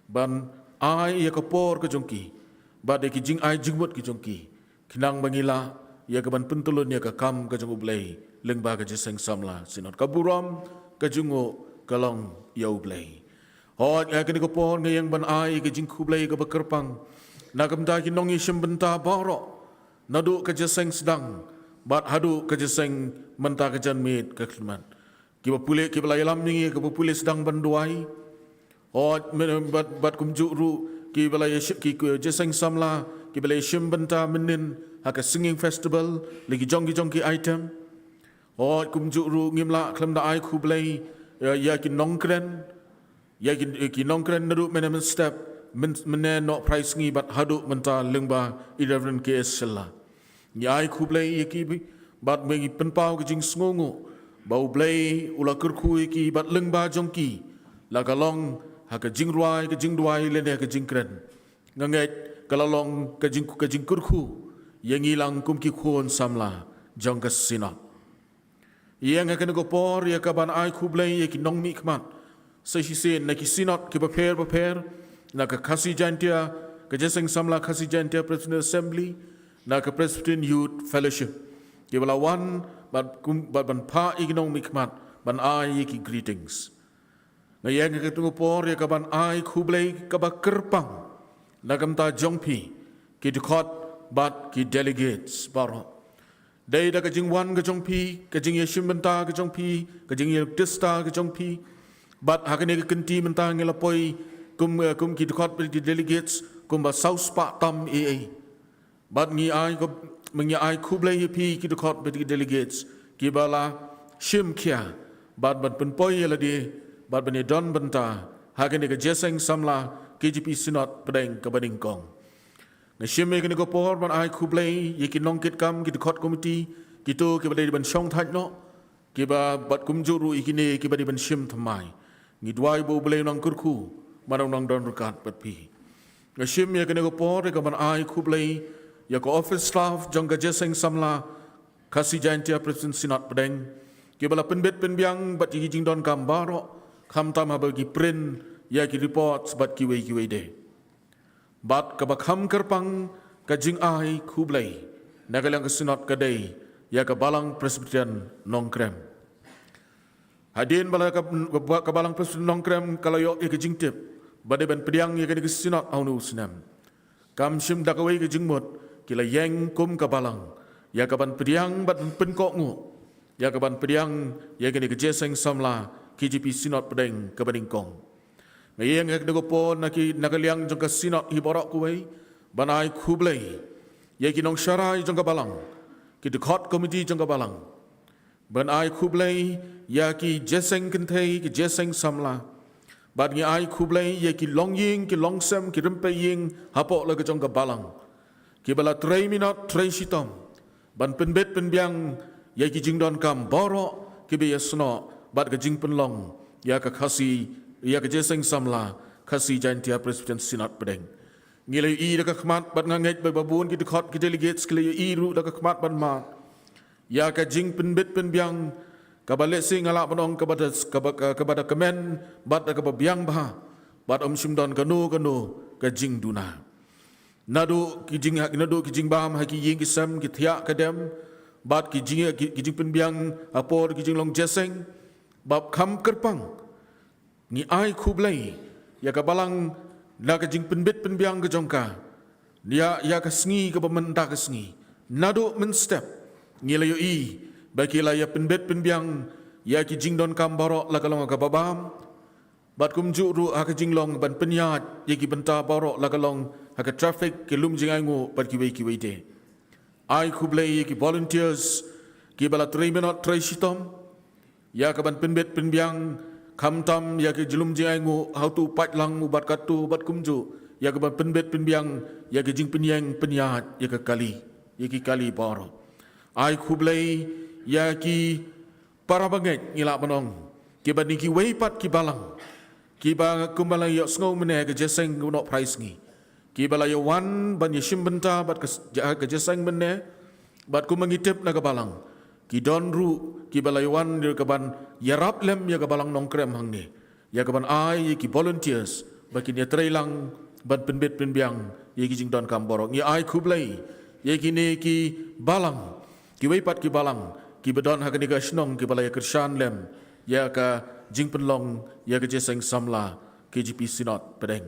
ban ai ïa ka por ka jong ki bad ïa ki jingai jingmut ki jong ki, khnang ba ngi lah ïa kaban pyntyllun ïa ka kam ka jong U Blei lyngba ka Jingïaseng Samla Synod. Ka burom, ka jingnguh ka long ïa U Blei. Hooid, ha kane ka por nga ïeng ban ai ka jingkhublei kaba kyrpang na ka bynta ki nongïashim bynta baroh, naduh ka jingïaseng sdang bad haduh ka jingïaseng mynta ka janmiet ka khyllipmat. Kiba pule, kiba la ïalam ïa ngi, kiba pule sdang ban duwai. Hooid, men-, bad, bad kumjuh ruh kiba la ïashi-, ki, ki jingïaseng samla kiba la ïashim bynta mynnin ha ka singing festival, la ki jong ki jong ki item. Hooid, kumjuh ruh ngim lah khlem da ai khublei ïa, ïa ki nongkren, ïa ki, ki nongkren naduh mynne mynstep, myn-, mynne Nohprah Sngi bad haduh mynta lyngba i Reverend K S Shylla. Ngi ai khublei ïa ki bad ngi pynpaw ka jingsngewnguh ba U Blei u la kyrkhu ïa ki bad lyngba jong ki la ka long ha ka jingrwai, ka jingduwai lane ka jingkren. Nga ngeit ka la long ka jing, ka jingkyrkhu ïa ngi lang kum ki khun samla jong ka Synod. Ïeng ha kane ka por ïa kaban ai khublei ïa ki nongmihkhmat sa shisien na ki Synod kiba pher bapher, na ka Khasi Jaintia, ka Jingïaseng Samla Khasi Jaintia Presbyterian Assembly, na ka Presbyterian Youth Fellowship, kiba la wan bad kum, bad ban phah ïa ki nongmihkhmat ban ai ïa ki greetings. Nga ïeng ha kane ka por ïa kaban ai khublei kaba kyrpang na ka bynta jong phi ki dkhot bad ki delegates baroh. Dei da ka jingwan ka jong phi, ka jingïashim bynta ka jong phi, ka jingïadista ka jong phi, bad ha kane ka kynti mynta ngi la poi kum, eh, kum ki dkhot bad ki delegates kumba saw spah tam eh eh. Bad ngi ai kub-, ngi ai khublei ïa phi ki dkhot bad ki delegates kiba la shim khia bad ban pynpoi ïa lade bad ban ïadon bynta ha kane ka Jingïaseng Samla K J P Synod Pdeng kaba nyngkong. Nga shim ïa kane ka por ban ai khublei ïa ki nongkitkam, ki dkhot komiti, kito kiba dei ban shong thait noh, kiba bad kumjuh ruh ïa kine kiba dei ban shim thymmai. Ngi duwai ba U Blei un nang kyrkhu bad un nang don ryngkat bad phi. Nga shim ïa kane ka por ïa kaban ai khublei ïa ka office staff jong ka Jingïaseng Samla Khasi Jaintia Presbyterian Synod Pdeng, kiba la pynbit pynbiang bad ïa ki jingdonkam baroh, khamtam haba ki print ïa ki reports bad kiwei kiwei de. Bad kaba kham kyrpang ka jingai khublei na ka liang ka Synod ka dei ïa ka Balang Presbyterian Nongkrem. Hadien ba la ka, ka, ka Balang Presbyterian Nongkrem ka la ïoh ïa ka jingtip ba dei ban pdiang ïa kane ka Synod ha une u snem, kam shym da kawei ka jingmut ki la ïeng kum ka Balang ïa kaban pdiang bad ban pynkohnguh ïa kaban pdiang ïa kane ka Jingïaseng Samla K J P Synod Pdeng kaba nyngkong. Nga ïeng ha kane ka por na ki, na ka liang jong ka Synod hi baroh kawei ban ai khublei ïa ki nongsharai jong ka Balang, ki dkhot komiti jong ka Balang, ban ai khublei ïa ki jingïaseng kynthei, ki jingïaseng samla, bad ngi ai khublei ïa ki longïing, ki longsem, ki rympei ïing hapoh la ka jong ka Balang, kiba la trei minot trei shitom ban pynbit pynbiang ïa ki jingdonkam baroh kiba ïasnoh bad ka jingpynlong ïa ka Khasi, ïa ka Jingïaseng Samla Khasi Jaintia Presbyterian Synod Pdeng. Ngi la ïohi da ka khmat bad nga ngeit ba bun ki dkhot, ki delegates ki la ïohi ruh da ka khmat ban mad ïa ka jingpynbit pynbiang Kaba lehse nga lah ban ong kaba da, kaba, kaba da kmen bad da kaba biang bha, bad ym shym don kano kano ka jingduna. Naduh ki jing, naduh ki jingbam ha ki ïing ki sem, ki thiah ka dem, bad ki jing, ki, ki jingpynbiang ha por ki jinglong jingïaseng, bad kham kyrpang, ngi ai khublei ïa ka balang na ka jingpynbit pynbiang ka jong ka. Ïa, ïa ka sngi kaba mynta ka sngi, naduh mynstep ngi la ïohi ba ki la ïa pynbit pynbiang ïa ki jingdonkam baroh, la ka long ha kaba bam, bad kumjuh ruh ha ka jinglong ban pynïaid ïa ki bynta baroh, la ka long ha ka traffic, ki lum jingainguh bad kiwei kiwei de. Ai khublei ïa ki volunteers kiba la trei minot trei shitom ïa ka ban pynbit pynbiang, khamtam ïa ki lum jingainguh ha uto u paidlang u bad kato, bad kumjuh ïa ka ban pynbit pynbiang ïa ki jingpynïeng pynïaid ïa ka kali, ïa ki kali baroh. Ai khublei ïa ki para bangeit, ngi lah ban ong, kiba na kiwei pat ki balang, kiba kumba la ïohsngew mynne ka jingïaseng u Nohprah Sngi, kiba la ïa wan ban ïashim bynta bad ka s-, ja-, ka jingïaseng mynne, bad kumba ngi tip na ka balang, ki don ruh kiba la ïa wan ïa ka ban ïarap lem ïa ka balang Nongkrem hangne, ïa ka ban ai ïa ki volunteers ba kin ïatreilang ban pynbit pynbiang ïa ki jingdonkam baroh. Ngi ai khublei ïa kine ki balang, kiwei pat ki balang kiba don ha kane ka shnong, kiba la ïa kyrshan lem ïa ka jingpynlong ïa ka jingïaseng samla K J P Synod Pdeng.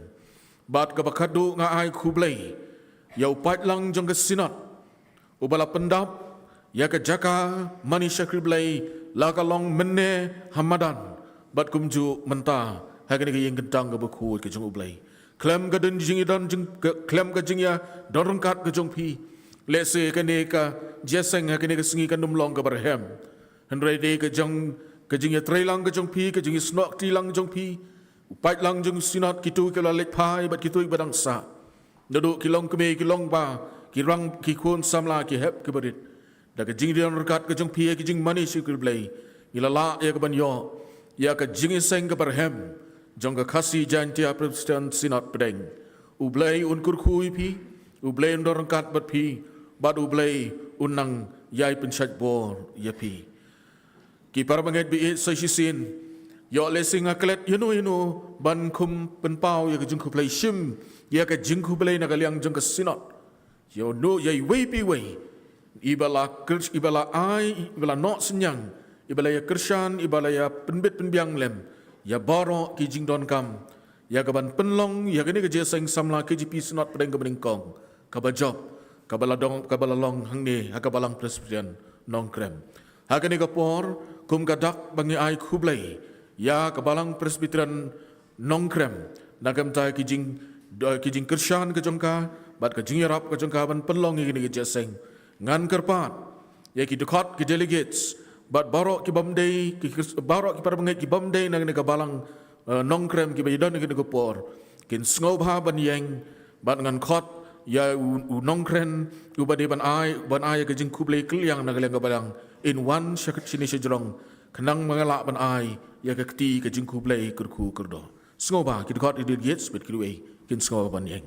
Bad kaba khadduh, nga ai khublei ïa u paidlang jong ka Synod uba la pyndap ïa ka jaka mane shakri Blei, la ka long mynne ha madan bad kumjuh mynta ha kane ka ïing kyntang kaba khuid ka jong U Blei. Khlem ka don jingïadon jing, ka, khlem ka jingïadon ryngkat ka jong phi, lehse kane ka jingïaseng ha kane ka sngi kan ym long kaba rhem. Hynrei dei ka jong, ka jingïatreilang ka jong phi, ka jingïasnoh kti lang jong phi, u paidlang jong u Synod, kito kiba la leit phai bad kito kiba dang sah, naduh ki longkmie ki longbah, ki rang, ki khun samla, ki hep ki barit. Da ka jingïadon ryngkat ka jong phi ha ka jingmane shakri Blei, ngi la lah ïa ka ban ïoh ïa ka jingïaseng kaba rhem jong ka Khasi Jaintia Presbyterian Synod Pdeng. U Blei un kyrkhu ïa phi, U Blei un don ryngkat bad phi, bad U Blei un nang ïai pynshait bor ïa phi. Ki para bangeit ba ïeit, sa shisien, ïoh lehse nga klet ïano ïano ban khum pynpaw ïa ka jingkhublei, shim ïa ka jingkhublei na ka liang jong ka Synod ïa uno, ïa iwei pa iwei iba la kyr-, iba la ai, iba la noh synñiang, iba la ïa kyrshan, iba la ïa pynbit pynbiang lem ïa baroh ki jingdonkam ïa ka ban pynlong ïa kane ka jingïaseng samla K J P Synod Pdeng kaba nyngkong, kaba jop, kaba la dong, kaba la long hangne ha ka Balang Presbyterian Nongkrem. Ha kane ka por, kum ka dak ba ngi ai khublei ïa ka Balang Presbyterian Nongkrem na ka bynta ki jing, ki jingkyrshan ka jong ka bad ka jingïarap ka jong ka ban pynlong ïa kane ka jingïaseng, ngan kyrpad ïa ki dkhot, ki delegates, bad baroh ki bym dei, ki kyrs-, baroh ki para bangeit ki bym dei na kane ka Balang, eh, Nongkrem kiba ïadon ha kane ka por, kin sngewbha ban ïeng, bad ngan khot ïa u, u nongkren uba dei ban ai, ban ai ka jingkhublei kylliang na ka liang ka Balang, in wan sha, shane shajrong, khnang ba nga lah ban ai ïa ka kti ka jingkhublei kyrkhu kyrdoh. Sngewbha, ki dkhot, ki delegates bad kiwei kin sngewbha ban ïeng.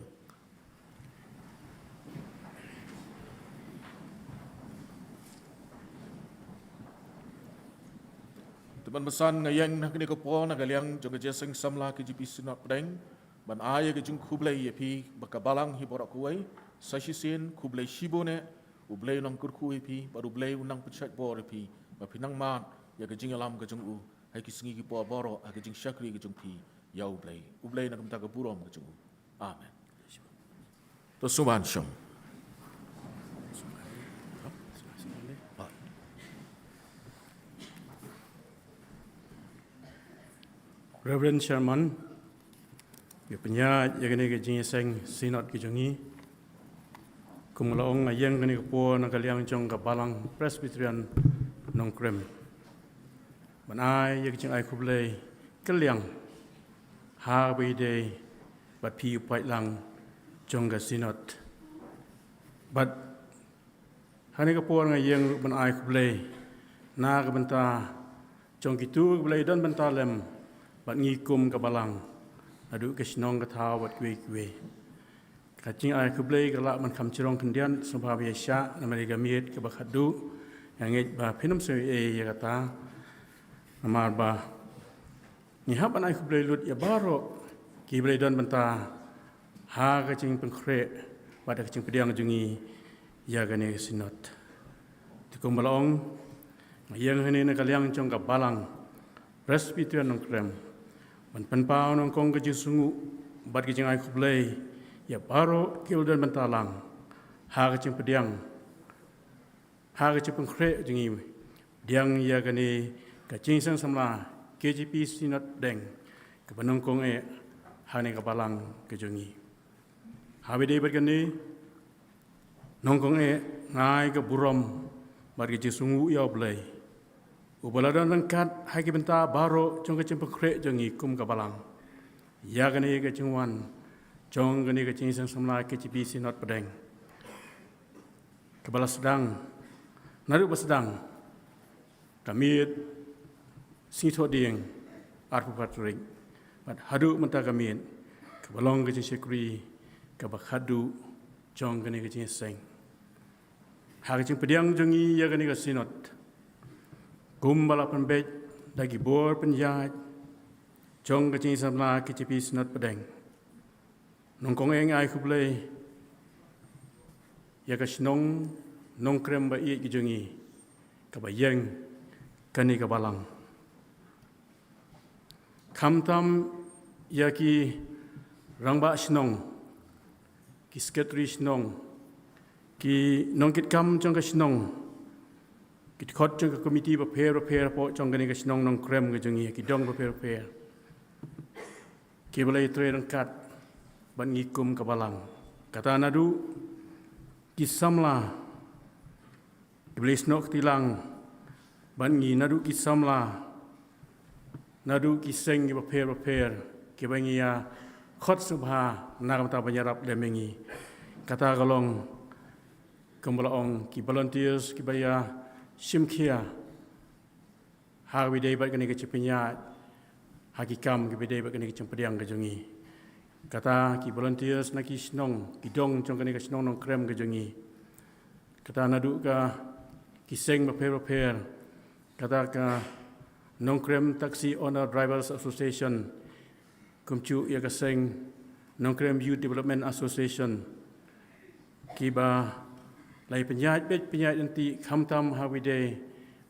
Te ban basan, nga ïeng ha kane ka por na ka liang jong ka Jingïaseng Samla K J P Synod Pdeng ban ai ïa ka jingkhublei ïa phi bad ka Balang hi baroh kawei. Sa shisien, khublei shibun eh, U Blei un nang kyrkhu ïa phi bad U Blei un nang pynshait bor ïa phi ba phin nang mad ïa ka jingïalam ka jong U ha ki sngi ki por baroh ha ka jingshakri ka jong phi ïa U Blei. U Blei na ka bynta ka burom ka jong U. Amen. To sngewbha shong. Reverend Chairman, ngi pynïaid ïa kane ka Jingïaseng Synod ka jong ngi. Kum la ong, nga ïeng kane ka por na ka liang jong ka Balang Presbyterian Nongkrem ban ai ïa ka jingai khublei kylliang ha kaba ïadei bad phi u paidlang jong ka Synod. Bad ha kane ka por nga ïeng ruh ban ai khublei na ka bynta jong kito kiba la ïadon bynta lem bad ngi kum ka Balang naduh ka shnong ka thaw bad kiwei kiwei. Ka jingai khublei ka lah ban kham jrong khyndiat, sngewbha ba ïa shah namar ïa ka miet kaba khatduh. Nga ngeit ba phin ym sngew ei ïa kata. Namar ba ngi hap ban ai khublei lut ïa baroh ki ba la don bynta ha ka jingpynkhreh bad ka jingpdiang jong ngi ïa kane ka synod. Te kumba la ong, nga ïeng hangne na ka liang jong ka Balang Presbyterian Nongkrem ban pynpaw nyngkong ka jingsngewnguh bad ka jingai khublei ïa baroh ki ba la don bynta lang ha ka jingpdiang, ha ka jingpynkhreh jong ngi pdiang ïa kane ka Jingïaseng Samla K J P Synod Pdeng kaba nyngkong eh hangne ka Balang ka jong ngi. Ha kaba ïadei bad kane, nyngkong eh nga ai ka burom bad ka jingsngewnguh ïa U Blei uba la don ryngkat ha ki bynta baroh jong ka jingpynkhreh jong ngi kum ka Balang ïa kane ka jingwan jong kane ka Jingïaseng Samla K J P Synod Pdeng kaba la sdang, naduh ba sdang ka miet Sngi Thohdieng arphew phra tarik bad haduh mynta ka miet kaba long ka jingshakri kaba khadduh jong kane ka jingïaseng. Ha ka jingpdiang jong ngi ïa kane ka synod, kumba la pynbeit da ki bor pynïaid jong ka Jingïaseng Samla K J P Synod Pdeng, nyngkong eh nga ai khublei ïa ka shnong Nongkrem ba ïeit ka jong ngi kaba ïeng kane ka Balang. Khamtam ïa ki rangbah shnong, ki sekretari shnong, ki nongkitkam jong ka shnong, ki dkhot jong ka komiti bapher bapher hapoh jong kane ka shnong Nongkrem ka jong ngi, ki dong bapher bapher, ki ba la ïatrei ryngkat bad ngi kum ka Balang. Kata naduh ki samla ki ba la ïasnoh kti lang bad ngi, naduh ki samla, naduh ki seng ki bapher bapher ki ba ngi ïa khot sngewbha na ka bynta ban ïarap lem ïa ngi. Kata ka long kumba la ong, ki volunteers ki ba ïa shim khia ha kaba ïadei bad kane ka jingpynïaid ha ki kam kiba ïadei bad kane ka jingpdiang ka jong ngi. Kata ki volunteers na ki shnong, ki dong jong kane ka shnong Nongkrem ka jong ngi. Kata naduh ka ki seng bapher bapher, kata ka Nongkrem Taxi Owner Drivers Association, kumjuh ïa ka seng Nongkrem Youth Development Association, ki ba la ïa pynïaid beit pynïaid ryntih khamtam ha kaba ïadei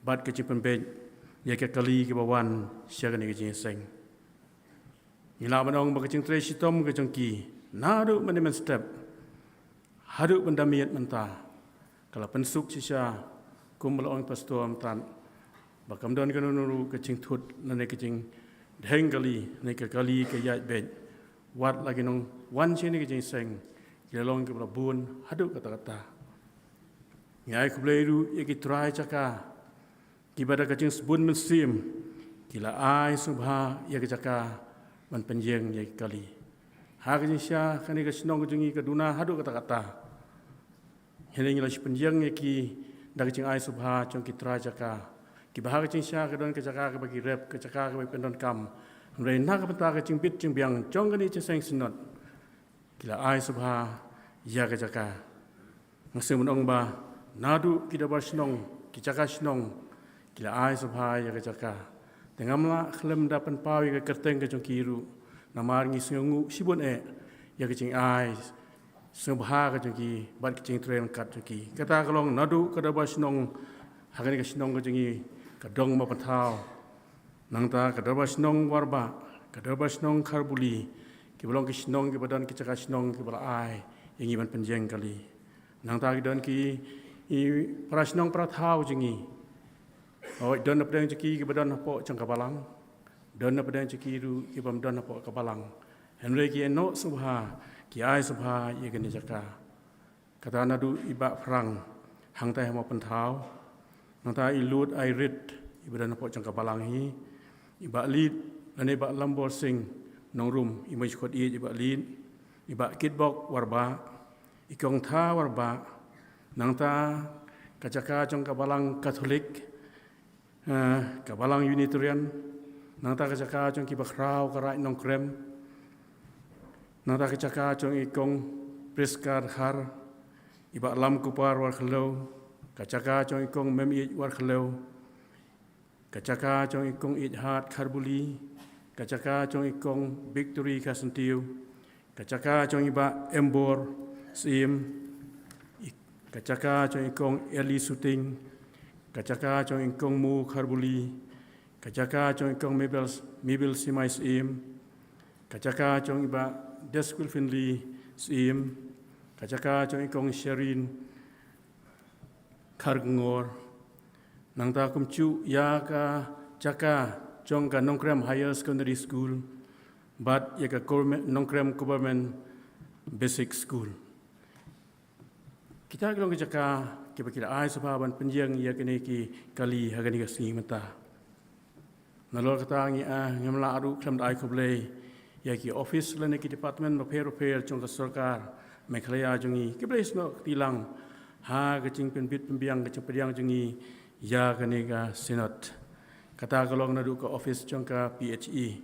bad ka jingpynbeit ïa ka kali kaba wan sha kane ka jingïaseng. Ngi lah ban ong ba ka jingtrei shitom ka jong ki naduh mynne mynstep haduh ban da miet mynta ka la pynsuk shisha, kumba la ong pastor mynta, ba kam don kano kano ruh ka jingthut lane ka jingdheng kali, lane ka kali ka ïaid beit. Wat la ki nongwan sha kane ka jingïaseng ki la long ki ba la bun haduh katta katta. Ngi ai khublei ruh ïa ki trai jaka ki ba da ka jingsbun mynsiem ki la ai sngewbha ïa ka jaka ban pynïeng ïa ki kali. Ha ka jingshisha kane ka shnong ka jong ngi ka duna haduh katta katta. Hynrei ngi la shu pynïeng ïa ki da ka jingai sngewbha jong ki trai jaka, ki ba ha ka jingshisha ka don ka jaka kaba ki rep, ka jaka kaba ki pyndonkam. Hynrei na ka bynta ka jingbit jingbiang jong kane ka jingïaseng synod, ki la ai sngewbha ïa ka jaka. Nga sngew ban ong ba naduh ki dorbar shnong, ki jaka shnong, ki la ai sngewbha ïa ka jaka. Te ngam lah khlem da pynpaw ïa ka kyrteng ka jong ki ruh, namar ngi sngewnguh shibun eh ïa ka jingai sngewbha ka jong ki bad ka jingtrei ryngkat jong ki. Kata ka long naduh ka dorbar shnong ha kane ka shnong ka jong ngi, ka Dong Mawpynthaw, nangta ka dorbar shnong Warbah, ka dorbar shnong Kharbuli, ki ba long ki shnong ki ba don ki jaka shnong ki ba la ai ïa ngi ban pynïeng kali. Nangta ki don ki, ki para shnong para thaw jong ngi. Hooid, don na pdeng jong ki ki ba don hapoh jong ka Balang, don na pdeng jong ki ruh ki bym don hapoh ka Balang. Hynrei ki ïehnoh sngewbha, ki ai sngewbha ïa kane ka jaka. Kata naduh i Bah Phrang hangtai ha Mawpynthaw, nangta i Lut Airit i ba don hapoh jong ka Balang hi, i Bah Lit lane i Bah Lambor Sing Nongrum, i mei shu khot ïeit i Bah Lit, i Bah Kitbok Warbah, i Kong Tha Warbah, nangta ka jaka jong ka Balang Katholik, eh, ka Balang Unitarian, nangta ka jaka jong ki ba khraw ka Raid Nongkrem, nangta ka jaka jong i Kong Priska Dkhar, i Bah Lamkupar Warkhliew, ka jaka jong i Kong Mem Ïeit Warkhliew, Ka jaka jong i Kong Ijhat Kharbuli, ka jaka jong i Kong Victory Kharsyntiew, ka jaka jong i Bah Embor Syiem, i-, ka jaka jong i Kong Eli Suting, ka jaka jong i Kong Mo Kharbuli, ka jaka jong i Kong Mabel, Mabel Simai Syiem, ka jaka jong i Bah Deskwil Finley Syiem, ka jaka jong i Kong Sherin Kharkongor. Nangta kumjuh ïa ka jaka jong ka Nongkrem Higher Secondary School bad ïa ka Government, Nongkrem Government Basic School. Kita ki long ki jaka kiba ki la ai sngewbha ban pynïeng ïa kine ki kali ha kane ka sngi mynta. Nalor kata ngi, ah, ngim lah ruh khlem da ai khublei ïa ki office lane ki department bapher bapher jong ka sorkar Meghalaya jong ngi kiba la ïasnoh kti lang ha ka jingpynbit pynbiang ka jingpdiang jong ngi ïa kane ka synod. Kata ka long naduh ka office jong ka P H E,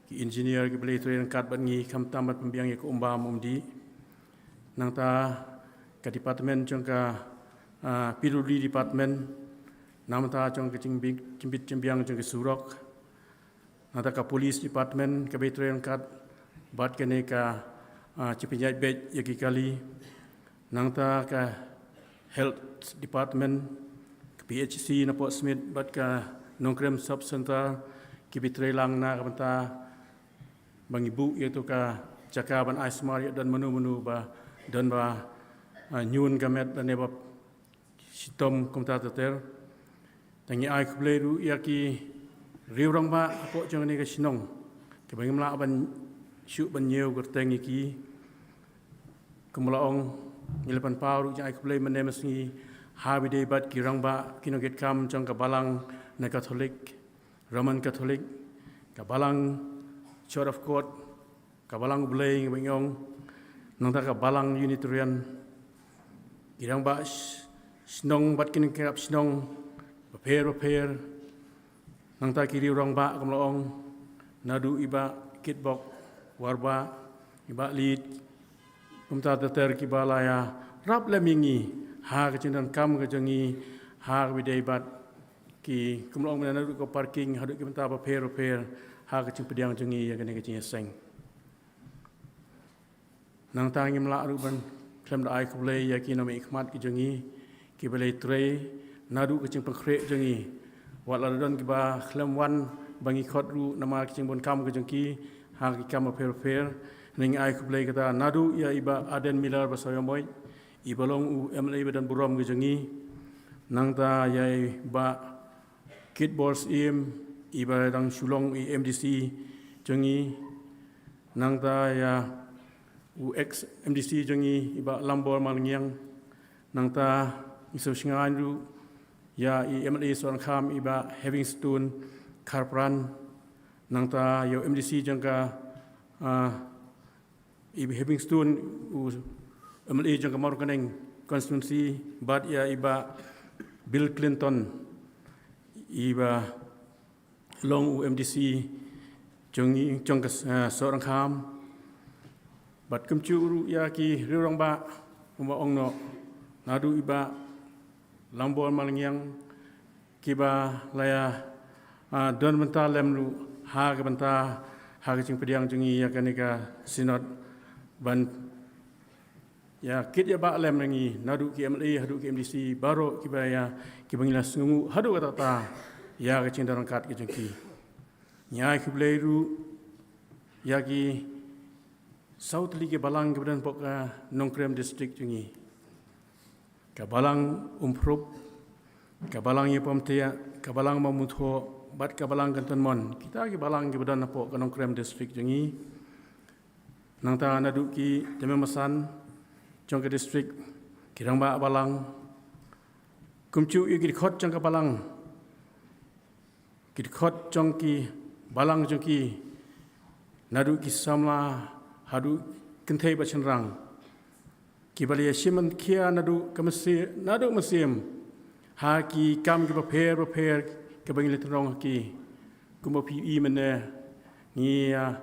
ki engineer kiba la ïatrei ryngkat bad ngi khamtam ban pynbiang ïa ka um bam um dih. Nangta ka department jong ka, ah, P W D department, nangta jong ka jingbit, jingbit jingbiang jong ka surok. Nangta ka police department kaba ïatrei ryngkat bad kane ka, ah, jingpynïaid beit ïa ki kali. Nangta ka health department, ka P H C na Port Smith bad ka Nongkrem Sub Center kiba ïatrei lang na ka bynta ba ngi buh ïa tu ka jaka ban ai sumar ïa don mano mano ba don ba, ah, ñiun ka met lane ba shitom kumta ter ter. Te ngi ai khublei ruh ïa ki riew rangbah hapoh jong kane ka shnong kiba ngim lah ban shu ban ñiew kyrteng ïa ki. Kumba la ong, ngi la pynpaw ruh jingïaid khublei mynne mynsngi ha ba ïadei bad ki rangbah ki nongkitkam jong ka balang na Katholik, Roman Katholik, ka balang Church of God, ka balang U Blei ngi ba ngi ong, nangta ka balang Unitarian, ki rangbah sh-, shnong bad ki nongkitkam shnong bapher bapher, nangta ki riew rangbah kumba la ong, naduh i Bah Kitbok Warbah, i Bah Lit, kumta ter ter kiba la ïarap lem ïa ngi ha ka jingdonkam ka jong ngi ha kaba ïadei bad ki, kumba la ong mynne, naduh ka parking haduh ki bynta bapher bapher ha ka jingpdiang jong ngi ïa kane ka jingïaseng. Nangta ngim lah ruh ban khlem da ai khublei ïa ki nongmihkhmat ki jong ngi kiba la ïatrei naduh ka jingpynkhreh jong ngi. Wat la don kiba khlem wan ba ngi khot ruh namar ka jingdonkam ka jong ki ha ki kam bapher bapher. Ngi ai khublei kata naduh ïa i Bah Ardent Miller Basaiawmoit, iba long u M L A ba don burom ka jong ngi. Nangta ïa i Bah Kitbor Syiem, iba dang shu long i M D C jong ngi. Nangta ïa u ex M D C jong ngi, i Bah Lambor Malngiang. Nangta ngi sngewsynei ruh ïa i M L A Sohryngkham, i Bah Heavingstone Kharpran. Nangta ïa u M D C jong ka, ah, i Bah Heavingstone, u M L A jong ka Mawryngkneng constituency, bad ïa i Bah Bill Clinton, iba long u M D C jong ngi, jong ka, eh, Sohryngkham. Bad kumjuh ruh ïa ki riew rangbah, kumba ong noh, naduh i Bah Lambor Malngiang, kiba la ïa, ah, don bynta lem ruh ha ka bynta, ha ka jingpdiang jong ngi ïa kane ka synod ban ïa kit ïa bah lem na ngi, naduh ki M L A haduh ki M D C baroh kiba ïa, kiba ngi la sngewnguh haduh katta katta ïa ka jingdon ryngkat ka jong ki. Ngi ai khublei ruh ïa ki saw tylli ki balang kiba don hapoh ka Nongkrem District jong ngi. Ka balang Umprup, ka balang Ïapomtiah, ka balang Mawmuthoh, bad ka balang Kyntonmon. Kita ki balang kiba don hapoh ka Nongkrem District jong ngi. Nangta naduh ki tymmen basan jong ka district, ki rangbah balang, kumjuh ïa ki dkhot jong ka balang, ki dkhot jong ki balang jong ki, naduh ki samla haduh kynthei bad shynrang, kiba la ïa shim khia naduh ka mynsiem, naduh mynsiem ha ki kam kiba pher bapher kiba ngi la tynrong ha ki. Kumba phi i mynne, ngi, ah,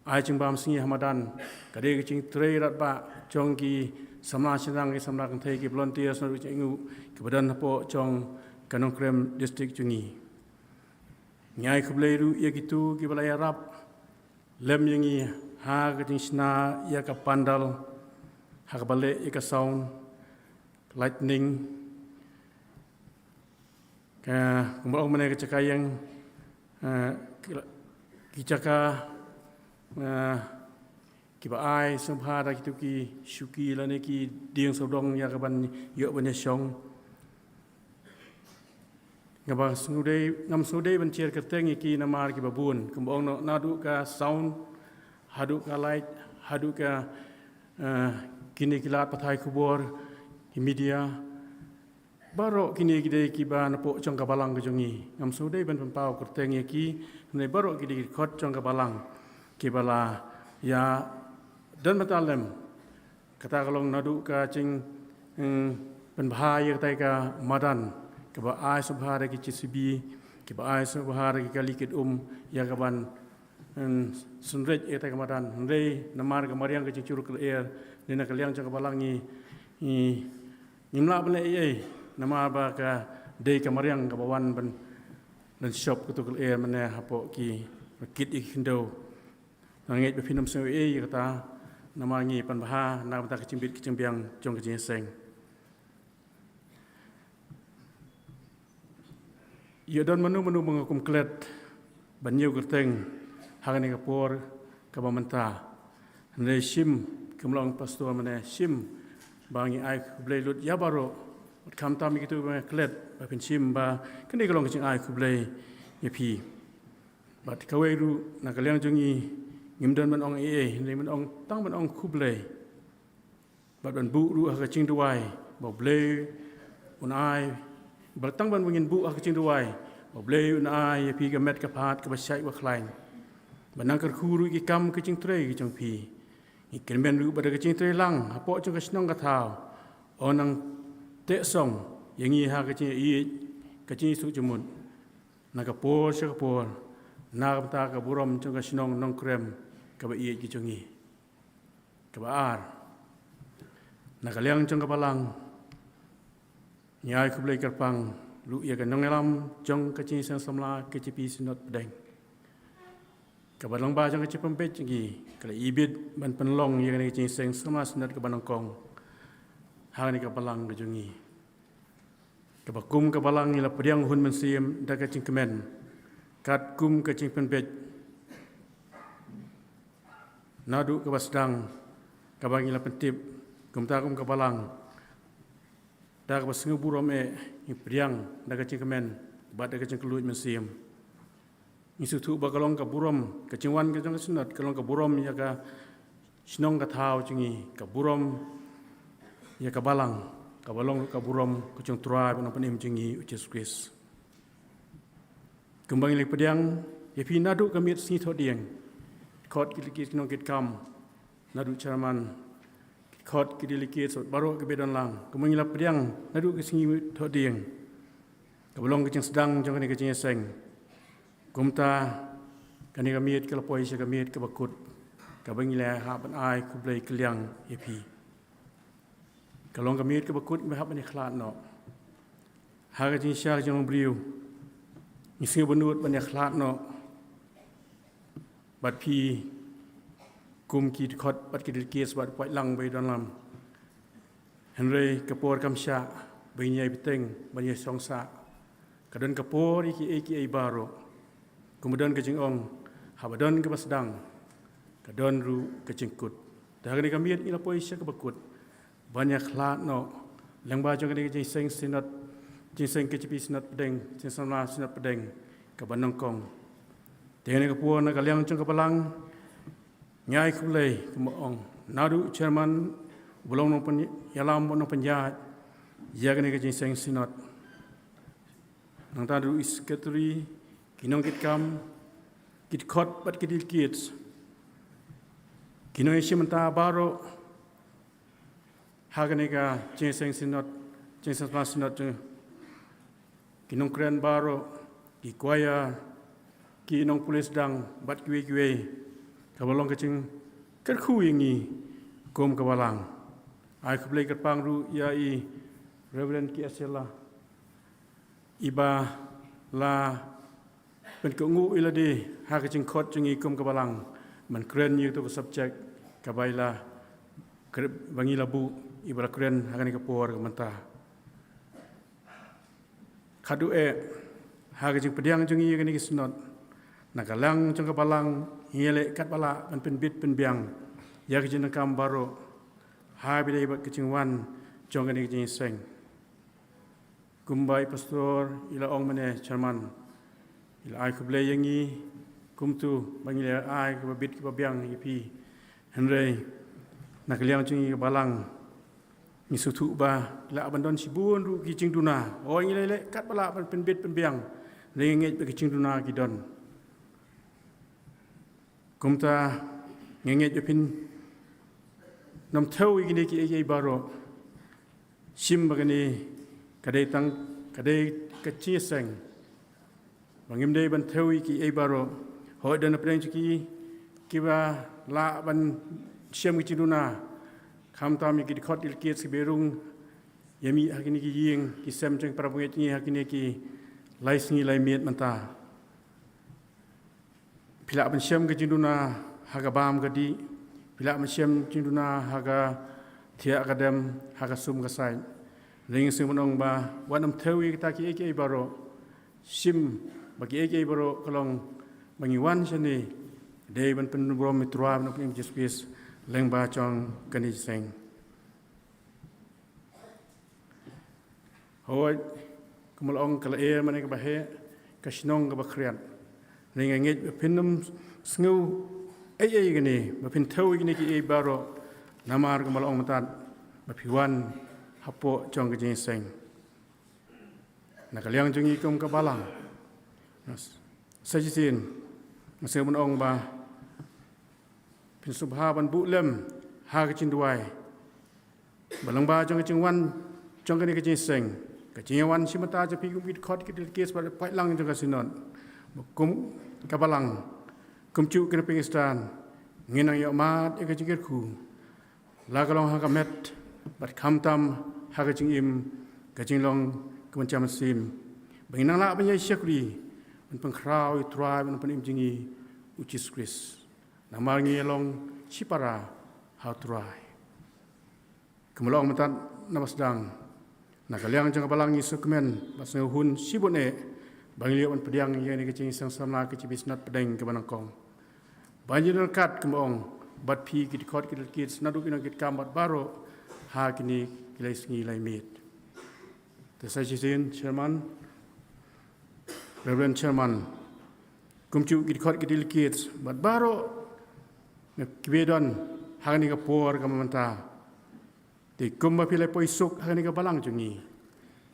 ai jingbam sngi ha madan, ka dei ka jingtrei radbah jong ki samla shynrang, ki samla kynthei, ki volunteers naduh jong ngi kiba don hapoh jong ka Nongkrem District jong ngi. Ngi ai khublei ruh ïa kito kiba la ïarap lem ïa ngi ha ka jingshna ïa ka pandal, ha kaba leh ïa ka sound, lighting, ka, kumba ong mynne, ka jaka ïeng, eh, ki, ki jaka, eh, kiba ai sngewbha da kito ki shuki lane ki dieng sawdong ïa kaban ïoh ban ïashong. Ngam sngewdei, ngam sngewdei ban jer kyrteng ïa ki namar kiba bun, kumba ong noh, naduh ka sound, haduh ka light, haduh ka, eh, kine ki lad pathai khubor, ki media. Baroh kine ki dei kiba napoh jong ka balang ka jong ngi. Ngam sngewdei ban pynpaw kyrteng ïa ki, hynrei baroh ki dei ki dkhot jong ka balang kiba la ïa don bynta lem. Kata ka long naduh ka jing, mm, pynbha ïa katai ka madan, kaba ai sngewbha da ki JCB, kaba ai sngewbha da ki kali kit um ïa kaban, mm, synreit ïa katai ka madan. Hynrei namar ka mariang ka jingshukor lyer, ne na ka liang jong ka balang ngi, ngi ngim lah ban leh ei ei namar ba ka dei ka mariang kaba wan ban, ban shop kato ka lyer mynne hapoh ki rakit ïa ki khyndew. Nga ngeit ba phin ym sngew ei ei ïa kata, namar ngi pynbha na ka bynta ka jingbit ka jingbiang jong ka jingïaseng. Ïa don mano mano ba nga kum klet ban ïew kyrteng ha kane ka por kaba mynta. Hynrei shim, kumba ong pastor mynne, shim ba ngi ai khublei lut ïa baroh. Bad khamtam ïa kito ba nga klet, ba phin shim ba kane ka long ka jingai khublei ïa phi. Bad kawei ruh, na ka liang jong ngi, ngim don ban ong ei ei, hynrei ban ong, tang ban ong khublei. Bad ban buh ruh ha ka jingduwai ba U Blei un ai, bad tang ban, ba ngin buh ha ka jingduwai ba U Blei un ai ïa phi ka met ka phad kaba shait ba khlaiñ, ban nang kyrkhu ruh ïa ki kam ka jingtrei ka jong phi. Ngi kyrmen ruh ba da ka jingtrei lang hapoh jong ka shnong ka thaw, un nang teh song ïa ngi ha ka jingïeit, ka jingïasuk jingmut, na ka por sha ka por, na ka bynta ka burom jong ka shnong Nongkrem kaba ïeit ka jong ngi. Kaba ar, na ka liang jong ka balang, ngi ai khublei kyrpang ruh ïa ka nongïalam jong ka Jingïaseng Samla KJP Synod Pdeng. Kaba lyngba jong ka jingpynbeit jong ngi, ka la ibit ban pynlong ïa kane ka Jingïaseng Samla Synod kaba nyngkong ha kane ka balang ka jong ngi. Kaba kum ka balang ngi la pdiang hun mynsiem da ka jingkmen, katkum ka jingpynbeit naduh kaba sdang, kaba ngi la pyntip. Kumta kum ka balang, da kaba sngewburom eh, ngi pdiang da ka jingkmen bad da ka jingkylluid mynsiem. Ngi sngewthuh ba ka long ka burom, ka jingwan ka jong ka Synod ka long ka burom ïa ka shnong ka thaw jong ngi, ka burom ïa ka balang, kaba long ka burom ka jong U Trai bad U Nongpynim jong ngi, U Jisu Khrist. Kumba ngi la pdiang ïa phi naduh ka miet sngi thohdieng, ki dkhot ki delegate ki nongkitkam, naduh chairman, ki dkhot ki delegate, bad baroh kiba don lang, kumba ngi la pdiang naduh ka sngi thohdieng, kaba long ka jingsdang jong kane ka jingïaseng. Kumta kane ka miet ka la poi sha ka miet kaba kut, kaba ngi la hap ban ai khublei kylliang ïa phi. Ka long ka miet kaba kut, ngi hap ban ïakhlad noh. Ha ka jingshisha ka jinglong briew, ngi sngewbha ban ïakhlad noh bad phi kum ki dkhot bad ki delegate bad paidlang ba ïadon lang. Hynrei ka por kam shah ba ngin ïai bteng, ba ngin ïai song sah. Ka don ka por ïa kiei kiei baroh. Kumba don ka jingong, haba don kaba sdang, ka don ruh ka jingkut. Te ha kane ka miet ngi la poi sha kaba kut ban ïakhlad noh lyngba jong kane ka Jingïaseng Synod, Jingïaseng KJP Synod Pdeng, Jingïaseng Samla Synod Pdeng kaba nyngkong. Te ha kane ka por, na ka liang jong ka balang, ngi ai khublei, kumba ong, naduh chairman, uba long nongpynïalam, nongpynïaid ïa kane ka Jingïaseng Synod, nangta ruh i secretary, ki nongkitkam, ki dkhot bad ki delegate, ki nongïashim bynta baroh ha kane ka Jingïaseng Synod, Jingïaseng Samla Synod, ki nongkren baroh, ki choir, ki nongpule sdang bad kiwei kiwei, kaba long ka jingkyrkhu ïa ngi kum ka balang. Ai khublei kyrpang ruh ïa i Reverend Kiasela, iba la Pynkup nguh ïa lade ha ka jingkhot jong ngi kum ka balang ban kren ïa kato ka subject kaba ïa la kre-, ba ngi la buh, iba la kren ha kane ka por ka mynta. Khatduh eh, ha ka jingpdiang jong ngi ïa kane ka synod, na ka liang jong ka balang ngi leh katba lah ban pynbit pynbiang ïa ka jingdonkam baroh ha ba ïadei bad ka jingwan jong kane ka jingïaseng. Kumba i pastor i la ong mynne, chairman i la ai khublei ïa ngi, kumto ba ngi la ai kaba bit kaba biang ïa phi. Hynrei na ka liang jong ngi ka balang, ngi sngewthuh ba lah ban don shibun ruh ki jingduna. Hooid, ngi la leh katba lah ban pynbit pynbiang, hynrei ngi ngeit ba ki jingduna ki don. Kumta ngi ngeit ba phin nym thew ïa kine kiei kiei baroh. Shim ba kane ka dei tang, ka dei ka jingïaseng, ba ngim dei ban thew ïa kiei baroh. Hooid, don napdeng jong ki kiba lah ban shem ki jingduna, khamtam ïa ki dkhot dkhot kiba rung ïa mih ha kine ki ïing ki sem jong ki para bangeit jong ngi ha kine ki lai sngi lai miet mynta. Phi lah ban shem ka jingduna ha ka bam ka dih. Phi lah ban shem jingduna ha ka thiah ka dem, ha ka sum ka sait. Hynrei ngi sngewbha ban ong ba wat nym thew ïa kita kiei kiei baroh. Shim ba kiei kiei baroh ka long ba ngi wan shane dei ban pynburom ïa u Trai bad u Nongpynim Jisu Khrist lyngba jong kane ka jingïaseng. Hooid, kumba la ong, ka lyer mynne kaba heh, ka shnong kaba khriat. Hynrei nga ngeit ba phin nym sngew ei ei ïa kane, ba phin thew ïa kine kiei baroh, namar kumba la ong mynta ba phi wan hapoh jong ka jingïaseng. Na ka liang jong ngi kum ka balang, sa shisien nga sngewbha ban ong ba phin sngewbha ban buh lem ha ka jingduwai ba lyngba jong ka jingwan jong kane ka jingïaseng, ka jingïawan shim bynta jong phi kum ki dkhot ki delegates bad ki paidlang jong ka synod, ba kum ka balang, kumjuh ki nongpynim Khristan, ngin nang ïoh mad ïa ka jingkyrkhu, la ka long ha ka met bad khamtam ha ka jingim, ka jinglong ka ban jam mynsiem, ba ngin nang lah ban ïai shakri ban pynkhraw ïa u Trai bad u Nongpynim jong ngi, u Jisu Khrist. Namar ngi long shipara ha u Trai. Kumba la ong mynta na ba sdang, na ka liang jong ka balang ngi sngewkmen bad sngewhun shibun eh ba ngi la ïoh ban pdiang ïa kane ka jingïaseng samla ka jingpynsynod pdeng kaba nyngkong. Ba ngin ïa ryngkat kumba ong bad phi ki dkhot ki delegates naduh ki nongkitkam bad baroh ha kine ki lai sngi lai miet. Te sa shisien, Chairman, Reverend Chairman, kumjuh ki dkhot ki delegates bad baroh kiba don ha kane ka por ka mynta. Te kumba phi la poi suk ha kane ka balang jong ngi,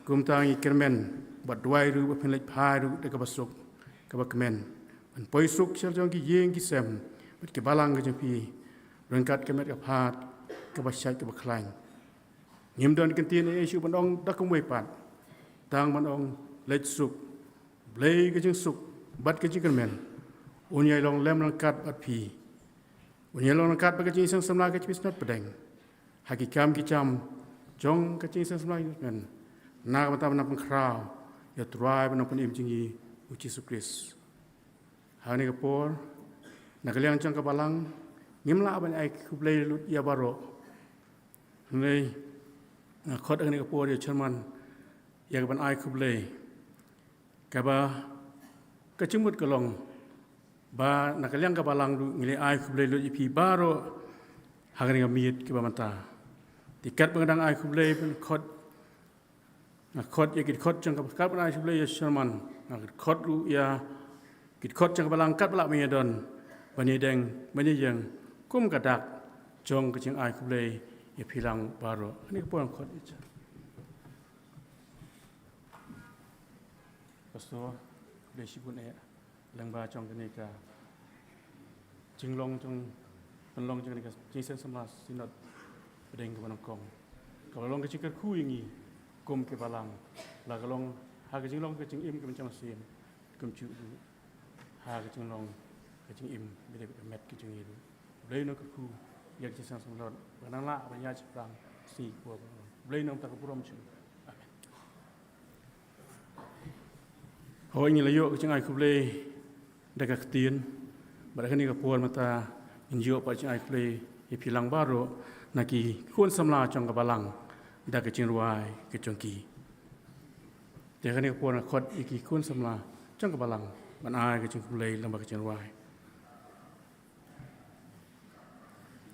kumta ngi kyrmen bad duwai ruh ba phin leit phai ruh da kaba suk kaba kmen ban poi suk sha la jong ki ïing ki sem bad ki balang ka jong phi, ryngkat ka met ka phad kaba shait kaba khlaiñ. Ngim don kyntien ei ei shuh ban ong da kumwei pat, tang ban ong leit suk. Blei ka jingsuk bad ka jingkyrmen un ïai long lem ryngkat bad phi. Un ïai long ryngkat bad ka jingïaseng samla ka jingpynsynod pdeng ha ki kam ki jam jong ka jingïaseng samla ka jingpynsynod, na ka bynta ban pynkhraw ïa u Trai bad u Nongpynim jong ngi, u Jisu Khrist. Ha kane ka por, na ka liang jong ka balang, ngim lah ban ai khublei lut ïa baroh. Hynrei nga khot ha kane ka por ïa u Chairman ïa ka ban ai khublei. Kaba ka jingmut ka long ba na ka liang ka balang ruh ngi la ai khublei lut ïa phi baroh ha kane ka miet kaba mynta. Te katba nga dang ai khublei ban khot, nga khot ïa ki dkhot jong ka, katba nga ai khublei ïa u Chairman, nga khot ruh ïa ki dkhot jong ka balang katba lah ban ïadon ban ïadeng ban ïaïeng kum ka dak jong ka jingai khublei ïa phi lang baroh. Ha kane ka por nga khot ïa u Pastor, khublei shibun eh lyngba jong kane ka jinglong jong, pynlong jong kane ka jingïaseng samla Synod Pdeng kaba nyngkong, kaba long ka jingkyrkhu ïa ngi kum ki balang, la ka long ha ka jinglong ka jingim ka ban jam mynsiem, kumjuh ruh ha ka jinglong ka jingim ba dei ka met ka jong ngi ruh. Blei un kyrkhu ïa ka jingïaseng samla ba nang lah ban ïaid shaphrang sngi ki por. Blei un ong ta ka burom jong u. Amen. Hooid, ngi la ïoh ka jingai khublei da ka ktien. Bad ha kane ka por mynta ngin ïoh pat jingïakhlei ïa phi lang baroh na ki khun samla jong ka balang da ka jingrwai ka jong ki. Te ha kane ka por nga khot ïa ki khun samla jong ka balang ban ai ka jingkhublei lyngba ka jingrwai.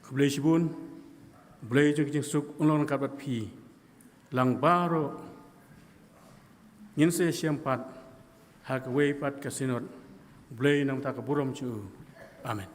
Khublei shibun. Blei jong ka jingsuk un long ryngkat bad phi lang baroh. Ngin sa ïashem pat ha kawei pat ka Synod. Blei na ka bynta ka burom jong u. Amen.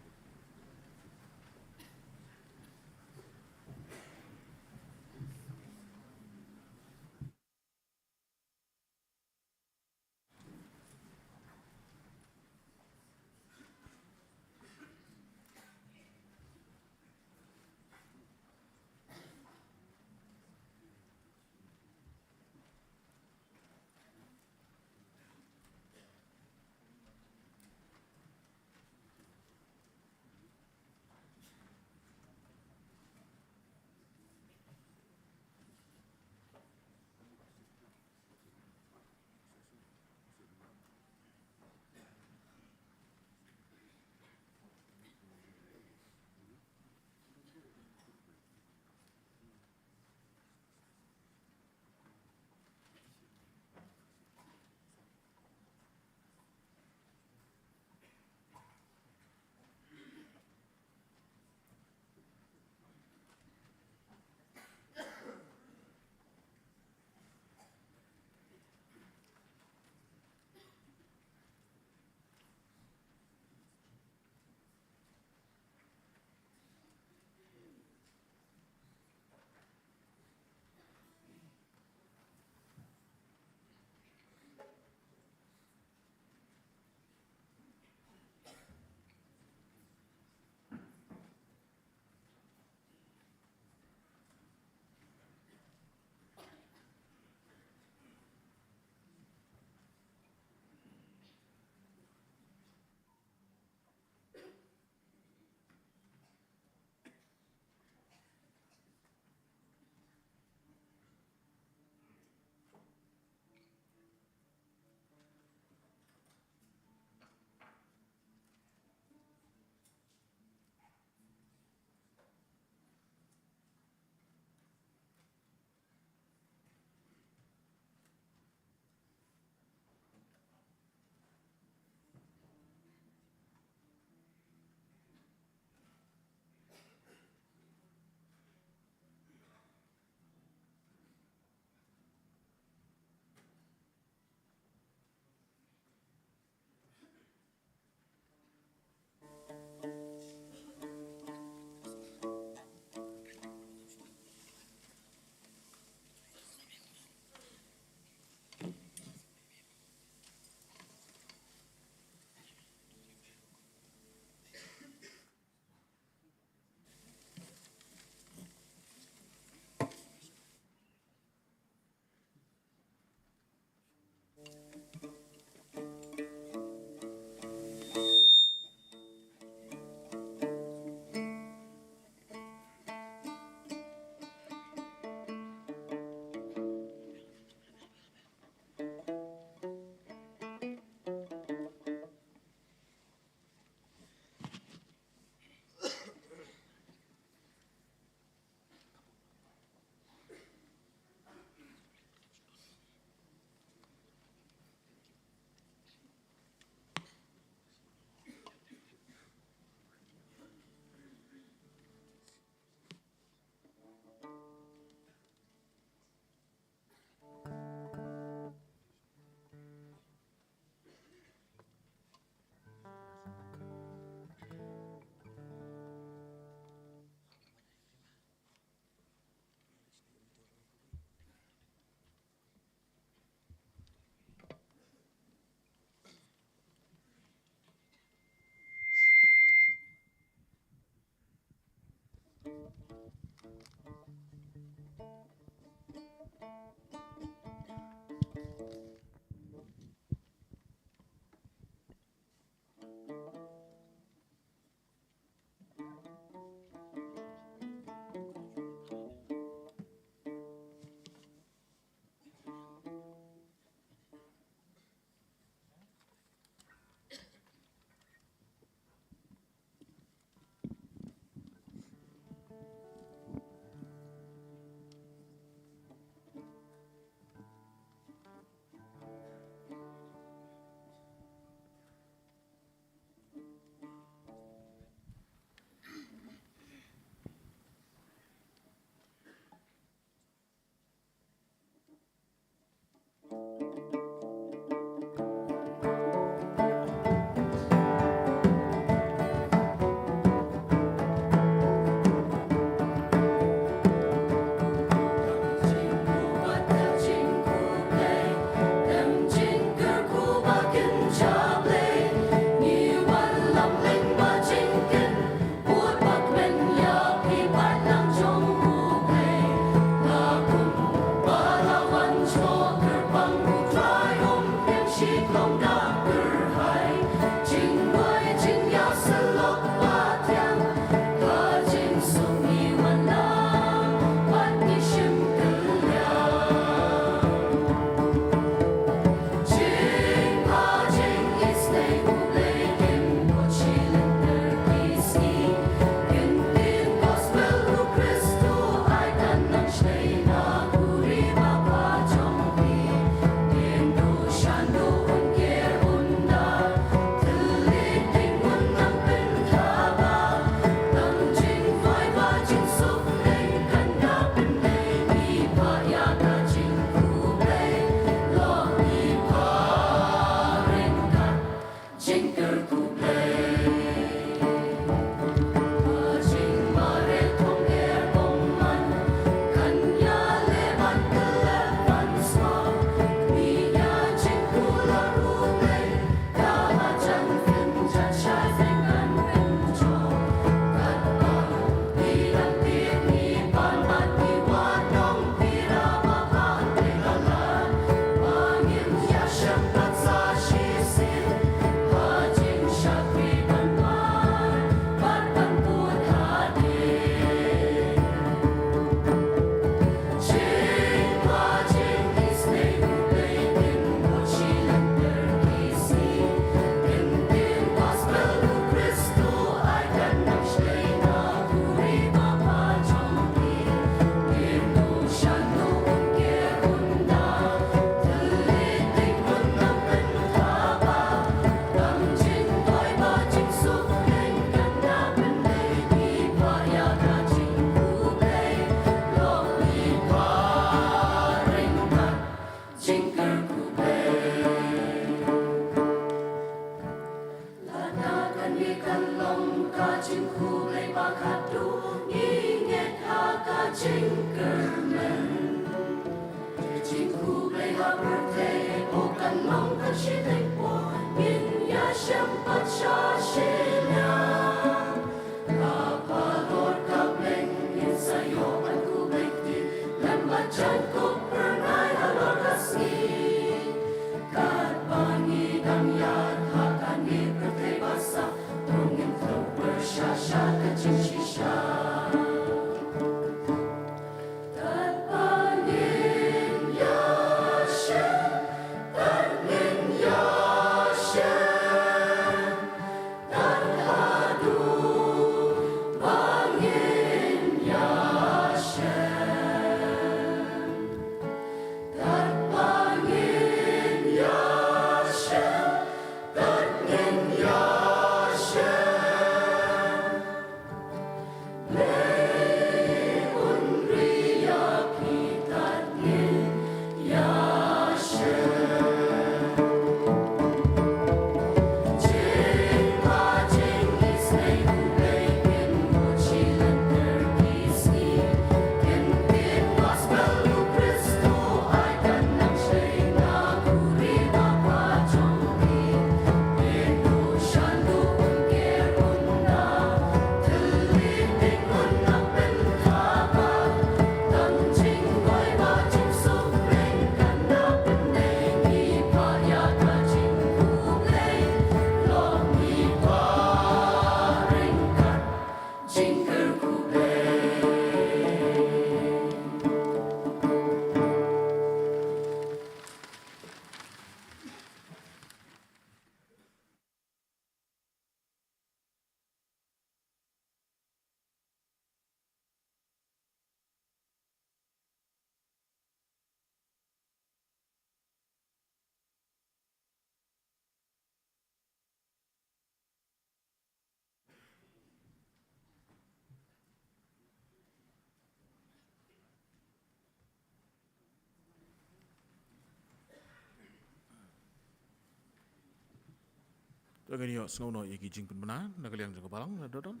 To ngin ïoh sngew noh ïa ki jingpynbna na ka liang jong ka balang, na dodon.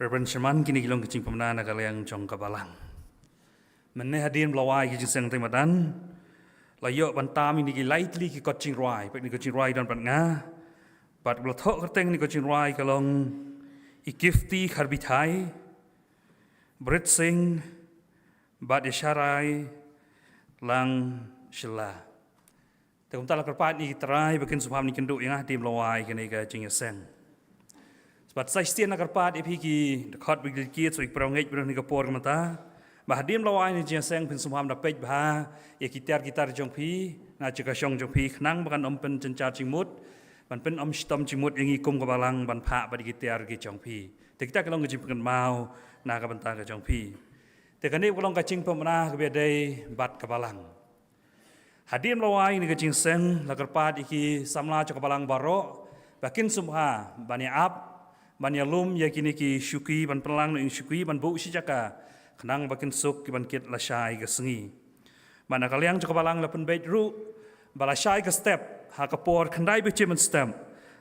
Reverend Sherman, kine ki long ki jingpynbna na ka liang jong ka balang. Mynne hadien ba la wai ki jingïaseng teng madan, la ïoh ban tam ïa kine ki lai tylli ki kot jingrwai, bad kine ki kot jingrwai don bad nga. Bad ba la thoh kyrteng ïa kine ki kot jingrwai ka long i Gifty Kharbithai, Brit Singh, bad i Sharai Langshla. Te kumta la kyrpad ïa ki trai ba kin sngewbha ban ïakynduh ïa nga hadien ba la wai kane ka jingïaseng. Bad sa shisien la kyrpad ïa phi ki dkhot bad ki dkhot, sa ïa ki para ngeit bad ïa ka por ka mynta, ba hadien ba la wai kane ka jingïaseng phin sngewbha ban da peit bha ïa ki tiar ki tar jong phi na ka jaka shong jong phi, khnang ba kan ym pynjynjar jingmut, ban pyn-, ym shitom jingmut ïa ngi kum ka balang ban phah bad ïa ki tiar ki jong phi. Te kita ki long ka jingpynkynmaw na ka bynta ka jong phi. Te kane ka long ka jingpynbna kaba ïadei bad ka balang. Hadien ba la wai kane ka jingïaseng, la kyrpad ïa ki samla jong ka balang baroh ba kin sngewbha ban ïa ap, ban ïalum ïa kine ki shuki, ban pynlang noh ïa ki shuki, ban buh shi jaka, khnang ba kin suk ki ban kit lashai ka sngi. Bad na ka liang jong ka balang la pynbeit ruh ba lashai ka step, ha ka por khyndai baje mynstep,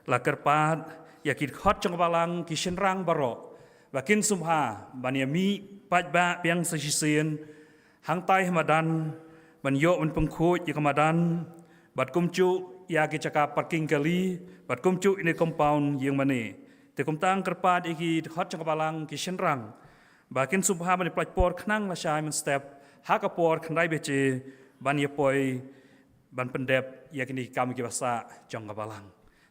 la kyrpad ïa ki dkhot jong ka balang, ki shynrang baroh ba kin sngewbha ban ïa mih paidbah biang sa shisien, hangtai ha madan, ban ïoh ban pynkhuid ïa ka madan, bad kumjuh ïa ki jaka parking kali, bad kumjuh ïa kane ka compound ïing mane. Te kumta nga kyrpad ïa ki dkhot jong ka balang, ki shynrang ba kin sngewbha ban ïa pynlait por khnang lashai mynstep, ha ka por khyndai baje, ban ïa poi ban pyndep ïa kine ki kam kiba sah jong ka balang.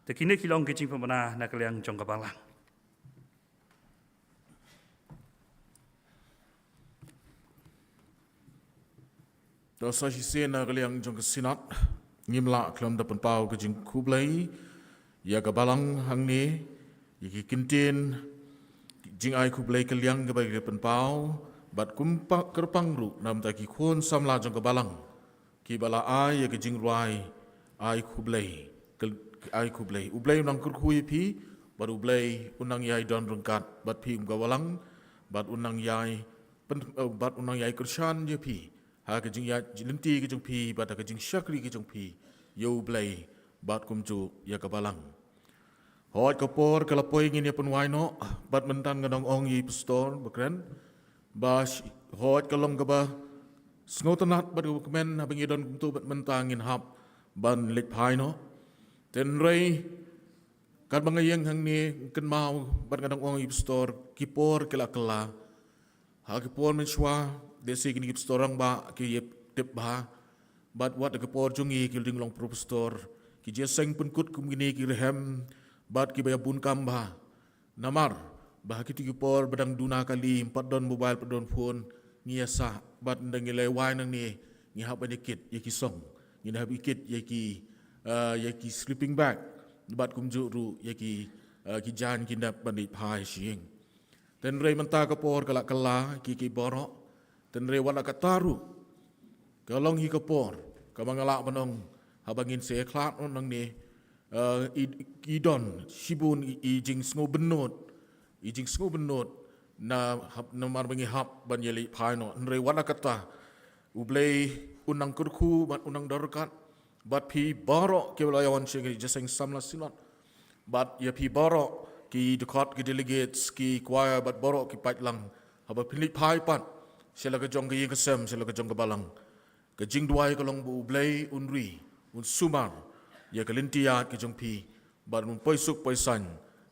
Te kine ki long ki jingpynbna na ka liang jong ka balang. To sa shisien na ka liang jong ka Synod, ngim lah khlem da pynpaw ka jingkhublei ïa ka balang hangne, ïa ki kyntien jingai khublei ka liang kaba ki pynpaw, bad kumjuh kyrpang ruh na ka bynta ki khun samla jong ka balang kiba la ai ïa ka jingrwai ai khublei, ka, ai khublei. U Blei un nang kyrkhu ïa phi, bad U Blei un nang ïai don ryngkat bad phi kum ka balang, bad un nang ïai pyn-, eh, bad un nang ïai kyrshan ïa phi ha ka jingïaid lynti ka jong phi, bad ha ka jingshakri ka jong phi ïa U Blei, bad kumjuh ïa ka balang. Hooid, ka por ka la poi, ngin ïa pynwai noh, bad mynta nga dang ong ïa i pastor ba kren ba sh-, hooid, ka long kaba sngewtynnat bad kaba kmen haba ngi don kumto, bad mynta ngin hap ban leit phai noh. Hynrei katba nga ïeng hangne, kynmaw bad nga dang ong ïa i pastor, ki por ki la kylla. Ha ki por mynshuwa, lehse kine ki pastor rangbah ki ïa tip bha, bad wat ha ki por jong ngi ki la dang long pro pastor, ki jingïaseng pynkut kum kine ki rhem, bad kiba ïa bun kam bha. Namar ba ha kito ki por ba dang duna kali, ym pat don mobile, ym pat don phone, ngi ïa sah, bad ynda ngi la wai nangne, ngi hap ban ïa kit ïa ki song, ngi hap ïa kit ïa ki, ah, ïa ki sleeping bag, bad kumjuh ruh ïa ki, ah, ki jaiñ ki nep ban leit phai sha ïing. Hynrei mynta ka por ka la kylla, ki, ki baroh. Hynrei wat la katta ruh, ka long hi ka por kaba nga lah ban ong, haba ngin sa ïakhlad noh nangne, eh, i, i don shibun i, i jingsngewbynnud, i jingsngewbynnud na hap, namar ba ngi hap ban ïaleit phai noh. Hynrei wat la katta, U Blei un nang kyrkhu bad un nang don ryngkat bad phi baroh kiba la ïawan sha kane ka jingïaseng samla Synod. Bad ïa phi baroh ki dkhot, ki delegates, ki choir, bad baroh ki paidlang, haba phin leit phai pat sha la ka jong ka ïing ka sem, sha la ka jong ka balang, ka jingduwai ka long ba U Blei un ri, un sumar ïa ka lynti ïaid ka jong phi, bad un poi suk poi saiñ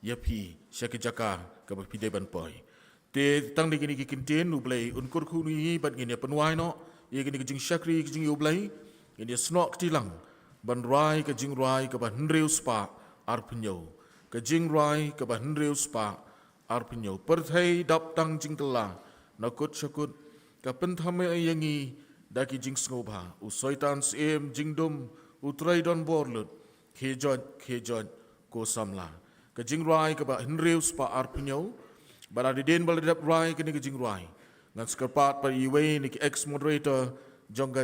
ïa phi sha ki jaka kaba phi dei ban poi. Te tang da kine ki kyntien, U Blei un kyrkhu ïa ngi, bad ngin ïa pynwai noh ïa kine ki jingshakri, ki jong U Blei, ngin ïa snoh kti lang ban rwai ka jingrwai kaba hynriew spah arphew hynñiew. Ka jingrwai kaba hynriew spah arphew hynñiew. Pyrthei dap tang jingkylla na kut sha kut, ka pynthame ïa ngi da ki jingsngewbha. U Soitan Syiem jingdum, u trei donbor lut, khie joit, khie joit ko samla. Ka jingrwai kaba hynriew spah arphew hynñiew. Bad hadien ba la dep rwai kane ka jingrwai, ngan sa kyrpad pat ïa iwei na ki ex moderator jong ka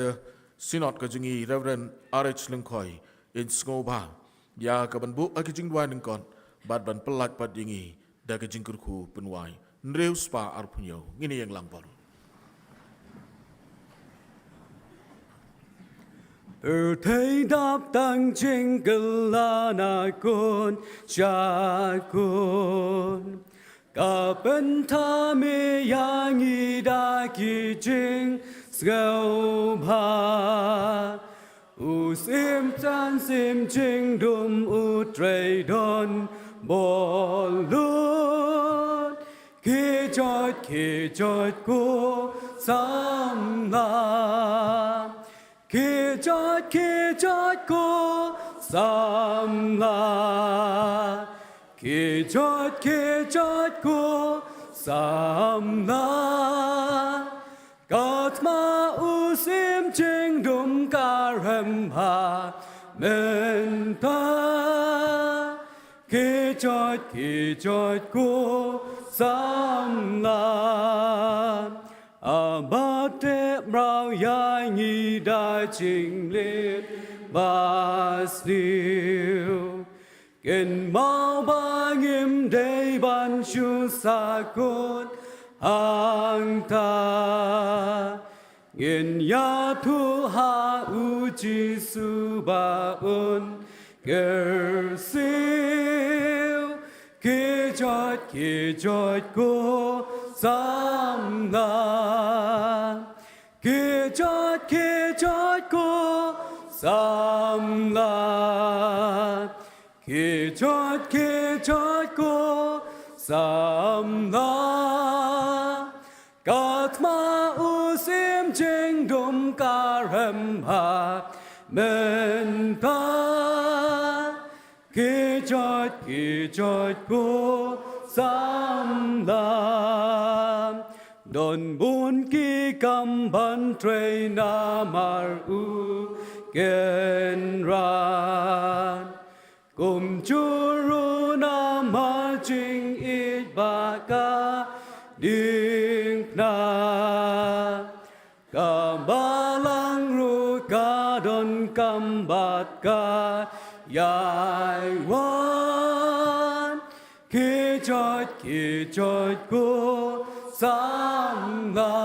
Synod ka jong ngi, Reverend R H Lyngkhoi, in sngewbha ïa ka ban buh ïa ka jingduwai nyngkong, bad ban pyllait pat ïa ngi da ka jingkyrkhu pynwai. Hynriew spah arphew hynñiew, ngin ïeng lang baroh. Pyrthei dap tang jingkylla na kut sha kut, Ka pynthame ïa ngi da ki jingsngewbha. U Syiem San Syiem Jingdum U Trai don bor lut. Ki jot, ki jot ko samla. Ki jot, ki jot ko samla. Ki jot, ki jot ko samla. Ka thma U Syiem Jingdum ka rem bha mynta. Ki jot, ki jot ko samla. A ba teh mraw ïa ngi da jinglit ba sniew. Kynmaw ba ngim dei ban shu sahkut hangta. Ngin ïathuh ha U Jisu ba un kyrsiew. Ki jot, ki jot ko samla. Ki jot, ki jot ko samla. Ki jot, ki jot ko samla. Ka thma U Syiem Jingdum ka rem bha mynta. Ki jot, ki jot ko samla. Don bun ki kam ban trei namar U Kynrad. Kumjuh ruh namar jingïeit bad ka diengphna. Ka balang ruh ka donkam bad ka ïai wan. Ki jot, ki jot ko samla.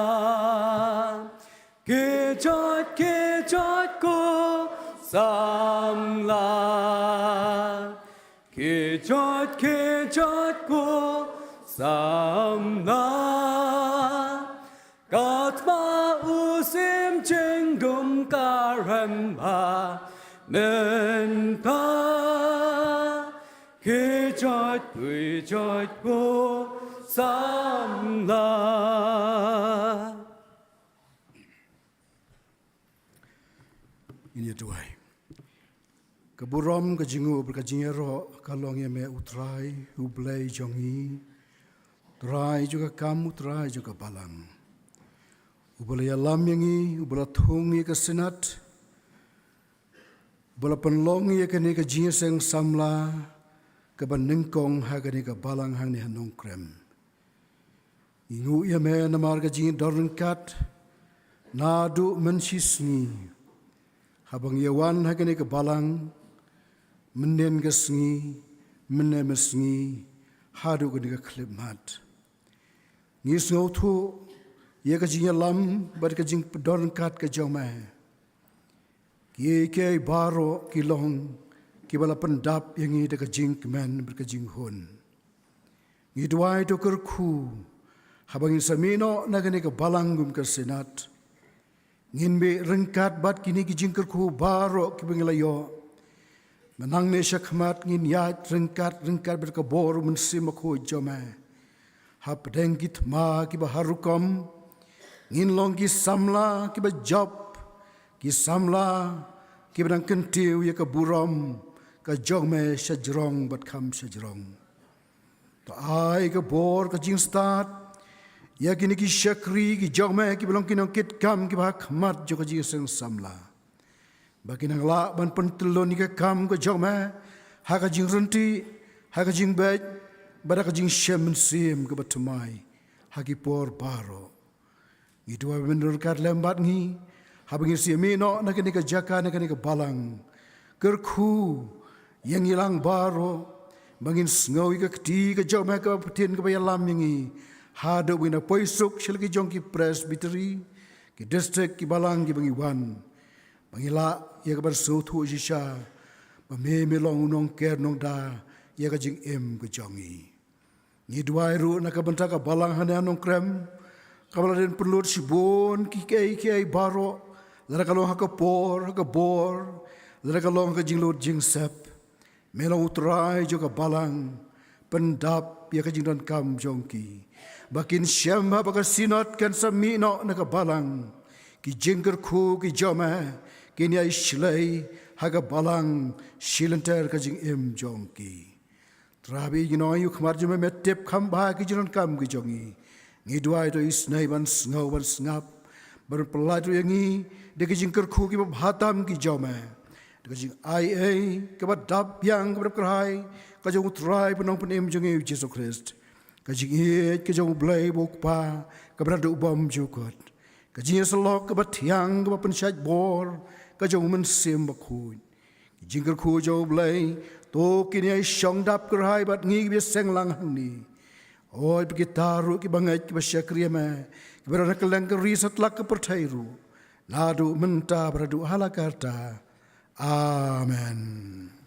Ki jot, ki jot ko samla. Ki jot, ki jot ko samla. Ka thma U Syiem Jingdum ka rem bha mynta. Ki jot, ki jot ko samla. Ngin ïa duwai. Ka burom, ka jingnguh bad ka jingïaroh ka long ïa me U Trai, U Blei jong ngi, Trai jong ka kam, U Trai jong ka balang. Uba la ïalam ïa ngi, uba la thung ïa ka Synod, uba la pynlong ïa kane ka jingïaseng samla kaba nyngkong ha kane ka balang hangne ha Nongkrem. Ngi nguh ïa me namar ka jingdon ryngkat naduh mynshisngi haba ngi ïa wan ha kane ka balang, mynnin ka sngi, mynne mynsngi, haduh kane ka khyllipmat. Ngi sngewthuh ïa ka jingïalam bad ka jingdon ryngkat ka jong me. Kiei kiei baroh ki long kiba la pyndap ïa ngi da ka jingkmen bad ka jinghun. Ngi duwai to kyrkhu haba ngin sa mih noh na kane ka balang kum ka Synod, ngin mih ryngkat bad kine ki jingkyrkhu baroh kiba ngi la ïoh. Mynta ne shakhmat ngin ïaid ryngkat ryngkat bad ka bor U Mynsiem Bakhuid jong me. Hapdeng ki thma kiba har rukom, ngin long ki samla kiba jop, ki samla kiba dang kyntiew ïa ka burom ka jong me shajrong bad kham shajrong. To ai ka bor ka jingstad ïa kine ki shakri ki jong me kiba long ki nongkitkam kiba ha khmat jong ka jingïaseng samla. Ba kin nang lah ban pyntyllun ïa ka kam ka jong me ha ka jingryntih, ha ka jingbeit, bad ha ka jingshem mynsiem kaba thymmai ha ki por baroh. Ngi duwai ba men ryngkat lem bad ngi haba ngin sa mih noh na kane ka jaka, na kane ka balang. Kyrkhu ïa ngi lang baroh ba ngin sngew ïa ka kti ka jong me kaba pynthikna, kaba ïalam ïa ngi haduh ba ngin poi suk sha la ki jong ki presbytery, ki district, ki balang kiba ngi wan. Ba ngi lah ïa kaban sngewthuh shisha ba me, me long u nongker nongda ïa ka jingim ka jong ngi. Ngi duwai ruh na ka bynta ka balang hangne ha Nongkrem, kaba la don pynlut shibun ki kiei kiei baroh, lada ka long ha ka por, ha ka bor, lada ka long ha ka jinglut jingsep. Me long u Trai jong ka balang, pyndap ïa ka jingdonkam jong ki, ba kin shem ha ba ka synod kan sa mih noh na ka balang. Ki jingkyrkhu ki jong me kin ïai shlei ha ka balang, shilynter ka jingim jong ki. Trai, ba ïa ngi nongïakhmat jong me, me tip kham bha ki jingdonkam ki jong ngi. Ngi duwai to isynei ban sngew ban sngap, ban pyllait ruh ïa ngi da ki jingkyrkhu kiba bha tam ki jong me, da ka jingaiei kaba dap biang kaba dap kyrhai ka jong u Trai ba nongpynim jong ngi u Jisu Khrist, ka jingïeit ka jong u Blei ba u Kpa kaba naduh bymjukut, ka jingïasyllok kaba thiang kaba pynshait bor ka jong u Mynsiem Bakhuid. Ki jingkyrkhu jong u Blei to kin ïai shong dap kyrhai bad ngi kiba seng lang hangne. Oi, ba kita ruh kiba ngeit kiba shakri ïa me, kiba don ha kylleng ka ri satlak ka pyrthei ruh, naduh mynta bad haduh hala karta. Amen.